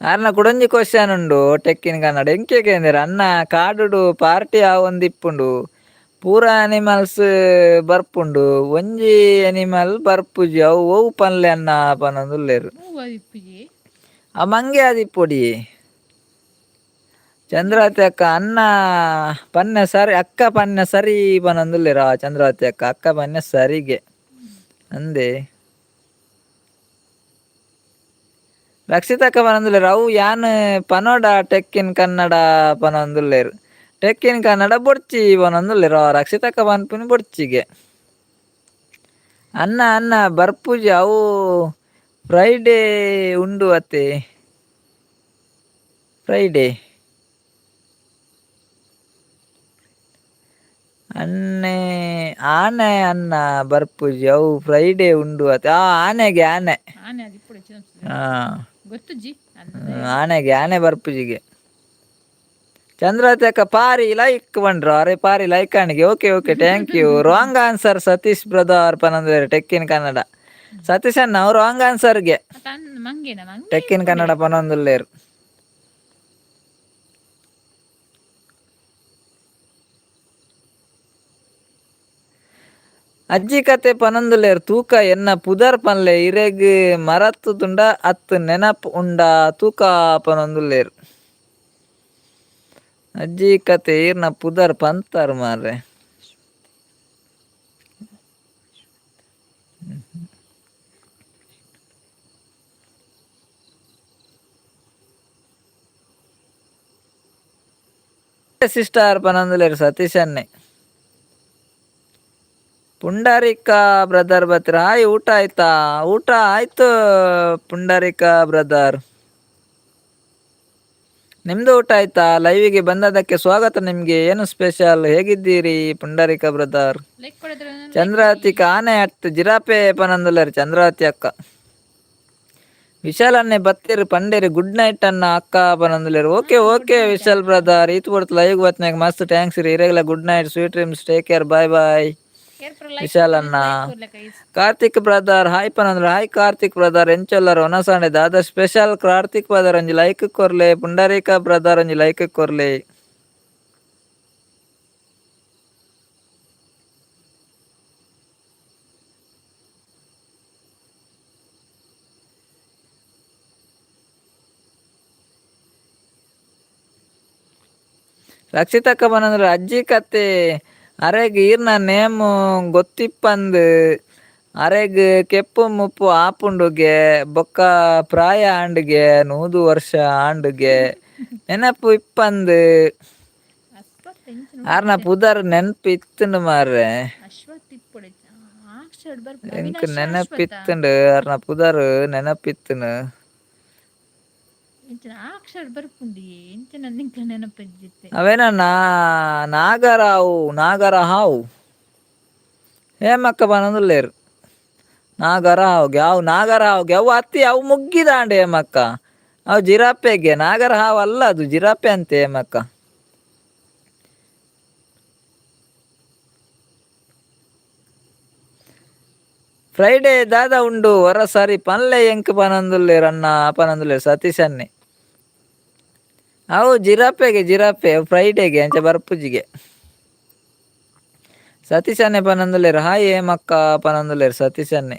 ಆರ್ನ ಕುಡೊಂಜಿ ಕ್ವಶನ್ ಉಂಡು ಟೆಕ್ ಇನ್ ಕನ್ನಡ. ಎಂಕೆ ಕೇಂದೆರ್ ಅಣ್ಣ ಕಾಡುಡು ಪಾರ್ಟಿ ಆವೊಂದಿಪ್ಪುಂಡು ಪೂರ ಅನಿಮಲ್ಸ್ ಬರ್ಪುಂಡು ಒಂಜಿ ಅನಿಮಲ್ ಬರ್ಪುಜಿ ಅವು ಒವು ಪನ್ಲೆ ಅಣ್ಣ ಪನೊಂದುಲ್ಲೆರ್. ಆ ಮಂಗೆ ಆದಿಪ್ಪೊಡಿ. ಚಂದ್ರಾವತಿ ಅಕ್ಕ ಅಣ್ಣ ಪನ್ನೆ ಸರಿ ಅಕ್ಕ ಪನ್ನೆ ಸರಿ ಪನೊಂದುಲ್ಲೆರ್. ಆ ಚಂದ್ರಾವತಿ ಅಕ್ಕ ಅಕ್ಕ ಪನ್ನೆ ಸರಿಗೆ ಅಂದೆ. ರಕ್ಷಿತಕ್ಕ ಪನೊಂದುಲ್ಲೆರ್ ಅವು ಯಾನ್ ಪನೊಡ ಟೆಕ್ ಇನ್ ಕನ್ನಡ ಪನೊಂದುಲ್ಲೆರ್. ಟೆಕ್ ಇನ್ ಕನ್ನಡ ಬೊಡ್ಚಿ ಪನೊಂದುಲ್ಲೆರ್. ರಕ್ಷಿತಕ್ಕ ಪನ್ಪಿನ ಬೊಡ್ಚಿಗೆ. ಅಣ್ಣ ಅಣ್ಣ ಬರ್ಪುಜಿ ಅವು ಫ್ರೈಡೇ ಉಂಡು ಅತ್ತೆ ಫ್ರೈಡೇ. ಅಣ್ಣೆ ಆನೆ ಅಣ್ಣ ಬರ್ಪುಜಿ ಅವು ಫ್ರೈಡೇ ಉಂಡು ಅತ್ತೆ. ಆ ಆನೆಗೆ ಆನೆ. ಆನೆ ಆದಿಪ್ಪೊಡು ಹಾ ಗೊತ್ತುಜ್ಜಿ. ಆನೆಗೆ ಆನೆ ಬರ್ಪುಜಿಗೆ. ಚಂದ್ರಾವತಿ ಅಕ್ಕ ಪಾರಿ ಲೈಕ್ ಪಂಡ್ರು. ಅರೆ ಪಾರಿ ಲೈಕ್ ಆಣಿಗೆ. Okay okay thank you. Wrong answer Satish brother ಪನೊಂದುಲ್ಲೆರ್ tech in Kannada. Satish ಅಣ್ಣ ಅವು ರಾಂಗ್ ಆನ್ಸರ್ಗೆ ಮಂಗೇನ ಮಂಗೆ ಟೆಕ್ ಇನ್ ಕನ್ನಡ ಪನೊಂದುಲ್ಲೆರ್. ಅಜ್ಜಿ ಕತೆ ಪನೊಂದುಲ್ಲೆರ್ ತೂಕ ಎನ್ನ ಪುದರ್ ಪನ್ಲೆ ಇರೆಗ್ ಮರತುದುಂಡ ಅತ್ತ್ ನೆನಪ್ ಉಂಡಾ ತೂಕ ಪನೊಂದುಲ್ಲೆರ್. ಅಜ್ಜಿ ಕತೆ ಈರ್ನ ಪುದರ್ ಪಂತರ್ ಮಾರ್ರೆ. ಸಿಸ್ಟರ್ ಪನೊಂದುಲ್ಲೆರ್ ಸತೀಶ್ ಅಣ್ಣೆ. ಪುಂಡರೀಕ ಬ್ರದರ್ ಬತ್ತರ ಹಾಯ್ ಊಟ ಆಯ್ತಾ? ಊಟ ಆಯ್ತು ಪುಂಡರೀಕ ಬ್ರದರ್. ನಿಮ್ದು ಊಟ ಆಯ್ತಾ? ಲೈವಿಗೆ ಬಂದದಕ್ಕೆ ಸ್ವಾಗತ ನಿಮ್ಗೆ. ಏನು ಸ್ಪೆಷಲ್? ಹೇಗಿದ್ದೀರಿ ಪುಂಡರೀಕ ಬ್ರದರ್? ಲೈಕ್ ಕೊಡದ್ರ. ಚಂದ್ರಾವತಿ ಆನೆ ಅತ್ ಜಿರಾಪೆ ಪನೊಂದುಲ್ಲೆರ್ ಚಂದ್ರಾವತಿ ಅಕ್ಕ. ವಿಶಾಲ್ ಅಣ್ಣೆ ಬತ್ತೆರ್ ಪಂಡೇರ್ ಗುಡ್ ನೈಟ್ ಅಣ್ಣ ಅಕ್ಕ ಪನೊಂದುಲ್ಲೆರ್. Okay okay Vishal brother ಈತ್ ಪೊರ್ತು ಲೈವ್ ಬತ್ನಾಗ ಮಸ್ತ್ thanks ರೀ. ಇರೆಗ್ಲ good night, sweet dreams, take care, bye bye Vishal ಅಣ್ಣ. ಕಾರ್ತಿಕ್ ಬ್ರದರ್ ಹಾಯ್ ಪನೊಂದುಲ್ಲೆರ್. ಹಾಯ್ ಕಾರ್ತಿಕ್ ಬ್ರದರ್ ಎಂಚೊಲ್ಲರ್ ಒನಸಾಂಡೆ ದಾದ ಸ್ಪೆಷಲ್? ಕಾರ್ತಿಕ್ ಬ್ರದರ್ ಒಂಜಿ ಲೈಕ್ ಕೊರ್ಲೆ. ಪುಂಡರೀಕ ಬ್ರದರ್ ಒಂಜಿ ಲೈಕ್ ಕೊರ್ಲೆ. ರಕ್ಷಿತಕ್ಕ ಪನೊಂದುಲ್ಲೆರ್ ಅಜ್ಜಿ ಕತೆ ಅರೆಗ್ ಈರ್ನ ನೇಮ್ ಗೊತ್ತಿಪ್ಪಂದ್ ಅರೆಗ್ ಕೆಪ್ಪು ಮುಪ್ಪು ಆಪುಂಡುಗೆ ಬೊಕ್ಕ ಪ್ರಾಯ ಆಂಡ್ಗೆ 100 ವರ್ಷ ಆಂಡ್ಗೆ ನೆನಪು ಇಪ್ಪಂದ್. ಆರ್ನ ಪುದರ್ ನೆನಪು ಇತ್ತುಂಡು ಮಾರ್ರೆ. ಎಂಕ್ ನೆನಪಿತ್ತುಂಡು ಆರ್ನ ಪುದರ್ ನೆನಪಿತ್ತುಂಡು. ಅವೇನ ನಾಗರಾವು ನಾಗರ ಹಾವು ಹೇಮಕ್ಕ ಪನೊಂದುಲ್ಲೆರ್. ನಾಗರ ಹಾವುಗೆ ಅವು ನಾಗರ ಹಾವುಗೆ ಅವು ಅತ್ತಿ ಅವು ಮುಗ್ಗಿದಾಂಡ್ ಹೇಮಕ್ಕ. ಅವು ಜಿರಾಪೆಗೆ ನಾಗರ ಹಾವು ಅಲ್ಲ ಅದು ಜಿರಾಪೆ ಅಂತೆ ಹೇಮಕ್ಕ. ಫ್ರೈಡೇ ದಾದ ಉಂಡು ಹೊರ ಸಾರಿ ಪನ್ಲೆ ಎಂಕ್ ಪನೊಂದುಲ್ಲೆರ್ ಅಣ್ಣ ಪನೊಂದುಲ್ಲೆರ್ ಸತೀಶ್ ಅಣ್ಣೆ. ಅವು ಜಿರಾಪೆಗೆ ಜಿರಾಪೆ ಫ್ರೈಡೇಗೆ ಅಂಚ ಬರ್ಪುಜಿಗೆ. ಸತೀಶ್ ಅಣ್ಣೆ ಪನೊಂದುಲ್ಲೆರ್ ಹಾಯ್ ಹೇಮಕ್ಕ ಪನೊಂದುಲ್ಲೆರ್ ಸತೀಶ್ ಅಣ್ಣೆ.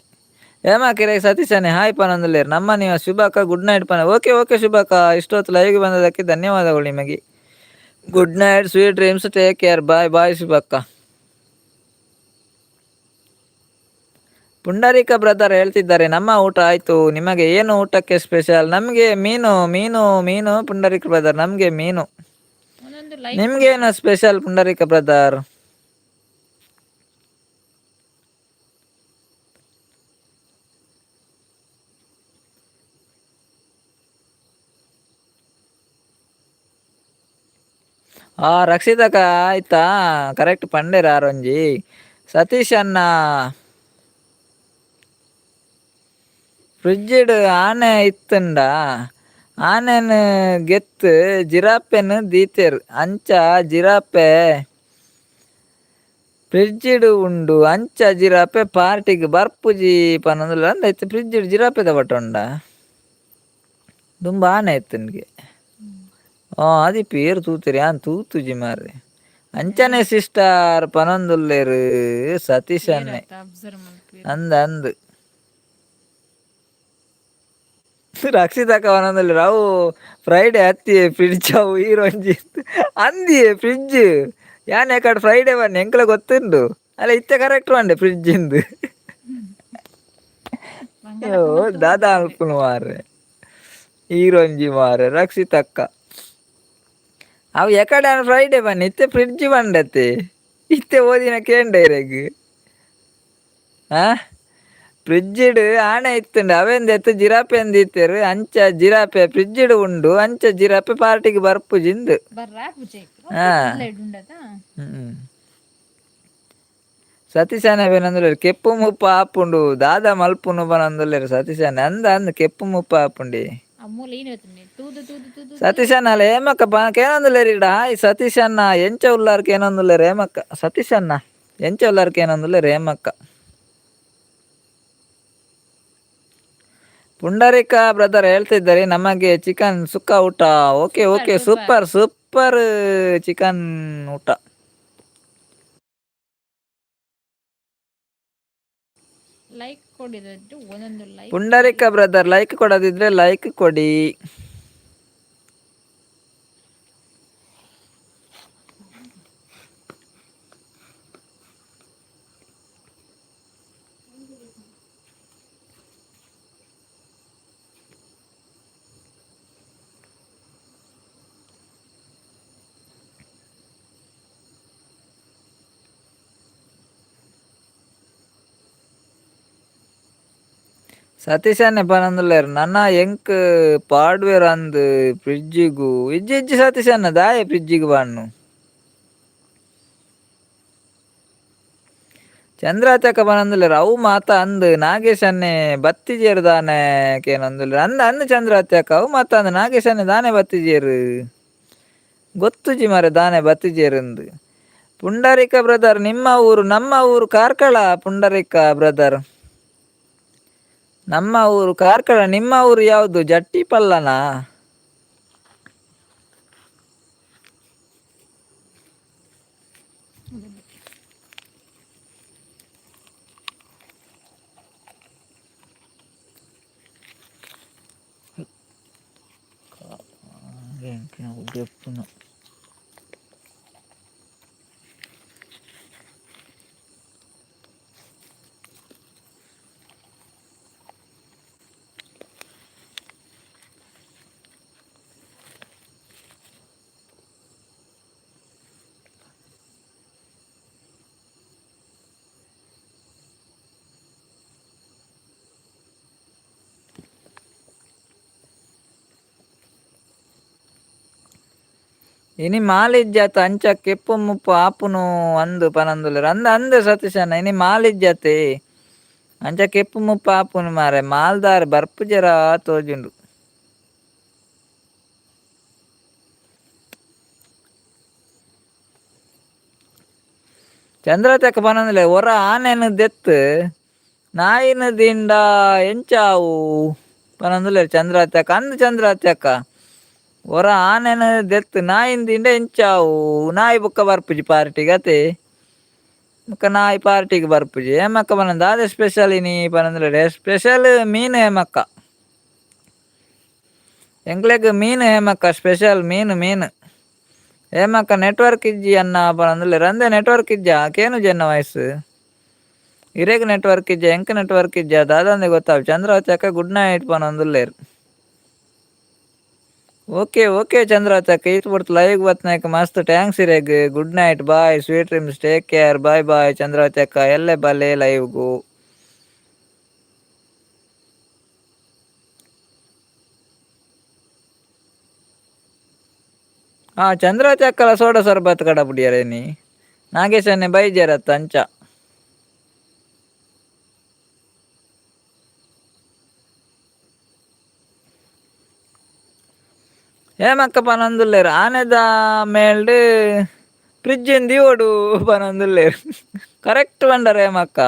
ಹೇಮಕ್ಕ ಇರೆಗ್ ಸತೀಶ್ ಅಣ್ಣೆ ಹಾಯ್ ಪನೊಂದುಲ್ಲೆರ್. ನಮ್ಮ ನೀವು ಶುಭಕ್ಕ ಗುಡ್ ನೈಟ್ ಪನ. ಓಕೆ ಓಕೆ ಶುಭಕ್ಕ ಇಷ್ಟೊತ್ತು ಲೈವ್ಗೆ ಬಂದದಕ್ಕೆ ಧನ್ಯವಾದಗಳು ನಿಮಗೆ. Good night, sweet dreams, take care, bye bye ಶುಭಕ್ಕ. ಪುಂಡರೀಕ ಬ್ರದರ್ ಹೇಳ್ತಿದ್ದಾರೆ ನಮ್ಮ ಊಟ ಆಯ್ತು, ನಿಮಗೆ ಏನು ಊಟಕ್ಕೆ ಸ್ಪೆಷಲ್? ನಮಗೆ ಮೀನು ಮೀನು ಮೀನು ಪುಂಡರೀಕ ಬ್ರದರ್, ನಮಗೆ ಮೀನು. ಒಂದೊಂದು ಲೈಕ್. ನಿಮ್ಗೇನು ಸ್ಪೆಷಲ್ ಪುಂಡರೀಕ ಬ್ರದರ್? ಆ ರಕ್ಷಿತಕ ಆಯ್ತಾ, ಕರೆಕ್ಟ್ ಪಂಡೇರ್ ಆರೊಂಜಿ. ಸತೀಶ್ ಅಣ್ಣ, ಫ್ರಿಜ್ಡ್ ಆನೆ ಇತ್ತಂಡ ಆನೆನ್ ಗೆತ್ ಜಿರಾಪೆನ್ ದೀತೆರ್ ಅಂಚ ಜಿರಾಪೆ ಫ್ರಿಜ್ಡ್ ಉಂಡು ಅಂಚ ಜಿರಾಪೆ ಪಾರ್ಟಿಗ್ ಬರ್ಪುಜಿ ಪನೊಂದುಲ್ಲೆರ್. ಅಂದ್ ಇತ್ತೆ ಫ್ರಿಜ್ಡ್ ಜಿರಾಪೆದ ಪಟ ಉಂಡ? ದುಂಬು ಆನೆ ಇತ್ತುಂಡ್ಗೆ. ಆದಿಪ್ಪು ಏರ್ ತೂತೆರ್, ಯಾನ್ ತೂತುಜಿ ಮಾರ್ರೆ. ಅಂಚನೆ ಸಿಸ್ಟರ್ ಪನೊಂದುಲ್ಲೆರ್ ಸತೀಶ್ ಅಣ್ಣೆ. ಅಬ್ಸರ್ವ್ ಮಲ್ಪುವೆರ್. ಅಂದ್ ಅಂದ್, ರಕ್ಷಿತಕ್ಕ ಪನೊಂದುಲ್ಲೆರ್ ಅವು ಫ್ರೈಡೆ ಅತ್ತಿಯೇ ಫ್ರಿಡ್ಜ್ ಅವು ಈರೊಂಜಿ ಅಂದಿಯೇ ಫ್ರಿಡ್ಜ್. ಯಾನ್ ಎಕಡ್ ಫ್ರೈಡೆ ಬನ್ನಿ ಎಂಕ್ಲ ಗೊತ್ತುಂಡು ಅಲ್ಲ, ಇತ್ತೆ ಕರೆಕ್ಟ್ ಪಂಡೆ ಫ್ರಿಡ್ಜ್ ಇಂದು. ಓ ದಾದಾ ಅಲ್ಪುನು ಮಾರ್ರೆ ಈರೊಂಜಿ ಮಾರ್ರೆ ರಕ್ಷಿತಕ್ಕ. ಅವು ಎಕಡೆ ಫ್ರೈಡೆ ಬನ್ನಿ, ಇತ್ತೆ ಫ್ರಿಡ್ಜ್ ಬಂಡತೆ. ಇತ್ತೆ ಓದಿನ ಕೇಂಡ ಇರೆಗ್. ಆ ಫ್ರಿಡ್ಜ್ಡ್ ಆಣೆ ಇತ್ತುಂಡು, ಅವೆಂದೆತ್ತು ಜಿರಾಪೆ ಅಂದಿತ್ತೆರ್, ಅಂಚ ಜಿರಾಪೆ ಫ್ರಿಡ್ಜ್ಡ್ ಉಂಡು, ಅಂಚ ಜಿರಾಪೆ ಪಾರ್ಟಿಗೆ ಬರ್ಪುಜಿಂದು. ಬರ್ರಾ ಪೂಜೆ. ಹಾ. ಉಂಡತ. ಹ್ಮ್. ಸತೀಶನ ಪನೊಂದುಲ್ಲೆರ್ ಕೆಪ್ಪು ಮುಪ್ಪ ಆಪುಂಡು ದಾದ ಮಲ್ಪುನು ಪನೊಂದುಲ್ಲೆರ್ ಸತೀಶನ. ಅಂದ ಅಂದ್, ಕೆಪ್ಪು ಮುಪ್ಪ ಆಪುಂಡಿ. ಆ ಮೂಲ ಏನ್ ಹೇಳ್ತೀನಿ, ತೂದು ತೂದು ತೂದು. ಸತೀಶಣ್ಣ ಅಲ್ಲ ಹೇಮಕ್ಕ ಕೇನೊಂದುಲ್ಲೆರ್ ಇಡ. ಹಾಯ್ ಸತೀಶಣ್ಣ, ಎಂಚ ಉಲ್ಲಾರ್ ಕೇನೊಂದುಲ್ಲೆರ್ ಹೇಮಕ್ಕ. ಸತೀಶಣ್ಣ ಎಂಚ ಉಲ್ಲಾರ್ ಕೇನೊಂದುಲ್ಲೆರ್ ಹೇಮಕ್ಕ. ಪುಂಡರಿಕ ಬ್ರದರ್ ಹೇಳ್ತಿದ್ದಾರೆ ನಮಗೆ ಚಿಕನ್ ಸುಕ್ಕ ಊಟ. Okay okay, super super chicken ಊಟ. ಲೈಕ್ ಕೊಡಿದ್ರೆ ಒಂದೊಂದು ಲೈಕ್. ಪುಂಡರಿಕ ಬ್ರದರ್, ಲೈಕ್ ಕೊಡದಿದ್ರೆ ಲೈಕ್ ಕೊಡಿ. ಸತೀಶನ್ನೆ ಪನೊಂದುಲ್ಲೆರ್ ನನ ಎಂಕ್ ಪಾಡ್ವೆರ್ ಅಂದ್ ಫ್ರಿಡ್ಜಿಗು. ಇಜ್ಜಿ ಇಜ್ಜಿ ಸತೀಶಣ್ಣ, ದಾಯೆ ಫ್ರಿಡ್ಜಿಗ್ ಪಾಡ್ನು? ಚಂದ್ರಾಚಕ ಪನೊಂದುಲ್ಲೆರ್ ಅವು ಮಾತ ಅಂದ್ ನಾಗೇಶನ್ನೆ ಬತ್ತಿಜೇರ್ ದಾನೆ ಕೇನೊಂದುಲ್ಲೆರ್. ಅಂದ್ ಅಂದ್ ಚಂದ್ರಾತ್ಯಕ, ಅವು ಮಾತ ಅಂದ್ ನಾಗೇಶನ್ನೆ ದಾನೆ ಬತ್ತಿಜೇರ್ ಗೊತ್ತುಜಿ ಮಾರೆ, ದಾನೆ ಬತ್ತಿಜೇರ್. ಪುಂಡರಿಕ ಬ್ರದರ್, ನಿಮ್ಮ ಊರು? ನಮ್ಮ ಊರು ಕಾರ್ಕಳ ಪುಂಡರಿಕ ಬ್ರದರ್, ನಮ್ಮ ಊರು ಕಾರ್ಕಳ. ನಿಮ್ಮ ಊರು ಯಾವುದು? ಜಟ್ಟಿ ಪಲ್ಲನಾ? ಇನಿ ಮಾಲಿಜ್ಜಾತ ಅಂಚ ಕೆಪ್ಪು ಮುಪ್ಪು ಆಪುನು ಅಂದ್ ಪನೊಂದುಲ್ಲೆರ್. ಅಂದ್ ಅಂದ್ ಸತೀಶಣ್ಣ, ಇನಿ ಮಾಲಿಜ್ಜತೆ ಅಂಚ ಕೆಪ್ಪು ಮುಪ್ಪು ಆಪುನು ಮಾರೆ. ಮಾಲ್ದಾರ್ ಬರ್ಪುಜೆರ ತೋಜುಂಡು. ಚಂದ್ರತಕ್ಕ ಪನೊಂದುಲ್ಲೆ ಒರ ಆನೆನ್ ದೆತ್ತ್ ನಾಯಿನ ದಿಂಡ ಎಂಚಾವು ಪನೊಂದುಲ್ಲೆರ್ ಚಂದ್ರಾತ್ಯಕ್ಕ. ಅಂದ್ ಚಂದ್ರಾತ್ಯಕ್ಕ, ಒರ ಆನೆನ್ ದೆತ್ತ್ ನಾಯಿನ್ ದಿಂಡ ಎಂಚಾವು? ನಾಯಿ ಬುಕ್ಕ ಬರ್ಪುಜಿ ಪಾರ್ಟಿಗ್ ಅತೆ, ಬುಕ್ಕ ನಾಯಿ ಪಾರ್ಟಿಗ್ ಬರ್ಪುಜಿ. ಹೇಮಕ್ಕ ಪನೊಂದು ದಾದ ಸ್ಪೆಷಲ್ ಇನಿ ಪನೊಂದುಲ್ಲೆರ್. ಸ್ಪೆಷಲ್ ಮೀನು ಹೇಮಕ್ಕ, ಎಂಕ್ಲೆಗ್ ಮೀನು ಹೇಮಕ್ಕ, ಸ್ಪೆಷಲ್ ಮೀನು ಮೀನು. ಹೇಮಕ್ಕ ನೆಟ್ವರ್ಕ್ ಇಜ್ಜಿ ಅನ್ನ ಪನೊಂದುಲ್ಲೆರ್. ಅಂದೆ ನೆಟ್ವರ್ಕ್ ಇಜ್ಜಾ? ಕೇನುಜಿ ಎನ್ನ ವಾಯ್ಸ್ ಇರೆಗ್? ನೆಟ್ವರ್ಕ್ ಇಜ್ಜಾ, ಎಂಕ್ ನೆಟ್ವರ್ಕ್ ಇಜ್ಜಾ, ದಾದಂದೆ ಗೊತ್ತಾವ್. ಚಂದ್ರಾವತಿ ಅಕ್ಕ ಗುಡ್ ನೈಟ್ ಪನೊಂದುಲ್ಲೆರ್. ಓಕೆ ಓಕೆ ಚಂದ್ರಾವತಿ ಅಕ್ಕ, ಈತ್ ಪೊರ್ತು ಲೈವ್ ಬತ್ನಾಕ್ ಮಸ್ತ್ thanks ಇರೆಗ್. Good night, bye, sweet dreams, take care, bye bye Chandravati ಅಕ್ಕ. ಎಲ್ಲೆ ಬಲೆ ಲೈವ್ಗು. ಹಾಂ, ಚಂದ್ರಾವತಿ ಅಕ್ಕಲ ಸೋಡಾ ಸರ್ಬತ್ ಕಡಪುಡಿಯರೇ ನೀ ನಾಗೇಶನ್ನೇ ಬೈಜರತ್ತ ಅಂಚ. ಹೇಮಕ್ಕ ಪನೊಂದುಲ್ಲೆರ್ ಆನೆದ ಮೇಲ್ಡ್ ಫ್ರಿಜ್ ದೀವೊಡು ಪನೊಂದುಲ್ಲೆರ್. ಕರೆಕ್ಟ್ ಪಂಡರ್ ಹೇಮಕ್ಕ,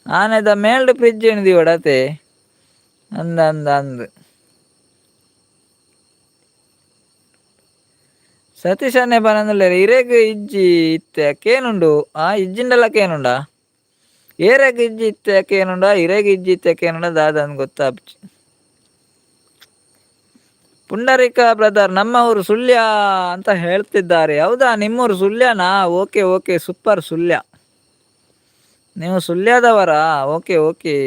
ಆನೆದ ಮೇಲ್ಡ್ ಫ್ರಿಜ್ ದೀವೊಡು ಅತೆ. ಅಂದ ಅಂದ ಅಂದ್. ಸತೀಶನ್ನೇ ಪನೊಂದುಲ್ಲೆರ್ ಇರೆಗ್ ಇಜ್ಜಿ ಇತ್ತೆ ಕೇನುಂಡು. ಆ ಇಜ್ಜಿಂಡಲ ಕೇನುಂಡಾ? ಏರೆಗ್ ಇಜ್ಜಿ ಇತ್ತೆ ಕೇನುಂಡ, ಇರೆಗ್ ಇಜ್ಜಿ ಇತ್ತೆ ಕೇನುಂಡ ದಾದಂದ್ ಗೊತ್ತಾಪುಜಿ. ಪುಂಡರೀಕ ಬ್ರದರ್, ನಮ್ಮ ಊರು ಸುಳ್ಯ ಅಂತ ಹೇಳ್ತಿದ್ದಾರೆ. ಹೌದಾ, ನಿಮ್ಮೂರು ಸುಳ್ಯನಾ? Okay okay, super. Sullia, ನೀವು ಸುಳ್ಯದವರಾ? Okay okay.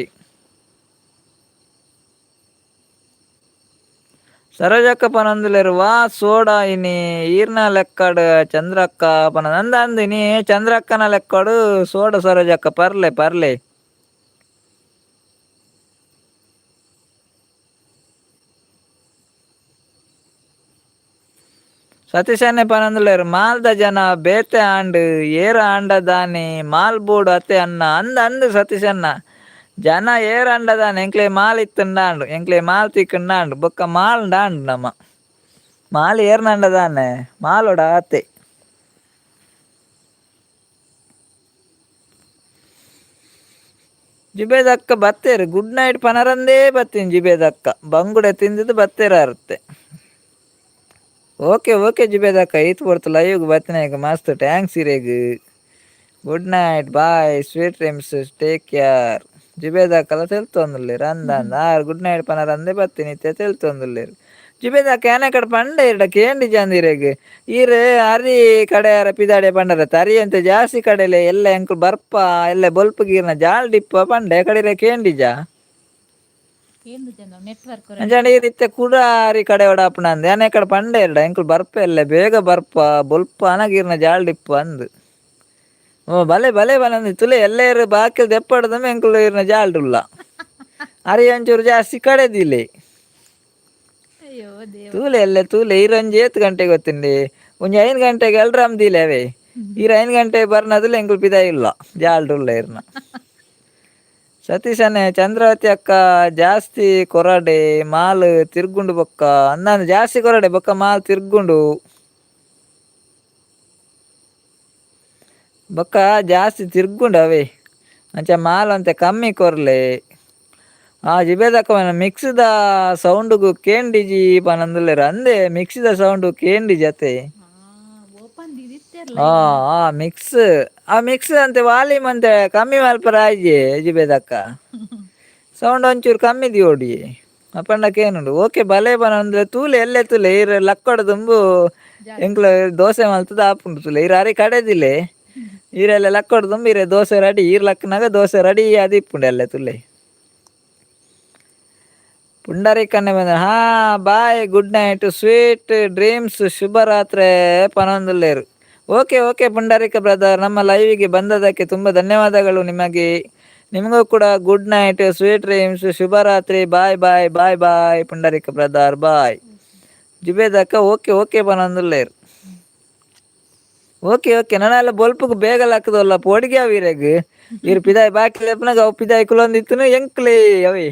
ಸರೋಜಕ್ಕ ಪನೊಂದುಲ್ಲೆರ್ ವಾ ಸೋಡಾ ಇನಿ ಈರ್ನ ಲೆಕ್ಕಡ್ ಚಂದ್ರಕ್ಕ ಪನ ಅಂದ ಅಂದ್. ಇನಿ ಚಂದ್ರಕ್ಕನ ಲೆಕ್ಕಡ್ ಸೋಡ ಸರೋಜಕ್ಕ, ಪರ್ಲೆ ಪರ್ಲೆ. ಸತೀಶನ್ನೇ ಪನೊಂದುಲ್ಲೆರ್ ಮಾಲ್ದ ಜನ ಬೇತೆ ಆಂಡ್, ಏರ್ ಆಂಡ ದಾನೆ ಮಾಲ್ ಬೋಡು ಅತೆ ಅನ್ನ. ಅಂದ್ ಅಂದ್ ಸತೀಶಣ್ಣ, ಜನ ಏರ್ ಆಂಡ ದಾನೆ, ಎಂಕ್ಲೆ ಮಾಲ್ ಇತ್ತುಂಡ ಆಂಡ್, ಎಂಕ್ಲೆ ಮಾಲ್ ತಿಕ್ಕುಂಡ ಆಂಡ್, ಬೊಕ್ಕ ಮಾಲ್ಂಡ ಆಂಡ್. ನಮ್ಮ ಮಾಲ್ ಏರ್ನಂಡ ದಾನೆ, ಮಾಲೋಡ ಅತೆ. ಜುಬೇದಕ್ಕ ಬತ್ತೇರು, ಗುಡ್ ನೈಟ್ ಪನರಂದೇ ಬತ್ತೀನಿ. ಜುಬೇದಕ್ಕ ಬಂಗುಡೆ ತಿಂದಿದ್ದು ಬತ್ತೇರು ಅರುತ್ತೆ. ಓಕೆ ಓಕೆ ಜುಬೇದಕ್ಕ, ಈತ್ ಪೊರ್ತು ಲೈವ್ಗ್ ಬತ್ತಿನಾಗ ಮಸ್ತ್ thanks ಇರೆಗ್. Good night, bye, sweet dreams, take care. ಜುಬೇದಕ್ಕಲ ತೆಲ್ತೊಂದುಲ್ಲೆರ್. ಅಂದ ಅಂದ, ಆರ್ ಗುಡ್ ನೈಟ್ ಪನರಂದೇ ಬತ್ತೀನಿ ಇತ್ತೆ ತೆಲ್ತೊಂದುಲ್ಲೆರ್. ಜುಬೇದಕ್ಕ ಯಾನೆ ಕಡೆ ಪಂಡೆ ಇರ್ಡ ಕೇಂಡಿ ಇರೆಗ್. ಈರ್ ಅರಿ ಕಡೆ ಅರ ಪಿದಾಡೆ ಪಂಡರತ್ತ, ಅರಿ ಅಂತ ಜಾಸ್ತಿ ಕಡೆಲೆ ಎಲ್ಲ ಎಂಕುಲು ಬರ್ಪ ಎಲ್ಲ ಬೊಲ್ಪು ಗೀರ್ನ ಜಾಲ್ ಡಿಪ್ಪ ಪಂಡೆ ಕಡಿರೆ ಕೇಂಡಿಜ. ನೆಟ್ವರ್ಕ್. ಅಂಚಾಂಡ ಈರ್ ಇತ್ತೆ ಕುಡ ಅರಿ ಕಡೆ ಒಡಾಪುನ ಅಂದ್. ಯಾನೆ ಕಡೆ ಪಂಡೆ ಇರ್ಡ ಎಂಕುಲು ಬರ್ಪ ಎಲ್ಲ ಬೇಗ ಬರ್ಪ ಬೊಲ್ಪ ಅನಗೀರ್ನ ಜಾಲ್ ಡಿಪ್ಪ ಅಂದ್. ಓ ಬಲೆ ಬಲೆ ಬಲಂದು ತುಲೆ ಎಲ್ಲೇರು ಬಾಕಿ ದೆಪ್ಪಡ್ದಮ್ಮ ಎಂಕುಲು ಇರ್ನ ಜಾಲ್ಡುಲ್ಲ. ಅರಿ ಒಂಚೂರು ಜಾಸ್ತಿ ಕಡೆದಿಲ್ಲ. ಅಯ್ಯೋ ದೇವ. ತೂಲೆ ಎಲ್ಲ ತೂಲೆ, ಈರೊಂಜಿ ಏತ್ ಗಂಟೆಗೆ ಗೊತ್ತುಂಡಿ? ಒಂಜಿ 5 ಗಂಟೆಗೆ ಅಲ್ರಾಮ್ ದೀಲೆ ಅವೇ. ಈರ್ 5 ಗಂಟೆ ಬರ್ನದುಲ್ಲ, ಎಂಕುಲು ಪಿದಾಯಿ ಇಲ್ಲ, ಜಾಲ್ಡುಲ್ಲ ಇರ್ನ. ಸತೀಶನೇ ಚಂದ್ರಾವತಿ ಅಕ್ಕ ಜಾಸ್ತಿ ಕೊರಡೆ ಮಾಲ್ ತಿರ್ಗುಂಡು ಬೊಕ್ಕ ಅಂದಾಂದು. ಜಾಸ್ತಿ ಕೊರಡೆ ಬೊಕ್ಕ ಮಾಲ್ ತಿರ್ಗುಂಡು ಬೊಕ್ಕ ಜಾಸ್ತಿ ತಿರ್ಗುಂಡು ಅವೇ. ಅಂಚ ಮಾಲ್ ಅಂತೆ ಕಮ್ಮಿ ಕೊರ್ಲೆ. ಆ ಜಿಬೇದಕ್ಕ ಮಿಕ್ಸಿದ ಸೌಂಡುಗು ಕೇಂಡಿಜಿ ಪನಂದುಲ್ಲೆರ್. ಅಂದೆ, ಮಿಕ್ಸಿದ ಸೌಂಡು ಕೇಂಡಿಜಿ ಅತೆ. ಓಪನ್ ದಿದಿತ್ತೆರ್ಲ. ಆ ಆ ಮಿಕ್ಸ್, ಆ ಮಿಕ್ಸ್ ಅಂತೆ ವಾಲ್ಯೂಮ್ ಅಂತೆ ಕಮ್ಮಿ ಮಲ್ಪರ ಆಯ್ಜಿ ಜಿಬೇದಕ್ಕ. ಸೌಂಡ್ ಒಂಚೂರು ಕಮ್ಮಿ ದಿಯೋಡಿ ಅಪಂಡ ಕೇನುಂಡು. ಓಕೆ, ಬಲೆ ಪನಂದ್ರೆ ತೂಲೆ ಎಲ್ಲೆ ತೂಲೆ, ಈರ್ ಲಕ್ಕಡ ದುಂಬು ಎಂಕ್ಲ ದೋಸೆ ಮಲ್ತದ ಆಪುಂಡು ತೂಲೆ. ಈರ್ ಅರಿ ಕಡೆದಿಲೆ, ಈರೆಲ್ಲ ಲಕ್ಕಡ ದುಂಬು ಈರೆ ದೋಸೆ ರೆಡಿ. ಈರ್ ಲಕ್ಕನಾಗ ದೋಸೆ ರೆಡಿ ಆದಿಪ್ಪುಂಡು ಎಲ್ಲೆ ತುಲೆ. ಪುಂಡರೀಕನ್ನೆ ಬಂದ. ಹಾ, bye, good night, sweet dreams, ಶುಭ ರಾತ್ರಿ ಪನೊಂದುಲ್ಲೆರ್. Okay okay Pundarika brother, ನಮ್ಮ ಲೈವಿಗೆ ಬಂದದಕ್ಕೆ ತುಂಬ ಧನ್ಯವಾದಗಳು ನಿಮಗೆ. ನಿಮಗೂ ಕೂಡ good night, sweet dreams, ಶುಭರಾತ್ರಿ. Bye bye bye bye Pundarika brother, bye. ಜುಬೇದಕ್ಕ okay okay ಪನೊಂದುಲ್ಲೆರ್. Okay okay. ನನಲ್ಲ ಬೊಲ್ಪುಗು ಬೇಗ ಲಕ್ಕದಲ್ಲ ಪೋಡಿಗೆ ಅವು ಇರೆಗ್. ಇರ್ ಪಿದಾಯಿ ಬಾಕಿ ಲೆಪ್ಪನಾಗ ಅವು ಪಿದಾಯಿ ಕುಲೊಂದಿತ್ತುನು. ಎಂಕ್ಲೆ ಅವೆ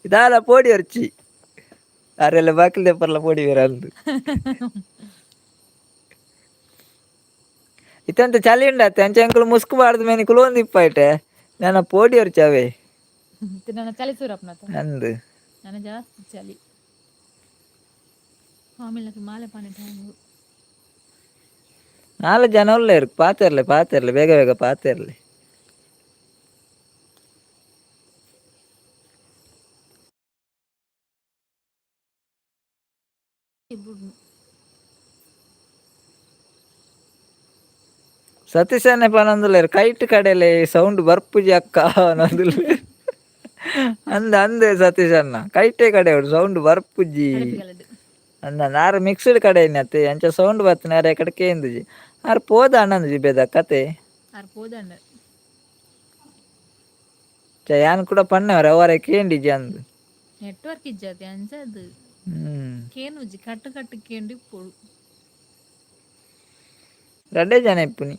ಇದಾಲ ಪೋಡಿ ಅರ್ಚಿ ಅರೆಲ್ಲ ಬಾಕಿಲ್ ದೆಪ್ಪರ್ಲ ಪೋಡಿ ಬೇರೆ ಅಂದು. ಇತ್ತಂತ ಚಳಿ ಉಂಡತ್ತೆ, ಅಂಚ ಎಂಕುಲು ಮುಸ್ಕು ಬಾರ್ದು ಮೇನಿ ಕುಲೊಂದಿಪ್ಪ ಇಟ್ಟೆ. ನನ್ನ ಪೋಡಿ ಅರ್ಚಿ ಅವೇ. ನನ್ನ ಚಳಿ ಸೂರಪ್ಪನ. ಅಂದು. ನನ್ನ ಜಾಸ್ತಿ ಚಳಿ. ಆಮೇಲೆ ಮಾಲೆ ಪಾನೆ ಟೈಮ್. ನಾಲ್ ಜನ ಉಲ್ಲೇರು, ಪಾತೆರ್ಲೆ ಪಾತೆರ್ಲೆ, ಬೇಗ ಬೇಗ ಪಾತೆರ್ಲೆ. ಸತೀಶನ್ನೇ ಪನೊಂದುಲ್ಲೆರ್ ಕೈಟ್ ಕಡೆಲೆ ಸೌಂಡ್ ಬರ್ಪುಜಿ ಅಕ್ಕ ಪನೊಂದುಲ್ಲೆರ್. ಅಂದ ಅಂದೆ ಸತೀಶಣ್ಣ, ಕೈಟೆ ಕಡೆ ಸೌಂಡ್ ಬರ್ಪುಜಿ ಅಂದ. ಆರ್ ಮಿಕ್ಸ್ಡ್ ಕಡೆ ಅತ್ತೆ, ಅಂಚ ಸೌಂಡ್ ಬತ್ತಿನ ಅರೆ ಕಡೆ ಕೇಂದುಜಿ. ಆರ್ ಪೋದ ಅಣ್ಣಂದುಜಿ ಬೇದ ಕತೆ. ಆರ್ ಪೋದಂಡ. ಯಾನ್ ಕೂಡ ಪಣ್ಣವರ ಅವರೇ ಕೇಂಡಿಜಿ ಅಂದು. ನೆಟ್ವರ್ಕ್ ಇಜ್ಜಾತೆ ಅಂಚ ಅದು. ಕೇನುಜಿ ಕಟ್ಟು ಕಟ್ಟು ಕೇಂಡು ಇಪ್ಪೊಡು. ರಡ್ಡೆ ಜನ ಇಪ್ಪುನಿ.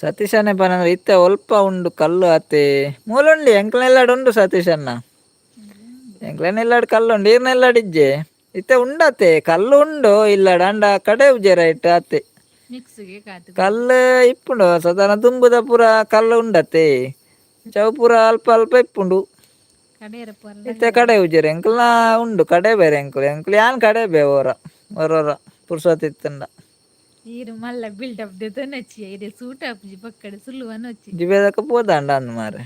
ಸತೀಶನೇ ಪನಂದ್ರೆ ಇತ್ತೆ ಒಲ್ಪ ಉಂಡು ಕಲ್ಲು ಅತ್ತೆ ಮೂಲುಂಡಿ ಎಂಕ್ಲೆಲ್ಲಾಡ್ ಉಂಡು ಸತೀಶಣ್ಣ. ಎಂಕ್ಲೆನೆಲ್ಲಾಡ್ ಕಲ್ಲು ಉಂಡು, ಈರ್ನೆಲ್ಲಾಡ್ ಇಜ್ಜೆ. ಇತ್ತೆ ಉಂಡತೆ ಕಲ್ಲು ಉಂಡು ಇಲ್ಲಡ ಅಂಡ ಕಡೆ ಉಜ್ಜೆರ ಇಟ್ಟು ಅತ್ತೆ. ಮಿಕ್ಸ್ಗೆ ಕಾತು. ಕಲ್ಲು ಇಪ್ಪುಂಡು ಸಾಧಾರಣ ದುಂಬುದ ಪೂರ ಕಲ್ಲು ಉಂಡತೆ, ಚೌ ಪೂರ ಅಲ್ಪ ಅಲ್ಪ ಇಪ್ಪುಂಡು. ಕಡೆಯರ ಪೊರ್ಲ. ಇತ್ತೆ ಕಡೆ ಉಜ್ಜೆರ್ ಎಂಕಲ್ನ ಉಂಡು ಕಡೆ ಬೇರೆ ಎಂಕುಲು ಎಂಕುಲು ಯಾನ್ ಕಡೆ ಬೇ ಓರ ಓರೋರ ಪುರ್ಸೊತ್ತು ಇತ್ತುಂಡ. ಈರು ಮಲ್ಲ ಬಿಲ್ಡಪ್ ದೆತೊನೊಚ್ಚಿ ಇರೆ ಸೂಟ್ ಆಪುಜಿ ಪಕ್ಕಡೆ ಸುಳ್ಳು ವನೊಚ್ಚಿ. ಜಿಬೇದಕ್ಕ ಪೋದಾಂಡ ಅಂದ್ ಮಾರೆ.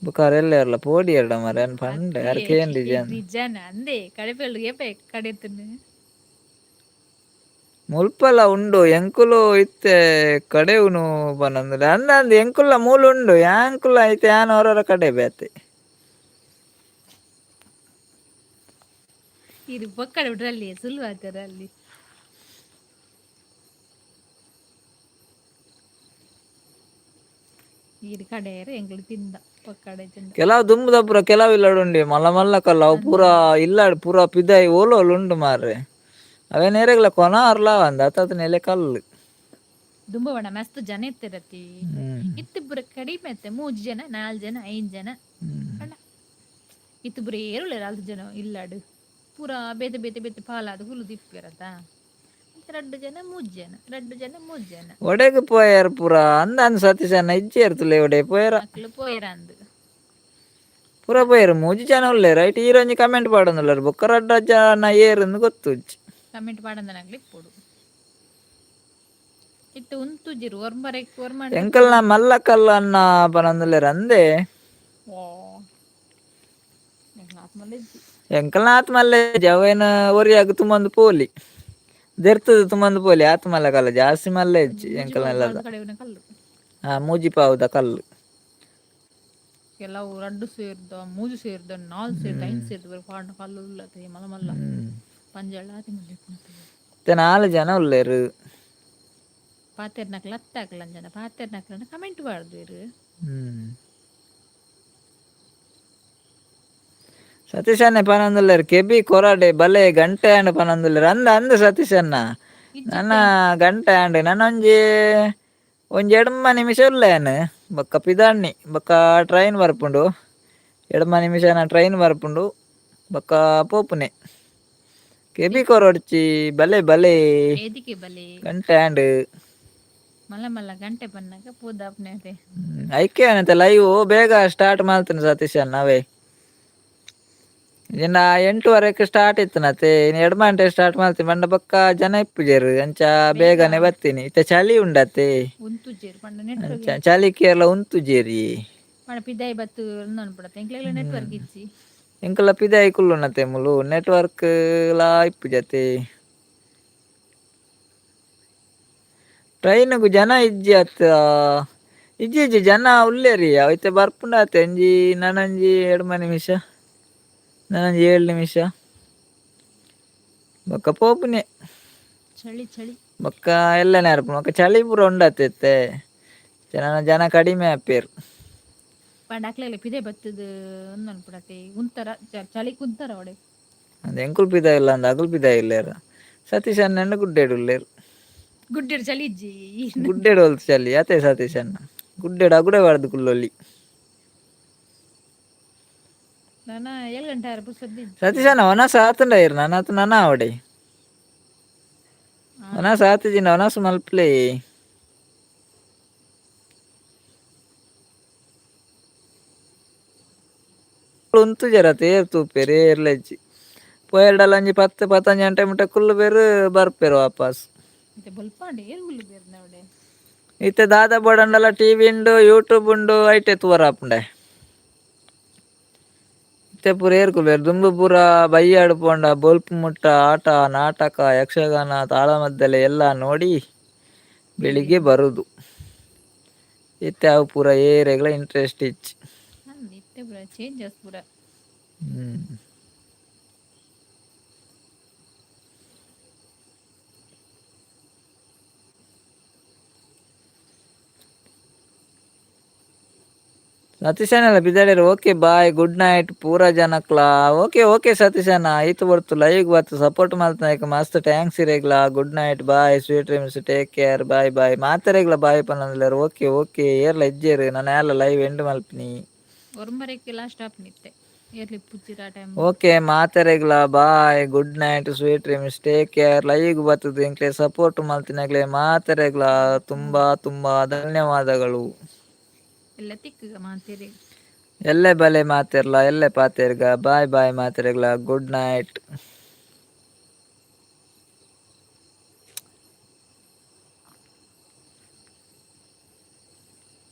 ಬುಕ್ಕ ಎಲ್ಲೆರ್ಲ ಪೋಡಿ ಎರಡ ಮಾರೆ ಅನ್ ಪಂಡೆ ಯಾರ್ ಕೇಂದಿಜೆ. ನಿಜಾನ ಅಂದೆ ಕಡೆಪೆಲ್ಲು ಏಪೆ ಕಡೆತುನು. ಮುಲ್ಪಲ ಉಂಡು ಎಂಕುಲು ಇತ್ತೆ ಕಡೆವುನು ಪನಂದ್ರೆ ಅಂದ ಅಂದ್ ಎಂಕುಲ ಮೂಲು ಉಂಡು ಯಾಂಕುಲ ಐತೆ ಯಾನ್ ಹೊರರ ಕಡೆ ಬೇತೆ. ಇದು ಪಕ್ಕಡೆ ಬಿಡ್ರಲ್ಲಿ ಸುಳ್ಳು ಆತರ ಅಲ್ಲಿ. ಈರು ಕಡೆಯರು ಎಂಕುಲು ತಿಂದ ಪಕ್ಕಡೆ ತಿಂದ. ಕೆಲವು ದುಂಬುದ ಪೂರ ಕೆಲವು ಇಲ್ಲಡ್ ಉಂಡಿ ಮಲ್ಲ ಮಲ್ಲ ಕಲ್ಲ ಅವು ಪೂರ ಇಲ್ಲಾಡ್ ಪೂರ ಪಿದಾಯಿ ಓಲು ಓಲು ಉಂಡು ಮಾರ್ರೆ. ಅವೇ ನೇರೆಗ್ಲ ಕೊನ ಅರ್ಲ ಅಂದ ಅತ್ತ ನೆಲೆ ಕಲ್ಲು. ದುಂಬವಣ ಮಸ್ತ್ ಜನ ಇತ್ತಿರತಿ. ಇತ್ತಿಬ್ಬರ ಕಡಿಮೆ ಅತ್ತೆ, ಮೂಜಿ ಜನ ನಾಲ್ ಜನ ಐದು ಜನ. ಅಣ್ಣ ಇತ್ತಿಬ್ಬರು ಏರುಳ್ಳ ನಾಲ್ಕು ಜನ ಇಲ್ಲಾಡು ಪೂರ ಬೇತೆ ಬೇತೆ ಬೇತೆ ಪಾಲಾದ ಹುಲ್ಲು ದಿಪ್ಪಿರತ್ತ. ರಡ್ಡು ಜನ ಮೂಜಿ ಜನ ರಡ್ಡು ಜನ ಮೂಜಿ ಜನ. ಒಡೆಗ್ ಪೋಯರ್ ಪೂರ ಅಂದ ಅಂದ್ ಸತೀಶಣ್ಣ ಇಜ್ಜೆ ಇರ್ತಲೆ ಒಡೆ ಪೋಯರ. ಮಕ್ಳು ಪೋಯರ ಅಂದು. ಪೂರ ಪೋಯರ್ ಮೂಜಿ ಜನ ಉಲ್ಲೇರ್ ರೈಟ್ ಈರೊಂಜಿ ಕಮೆಂಟ್ ಪಾಡೊಂದುಲ್ಲೆರ್ ಬೊಕ್ಕ ರಡ್ಡ ಜನ ಏರುಂದು ಗೊತ್ತುಜ್ಜಿ. ಕಮೆಂಟ್ ಪಾಡಂದನಾಗ್ಲಿ ಇಪ್ಪೊಡು ಇತ್ತೆ ಉಂತುಜಿರು ಒರ್ಮರೆ ಒರ್ಮಂಡ. ಎಂಕಲ್ನ ಮಲ್ಲ ಕಲ್ಲು ಅನ್ನ ಪನೊಂದುಲ್ಲೆರ್ ಅಂದೆ. ಓ ಆತ್ಮಲ್ಲ. ಎಂಕಲ್ನ ಆತ್ ಮಲ್ಲ ಅವೇನು ಒರಿಯಾಗ ತುಂಬೊಂದು ಪೋಲಿ ದೆರ್ತದ ತುಂಬೊಂದು ಪೋಲಿ ಆತ್ ಮಲ್ಲ ಕಲ್ಲ ಜಾಸ್ತಿ ಮಲ್ಲ ಇಜ್ಜಿ ಎಂಕಲ್ನೆಲ್ಲದ. ಕಡೆಯವನ ಕಲ್ಲು. ಹಾ ಮೂಜಿ ಪಾವುದ ಕಲ್ಲು. ಕೆಲವು ರಡ್ಡು ಸೇರ್ದ ಮೂಜು ಸೇರ್ದ ನಾಲ್ ಸೇರ್ದ ಐದು ಸೇರ್ದ ಬರೀ ಪಾಂಡ ಕಲ್ಲು ಉಲ್ಲತೆ ಮಲ್ಲ ಮಲ್ಲ. ಪಂಜಾಳ ಆತಿ ಮಲ್ಲ ಇಪ್ಪುನತೆ. ಇತ್ತೆ ನಾಲ್ ಜನ ಉಲ್ಲೆರ್. ಪಾತೆರ್ನಕ್ಲ ಅತ್ತಾಕ್ಲ ಅಂಜನ ಪಾತೆರ್ನಕ್ಲನ ಕಮೆಂಟ್ ಪಾಡ್ದೇರು. ಸತೀಶಣ್ಣೆ ಪನೊಂದುಲ್ಲೆರ್ ಕೆಬಿ ಕೊರಡೆ ಬಲೆ ಗಂಟೆ ಆಂಡ್ ಪನೊಂದುಲ್ಲೆರ್ ಅಂದ ಅಂದ್ ಸತೀಶಣ್ಣ. ನನ್ನ ಗಂಟೆ ಆಂಡ್ ನನ ಒಂಜಿ ಒಂಜಿ ಎಡ್ಮ ನಿಮಿಷ ಉಲ್ಲೇನು ಬೊಕ್ಕ ಪಿದಾಣ್ಣಿ ಬೊಕ್ಕ ಟ್ರೈನ್ ಬರ್ಪುಂಡು ಎಡ್ಮ ನಿಮಿಷ ಟ್ರೈನ್ ಬರ್ಪುಂಡು ಬೊಕ್ಕ ಪೋಪುನೆ ಕೆಬಿ ಕೊರೊಡ್ಚಿ ಬಲೆ ಬಲೆ. ಏದಿಕೆ ಬಲೆ. ಗಂಟೆ ಆಂಡ್. ಮಲ್ಲ ಮಲ್ಲ ಗಂಟೆ ಬನ್ನಾಗ ಪೂದಾಪ್ನೆ ಅದೇ. ಐಕೆ ಏನಂತ ಲೈವ್ ಬೇಗ ಸ್ಟಾರ್ಟ್ ಮಾಡ್ತೀನಿ ಸತೀಶ್ ಅವೇ ಇನ್ನ ಎಂಟುವರೆಗೆ ಸ್ಟಾರ್ಟ್ ಇತ್ತು ಇನ್ನು ಎರಡು ಗಂಟೆ ಸ್ಟಾರ್ಟ್ ಮಾಡ್ತೀನಿ ಬಂಡ ಬೊಕ್ಕ ಜನ ಇಪ್ಪುಜೆರು ಅಂಚ ಬೇಗನೆ ಬರ್ತೀನಿ ಇತ್ತೆ ಚಳಿ ಉಂಡತೆ. ಉಂತುಜೇರು ಪಂಡ ನೆಟ್ವರ್ಕ್. ಅಂಚ ಚಳಿ ಕೇರಳ ಉಂತುಜೇರಿ. ಪಂಡ ಪಿದಾಯಿ ಬತ್ತು ಅನ್ಪಡತ್ತೆ ಎಂಕ್ಲೆಗ್ಲ ನೆಟ್ವರ್ಕ್ ಇಜ್ಜಿ. ಎಂಕಲ ಪಿದಾಯಿ ಕುಲ್ಲುನತೆ ಮುಲು ನೆಟ್ವರ್ಕ್ ಲಾ ಇಪ್ಪುಜತೆ. ಟ್ರೈನ್ಗು ಜನ ಇಜ್ಜಿ ಅತ್ತ ಇಜ್ಜಿ ಇಜ್ಜಿ ಜನ ಉಲ್ಲೇರಿ ಅವಿತ್ತೆ ಬರ್ಪುಂಡಾತೆ ಒಂಜಿ ನನೊಂಜಿ ಎಡ್ಮ ನಿಮಿಷ ನನೊಂಜಿ ಏಳು ನಿಮಿಷ ಬೊಕ್ಕ ಪೋಪುನೆ. ಚಳಿ ಚಳಿ. ಬೊಕ್ಕ ಎಲ್ಲನೆ ಅರ್ಪುಂಡು ಬೊಕ್ಕ ಚಳಿ ಪೂರ ಉಂಡತ್ತೆ ಇತ್ತೆ ಜನ ಜನ ಕಡಿಮೆ ಆಪೇರು. ಪಂಡ ಅಕ್ಲೆಗ್ಲ ಪಿದೆ ಬತ್ತದ ಅನ್ಪಡತ್ತೆ ಉಂತರ ಚಳಿ ಕುಂತಾರ ಅವಡೆ. ಅದು ಎಂಕುಲು ಪಿದಾಯಿ ಇಲ್ಲ ಅಂದ ಅಗುಲು ಪಿದಾಯಿ ಇಲ್ಲೇರ ಸತೀಶ್ ಅಣ್ಣನ ಗುಡ್ಡೇಡು ಉಲ್ಲೇರು. ಗುಡ್ಡೆಡ್ ಚಳಿ ಇಜ್ಜಿ. ಗುಡ್ಡೇಡು ಹೊಲ್ತು ಚಳಿ ಅತೆ ಸತೀಶ್ ಅಣ್ಣ ಗುಡ್ಡೇಡು ಅಗುಡೆ ಬಾರ್ದು ಕುಲ್ಲೊಲ್ಲಿ. ನಾನ ಏಳು ಗಂಟೆ ಆರು ಪುರ್ಸೊತ್ತು ಇಜ್ಜಿ. ಸತೀಶ್ ಅಣ್ಣ ಒನಸ ಆತುಂಡ ಇರು ನನ್ನ ಆತು ನನ ಅವಡೆ ಒನಸ ಆತಿಜಿನ ಒನಸು ಮಲ್ಪ್ಲೆ. ಉಂತುಜರ ತೇರ್ ತೂಪೆರ್ ಏರ್ಲೆಜ್ಜಿ ಪೋಯೆರ್ಡಲ ಒಂಜಿ ಪತ್ತು ಪತ್ತೊಂಜಿ ಗಂಟೆ ಮುಟ್ಟ ಕುಲ್ಲು ಬೇರು ಬರ್ಪೆರು ವಾಪಸ್. ಮತ್ತೆ ಬೊಲ್ಪಾಂಡೆ ಏರು ಹುಲ್ಲು ಬೇರ್ನ ಅವಡೆ. ಇತ್ತೆ ದಾದ ಬೋಡಂಡಲ ಟಿವಿ ಉಂಡು ಯೂಟ್ಯೂಬ್ ಉಂಡು ಐಟೆ ತೂವರ ಆಪುಂಡೆ. ಇತ್ತೆ ಪೂರ ಏರ್ಕುಲ್ವೇರು ದುಂಬು ಪೂರ ಬಯ್ಯಾಡು ಪೋಂಡ ಬೊಲ್ಪು ಮುಟ್ಟ ಆಟ ನಾಟಕ ಯಕ್ಷಗಾನ ತಾಳಮದ್ದಲೆ ಎಲ್ಲ ನೋಡಿ ಬೆಳಿಗ್ಗೆ ಬರುದು. ಇತ್ತೆ ಅವು ಪೂರ ಏರೆಗ್ಲ ಇಂಟ್ರೆಸ್ಟ್ ಇಜ್ಜಿ. ಅಂದ್ ಇತ್ತೆ ಪೂರ ಚೇಂಜಸ್ ಪೂರ. ಸತೀಶನಲ್ಲ ಬಿದ್ದಾಡ್ಯಾರ. ಓಕೆ ಬಾಯ್, ಗುಡ್ ನೈಟ್ ಪೂರ ಜನಕ್ಲಾ. ಓಕೆ ಓಕೆ ಸತೀಶಣ್ಣ, ಐತು ಬರ್ತು ಲೈವ್ ಬತ್ತು ಸಪೋರ್ಟ್ ಮಲ್ತನಾಯ್ಕ ಮಸ್ತ್ thanks ಇರೆಗ್ಲಾ. Good night, bye, sweet dreams, take care, bye bye. ಮಾತೆರೆಗ್ಲ ಬಾಯ್ ಪನ್ನೊಂದುಲ್ಲೆರ್. ಓಕೆ ಓಕೆ, ಏರ್ಲ ಇಜ್ಜೆರ್, ನನ ಏರ್ಲ ಲೈವ್ ಎಂಡ್ ಮಲ್ಪಿನಿ. ಒರ್ಂಬರೆಕ್ ಲಾಸ್ಟ್ ಆಪುನಿತ್ತೆ ಏರ್ಲಿ ಪುಜ್ಜಿರ ಟೈಮ್. ಓಕೆ, ಮಾತೆರೆಗ್ಲ bye, good night, sweet dreams, take care. Live ಬತ್ತದು ಎಂಕ್ಲೆ ಸಪೋರ್ಟ್ ಮಲ್ತಿನಗ್ಲೆ ಮಾತೆರೆಗ್ಲ ತುಂಬಾ ತುಂಬಾ ಧನ್ಯವಾದಗಳು. ಎಲ್ಲ ತಿಕ್ಕುಗ ಮಾತೆರೆಗ್. ಎಲ್ಲೆ ಬಲೆ ಮಾತೆರ್ಲ, ಎಲ್ಲೆ ಪಾತೆರ್ಗ. ಬಾಯ್ ಬಾಯ್ ಮಾತೆರೆಗ್ಲ, ಗುಡ್ ನೈಟ್.